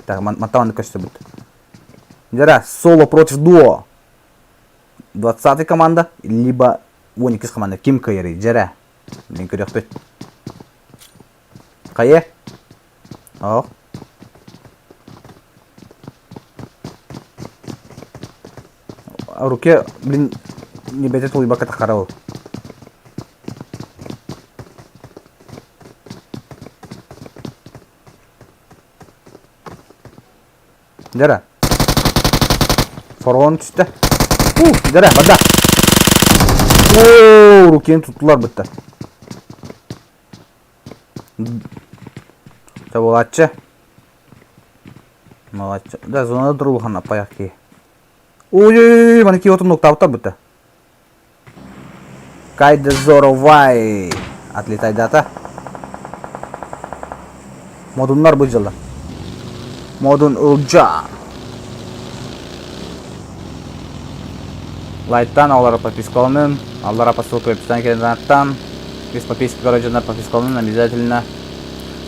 Так, матан көстө Дьэрэ, соло против дуо. 20 команда, либо 12 команда. Ким кыайарый? Дьэрэ. Мин көрүөхпүт. Хайа? О. Руке, блин, не бэтэ тулуйбакка тахара ол. Дьэрэ. Форон түстэ. У, дьэрэ, барда. Оо, рукин туттулар бытта. Табылааччы. Молодцы. Да, зонада турулхан аппаяк киһи. Ой-ой-ой, маны киһи отун нуктаабыттар бытта. Кайда Зоровай отлетайдата. Модуннар бу дьылы. Модун Ылдьаа. Лайктан аллара подпискаланын, аллара по ссылке в описании каналаттан. Без подписки көрө дьоннор подпискаланын обязательно.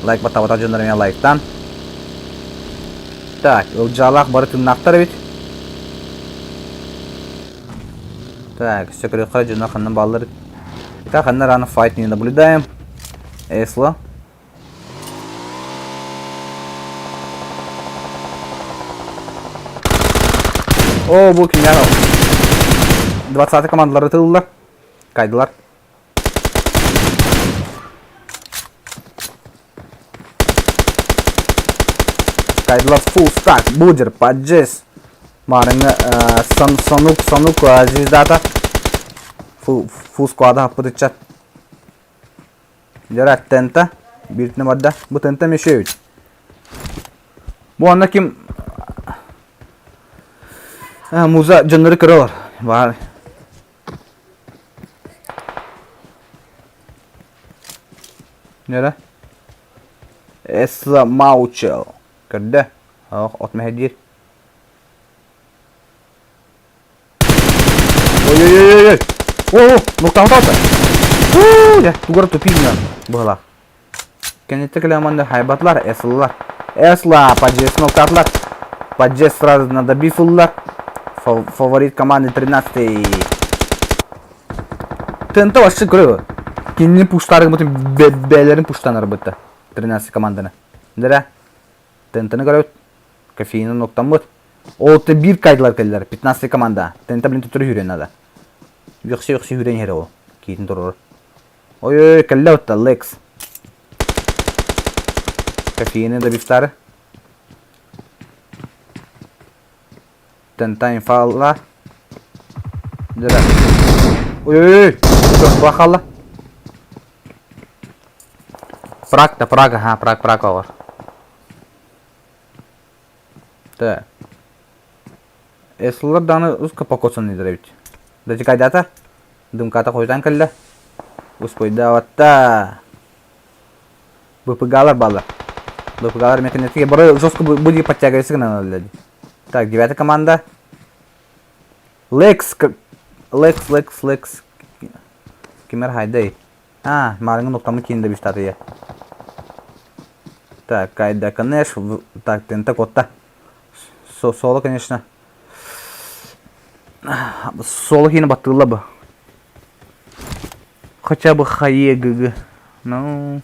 Лайк баттабата дьоннор эмиэ лайктан. Так, Ылдьаалаах бары тыыннаахтар эбит. Так, все көрүөххэ дьоннор ханна бааллар. Так, ханна рано файт не наблюдаем. Эсла. О, бу кимнээх 20 командалары тыллар. Кайдылар. Кайдылар full stack. Будер, Паджес. Маарыҥҥа Санук, Санук звездата. Full, full squad хаппытыччат. Дьэ тента бииртинэ барда. Бу тента мешеют. Бу онно ким муза дьоннору көрөлөр. Баар. Нөрө. Эсла Маучел. Көрдө. Ох, от мэһэдиир. Ой-ой-ой-ой! О, нуктауталта. Уу, дьэ, тугар тупиҥҥа быһалаах. Кэнниттэ кэлэн манна хайбатылар, эслалар. Эсла, Паджес ноктаатылар. Паджес сразу надо бифыллар. Фаворит команды 13-й. ТНТ вообще көрө. Кинини пуштары бутун бээлерин пуштанар бытта. 13 команданы. Дэрэ. ТНТны көрөбүт. Кофеинын ноктаммыт. Ол те биир кайдылар кэллэр. 15 команда. ТНТ блин төттөрү хүрен надо. Үөхсэ-үөхсэ хүрен иһэр ол. Киитин турар. Ой-ой, кэллэ отта Лекс. Кофеины добивтары. ТНТ инфалла. Дыра. Ой-ой-ой. Бахалла. Праг да Праг, ага, Праг, Праг олар. Да. Эслар даны узко покоцан эбит. Датикайдата. Дымката хойутан кэллэ. Успойдаабатта. БПГ-лар бааллар. БПГ-лар мекенетиге бары жестко будет подтягиваться гынан Так, девятая команда. Лекс, Лекс, Лекс, Лекс. Кимер хайдай. А, маарыҥҥы нуктаммыт киин да бистаатыйа. Так, Кайда Канеш, так, тента котта. Соло, конечно. Соло киини баттыылла бу. Хотя бы хайе гг. Ну...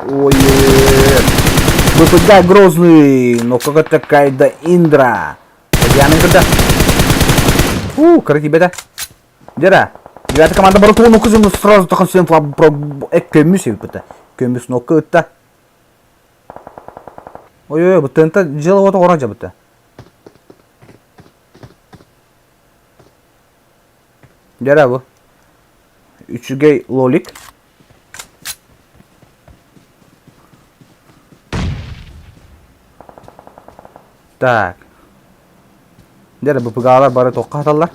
Ой, БПГ Грозный, но как это Кайда Индра. Диана когда? У, ребята. Дера. Девятая команда Баратуну кызым сразу тахан сен про көмүс эбит Көмүс нокка ытта. Ой-ой, бу тента дьыала вот оҕоро дьабыта. Дьэрэ бу. Үчүгэй лолик. Так. Дьэрэ БПГ-лар бары туохха хаталлар?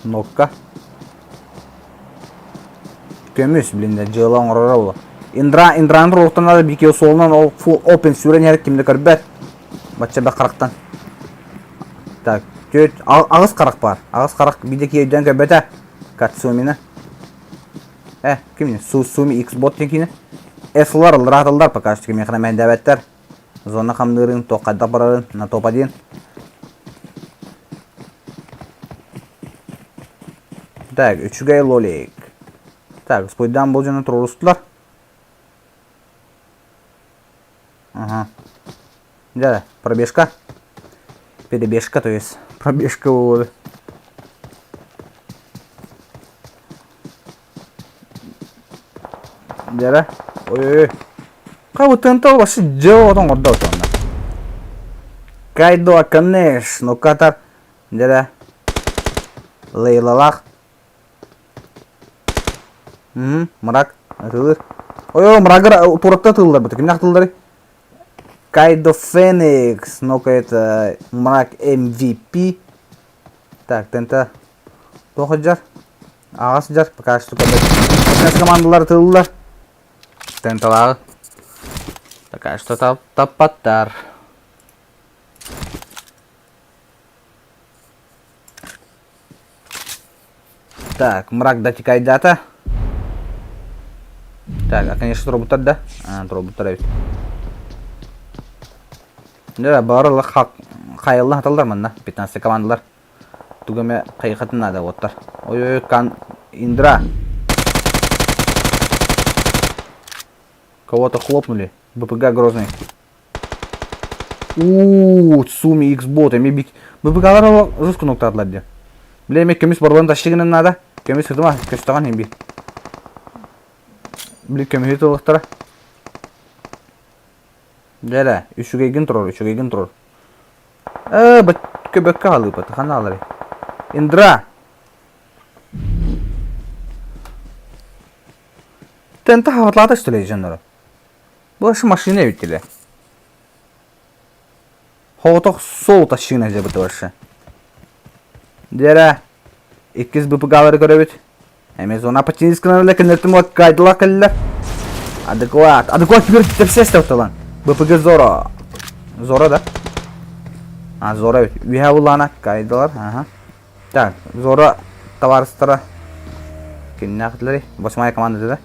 Нокка. Көмүс, блин, дьыала оҥороро була. Индра, Индраны туруохтан надо бикио суолунан ол фу open сүүрэн иһэр ким да көрбөт. Бачча бэх харахтан. Так, түөрт, аҕыс харах баар. Аҕыс харах биирдэ киһи өйдөөн көрбөтө. Кацумина. Э, ким Суми Xbot диэн киинэ. С-лар ылларааталлар пока что кимиэхэ мэндээбэттэр. Зона хамныырын, туох хайдах барарын, на топ один. Так, үчүгэй лолик. Так, спойдаан бұл дьону туруорустулар. Ага. Да, пробежка. Перебежка, то есть. Пробежка вот. Дьэрэ. Ой-ой-ой. Хай ТНТ вообще дьыл отон ордо отонна. Кайдо Аканеш, ну катар. Дьэрэ. Лейлалах. Мм, мрак. Атылыр. Ой, мрагыр туратта тыллар бу. Кимнәк тыллары? Кайдо Феникс, ну-ка это мрак MVP. Так, ТНТ. Туох дьар? Аҕас дьар, пока что көрбөт. командалар тыллар. ТНТ-лааҕы. Пока что таппаттар. Так, мрак датикайдата. Так, а конечно роботтар да? А, роботтар эбит. Да, бары хайылла хаталлар манна. 15 командалар. Тугу эмэ хайыхатын наада уоттар. Ой-ой, кан Индра. Кого-то хлопнули. БПГ Грозный. Уу, Суми X-бот, эми бик БПГ-лар жестко ноктаатылар дии. Бля, эми көмүс борларын тащыгынан наада. Көмүс ытыма, көстөҕөн иһин бир. Били көмүһү тылыктара. Дьэ үчүгэйгин турар, үчүгэйгин турар. Ээ, бөккө хаалыыппыт, ханна хааларый? Индра! ТНТ хаҕатлаата что ли дьоннору? Бу машина эбит диле. Соҕотох суол тащыына дьабыты барша. Дьэрэ, иккис БПГ-лары көрөбүт. Эмиэ зона подчинисканарла кинилэртэн кайдылар кэллилэр. Адекват. Адекват кибер тэпсэс тапталан. БПГ Зоро. Зоро да? А, Зоро эбит. Үһэ буллаана кайдылар. Ага. Так, Зоро товарыстара киннээхтилэри? Восьмая команда да?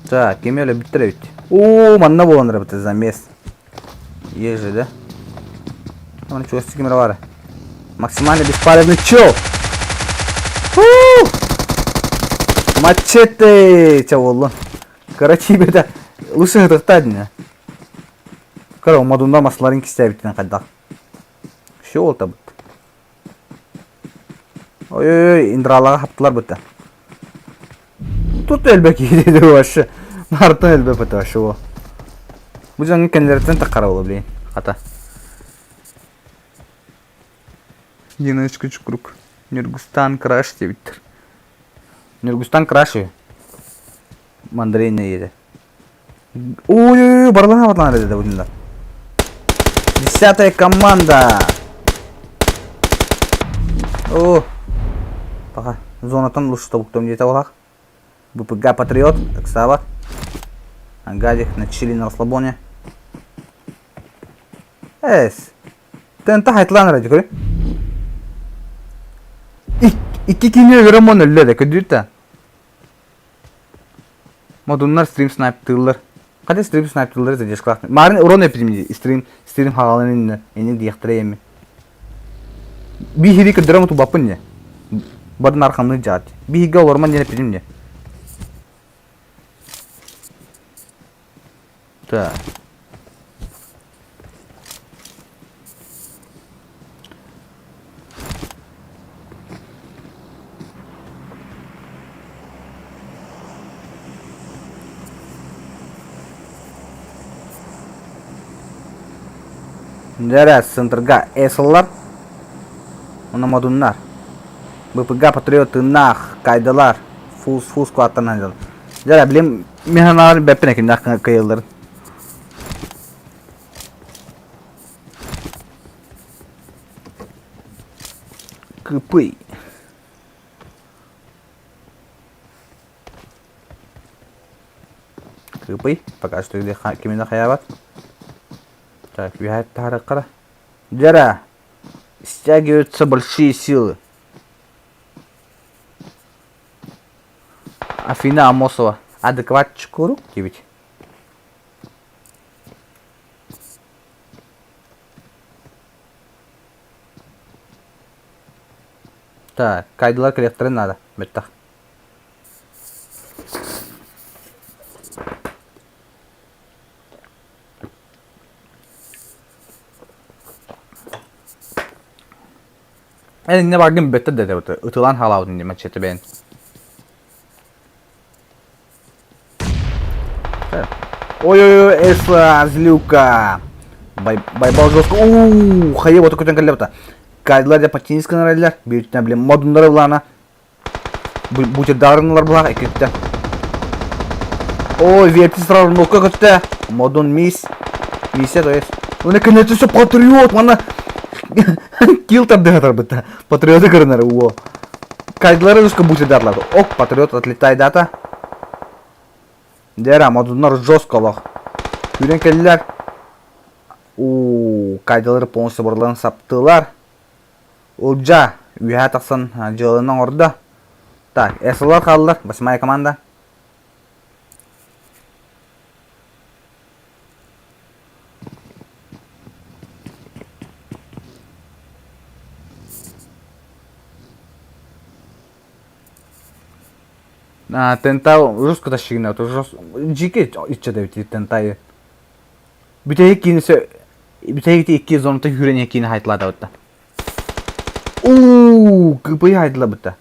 Так, кими өлөрбүттэр эбит. Оо, манна буолан эрэ эбит замес. Есть же, да? Оны чугас ким эрэ баар. Максимально бесполезный чел. Фу! Мачете! Чэ буоллун. Короче, ребята, лучше ытыктаа динэ. Кара, модунда масларын кистээбиттэн хайдах. Все ол табыт. Ой-ой-ой, Индралаҕа хаптылар быта. Тут элбэ киһи вообще. Мартын элбэ быта вообще о. Бу дьоҥҥо кэннилэриттэн таххара буолуо блин. Хата. Диночка чукрук. Нюргустан краш диэбиттэр. Нюргустан краш үһү. Мандарин ийэтэ. Ой-ой-ой, барыларын абатланар этэ бу Десятая команда. О, пока зонатан лучше тобуктом где-то волах. БПГ Патриот, Оксава. Гадик на чили на расслабоне. Эс. Тента хайтлан ради көрө. Икки кини өлөрөмон өллө да көдүүр Модуннар стрим снайптыыллар. Хотя стрим снайптыыллар задержкалаах. Марын урон эпидемии стрим стрим хаалан иннэ инник диэхтэрэ эми. Биһири көрдөрөм тубаппын не. Барын архамны жаат. Биһиге олорман диэн эпидем не. Так. Дьэрэ, центрга эсэллар, уонна модуннар. БПГ патриот тыыннаах, кайдалар, фуз фуз куаттан сылдьаллар. Дьэ, билим мин санаабар бэппин кимнээх кыайылларын. Кыпый. Кыпый. Пока что кимин хайаабат. Так, үһэ таһарыккара. Дьэрэ, стягиваются большие силы. Афина Амосова адекват чукуру диэбит. Так, кайдылар кэлиэхтэрин наада, бэттэх. Эн иннэ баргын бөттө да этэ ытылаан хаалаабытын дии маччата бэйэн. Ой-ой-ой, Эсла, злюка. Байбал жестко. Уу, хайа вот көтөн кэллэ бата. Кайдылар дьэ подчинись гынараллар. Бииртэн блин модуннары булаана. Бутердарынылар булаах иккиттэ. Ой, верти сразу нокка көттө. Модун мисс. Миссия, то есть. Ну, наконец-то все патриот, манна килл тардыһатар Патриоты көрүнэр, уо. Кайдылары жестко бутердарлар. Ок, патриот отлетай дата. Дера, модуннар жестко олох. Күүрэн кэллилэр. У, кайдылары полностью барыларын саптылар. Ылдьаа үөһээ тахсан дьыаланы оҥордо. Так, СЛР хааллар, восьмая команда. А, Тентау жестко тащигина, то жестко. Жике иччэ эбит Тентайы. Бүтэһик киинесе бүтэһик икки зоната күүрэн киини хайтылаатабытта. Уу, кыпый хайтылабытта.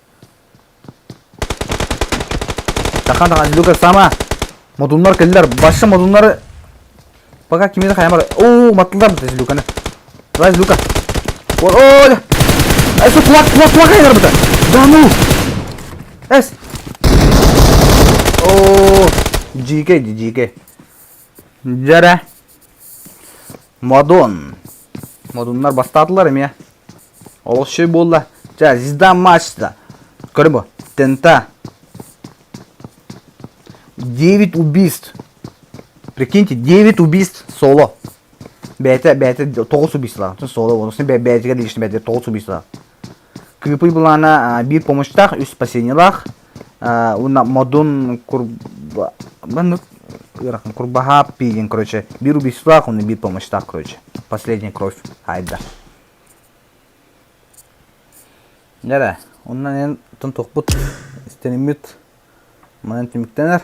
Тахан тахан Люка сама. Модуннар кэллэр. Башы модуннары пока кимини хайамар. Оо, маттылар быта Люканы. Давай, Люка. О, Эй, кулак, кулак, кулак хайдар быта. Да ну. Эс! Оо, дьиикэй дии, дьиикэй. Дьэрэ. Модун. Модуннар бастаатылар эмиэ. Олох буолла. Чэ, звезда матчта. Көрө бу. Тента. 9 убийств. Прикиньте, 9 убийств соло. Бэйэтэ, бэйэтэ 9 убийстволаах. Соло, онусын бэйэтигэр лично бэйэтэ 9 убийстволаах. Кыыпый былаана биир помощтаах, үс спасениелаах. Уонна модун курба... ыарахан курбаһаап пиигин, короче, биир убийстволаах, уонна биир помощтаах, короче. Последняя кровь. Айда. Дьэ, онон эн тохпут истэниммит манан түмүктэнэр.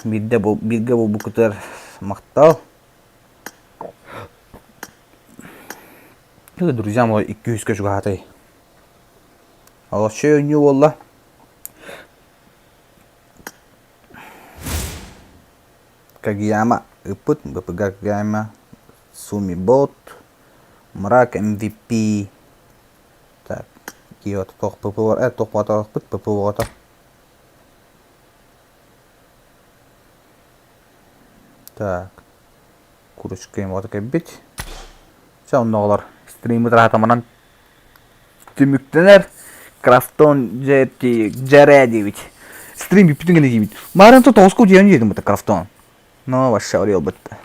Биирдэ бииргэ буолбуккутугар махтал. Друзья мои, 200-ка чугаһаатай. Олоччу оонньуу буолла. Кагияма ыппыт, БПГ Кагияма, Суми Бот, Мрак MVP. Так, Киото туох ПП туох баатарахпыт ПП оҕото. Так, курочка оҕото кэлбит. Чэ, онно оҕолор стриммит ыраатаманан түмүктэнэр. Крафтон дьэти дьэрээ диэбит. Стрим бүппүтүн гэнэ диибит. Мааран то тоҕуску утуйан диэтим быта Крафтон. Но вообще орел бытта.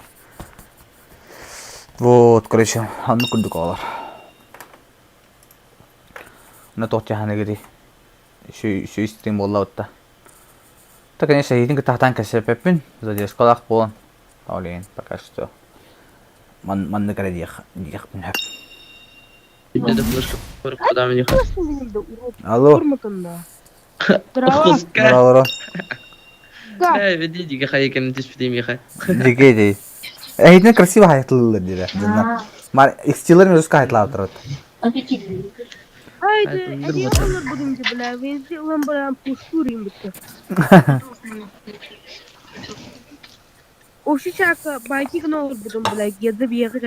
Вот, короче, оннук курдук оҕолор. Онно туох дьаһаныгыдый? Үчүгэй стрим буолла бытта. Та, конечно, эйигин кытта сатаан кэпсэппэппин. Задержкалаах буолан. Ол иһин пока что маннык эрэ диэх диэхпин сөп. Алло. Здорово. Дикий дей. Эһитин красиво хайытылылар дире. Мар икстилер мөзүскө хайытылаабытар. Haydi, эдиэ олор бүгүнкү бля, везде ылан баран пустур бутта. Ошичака байки гына олорбутум бля, гезде биэҕи.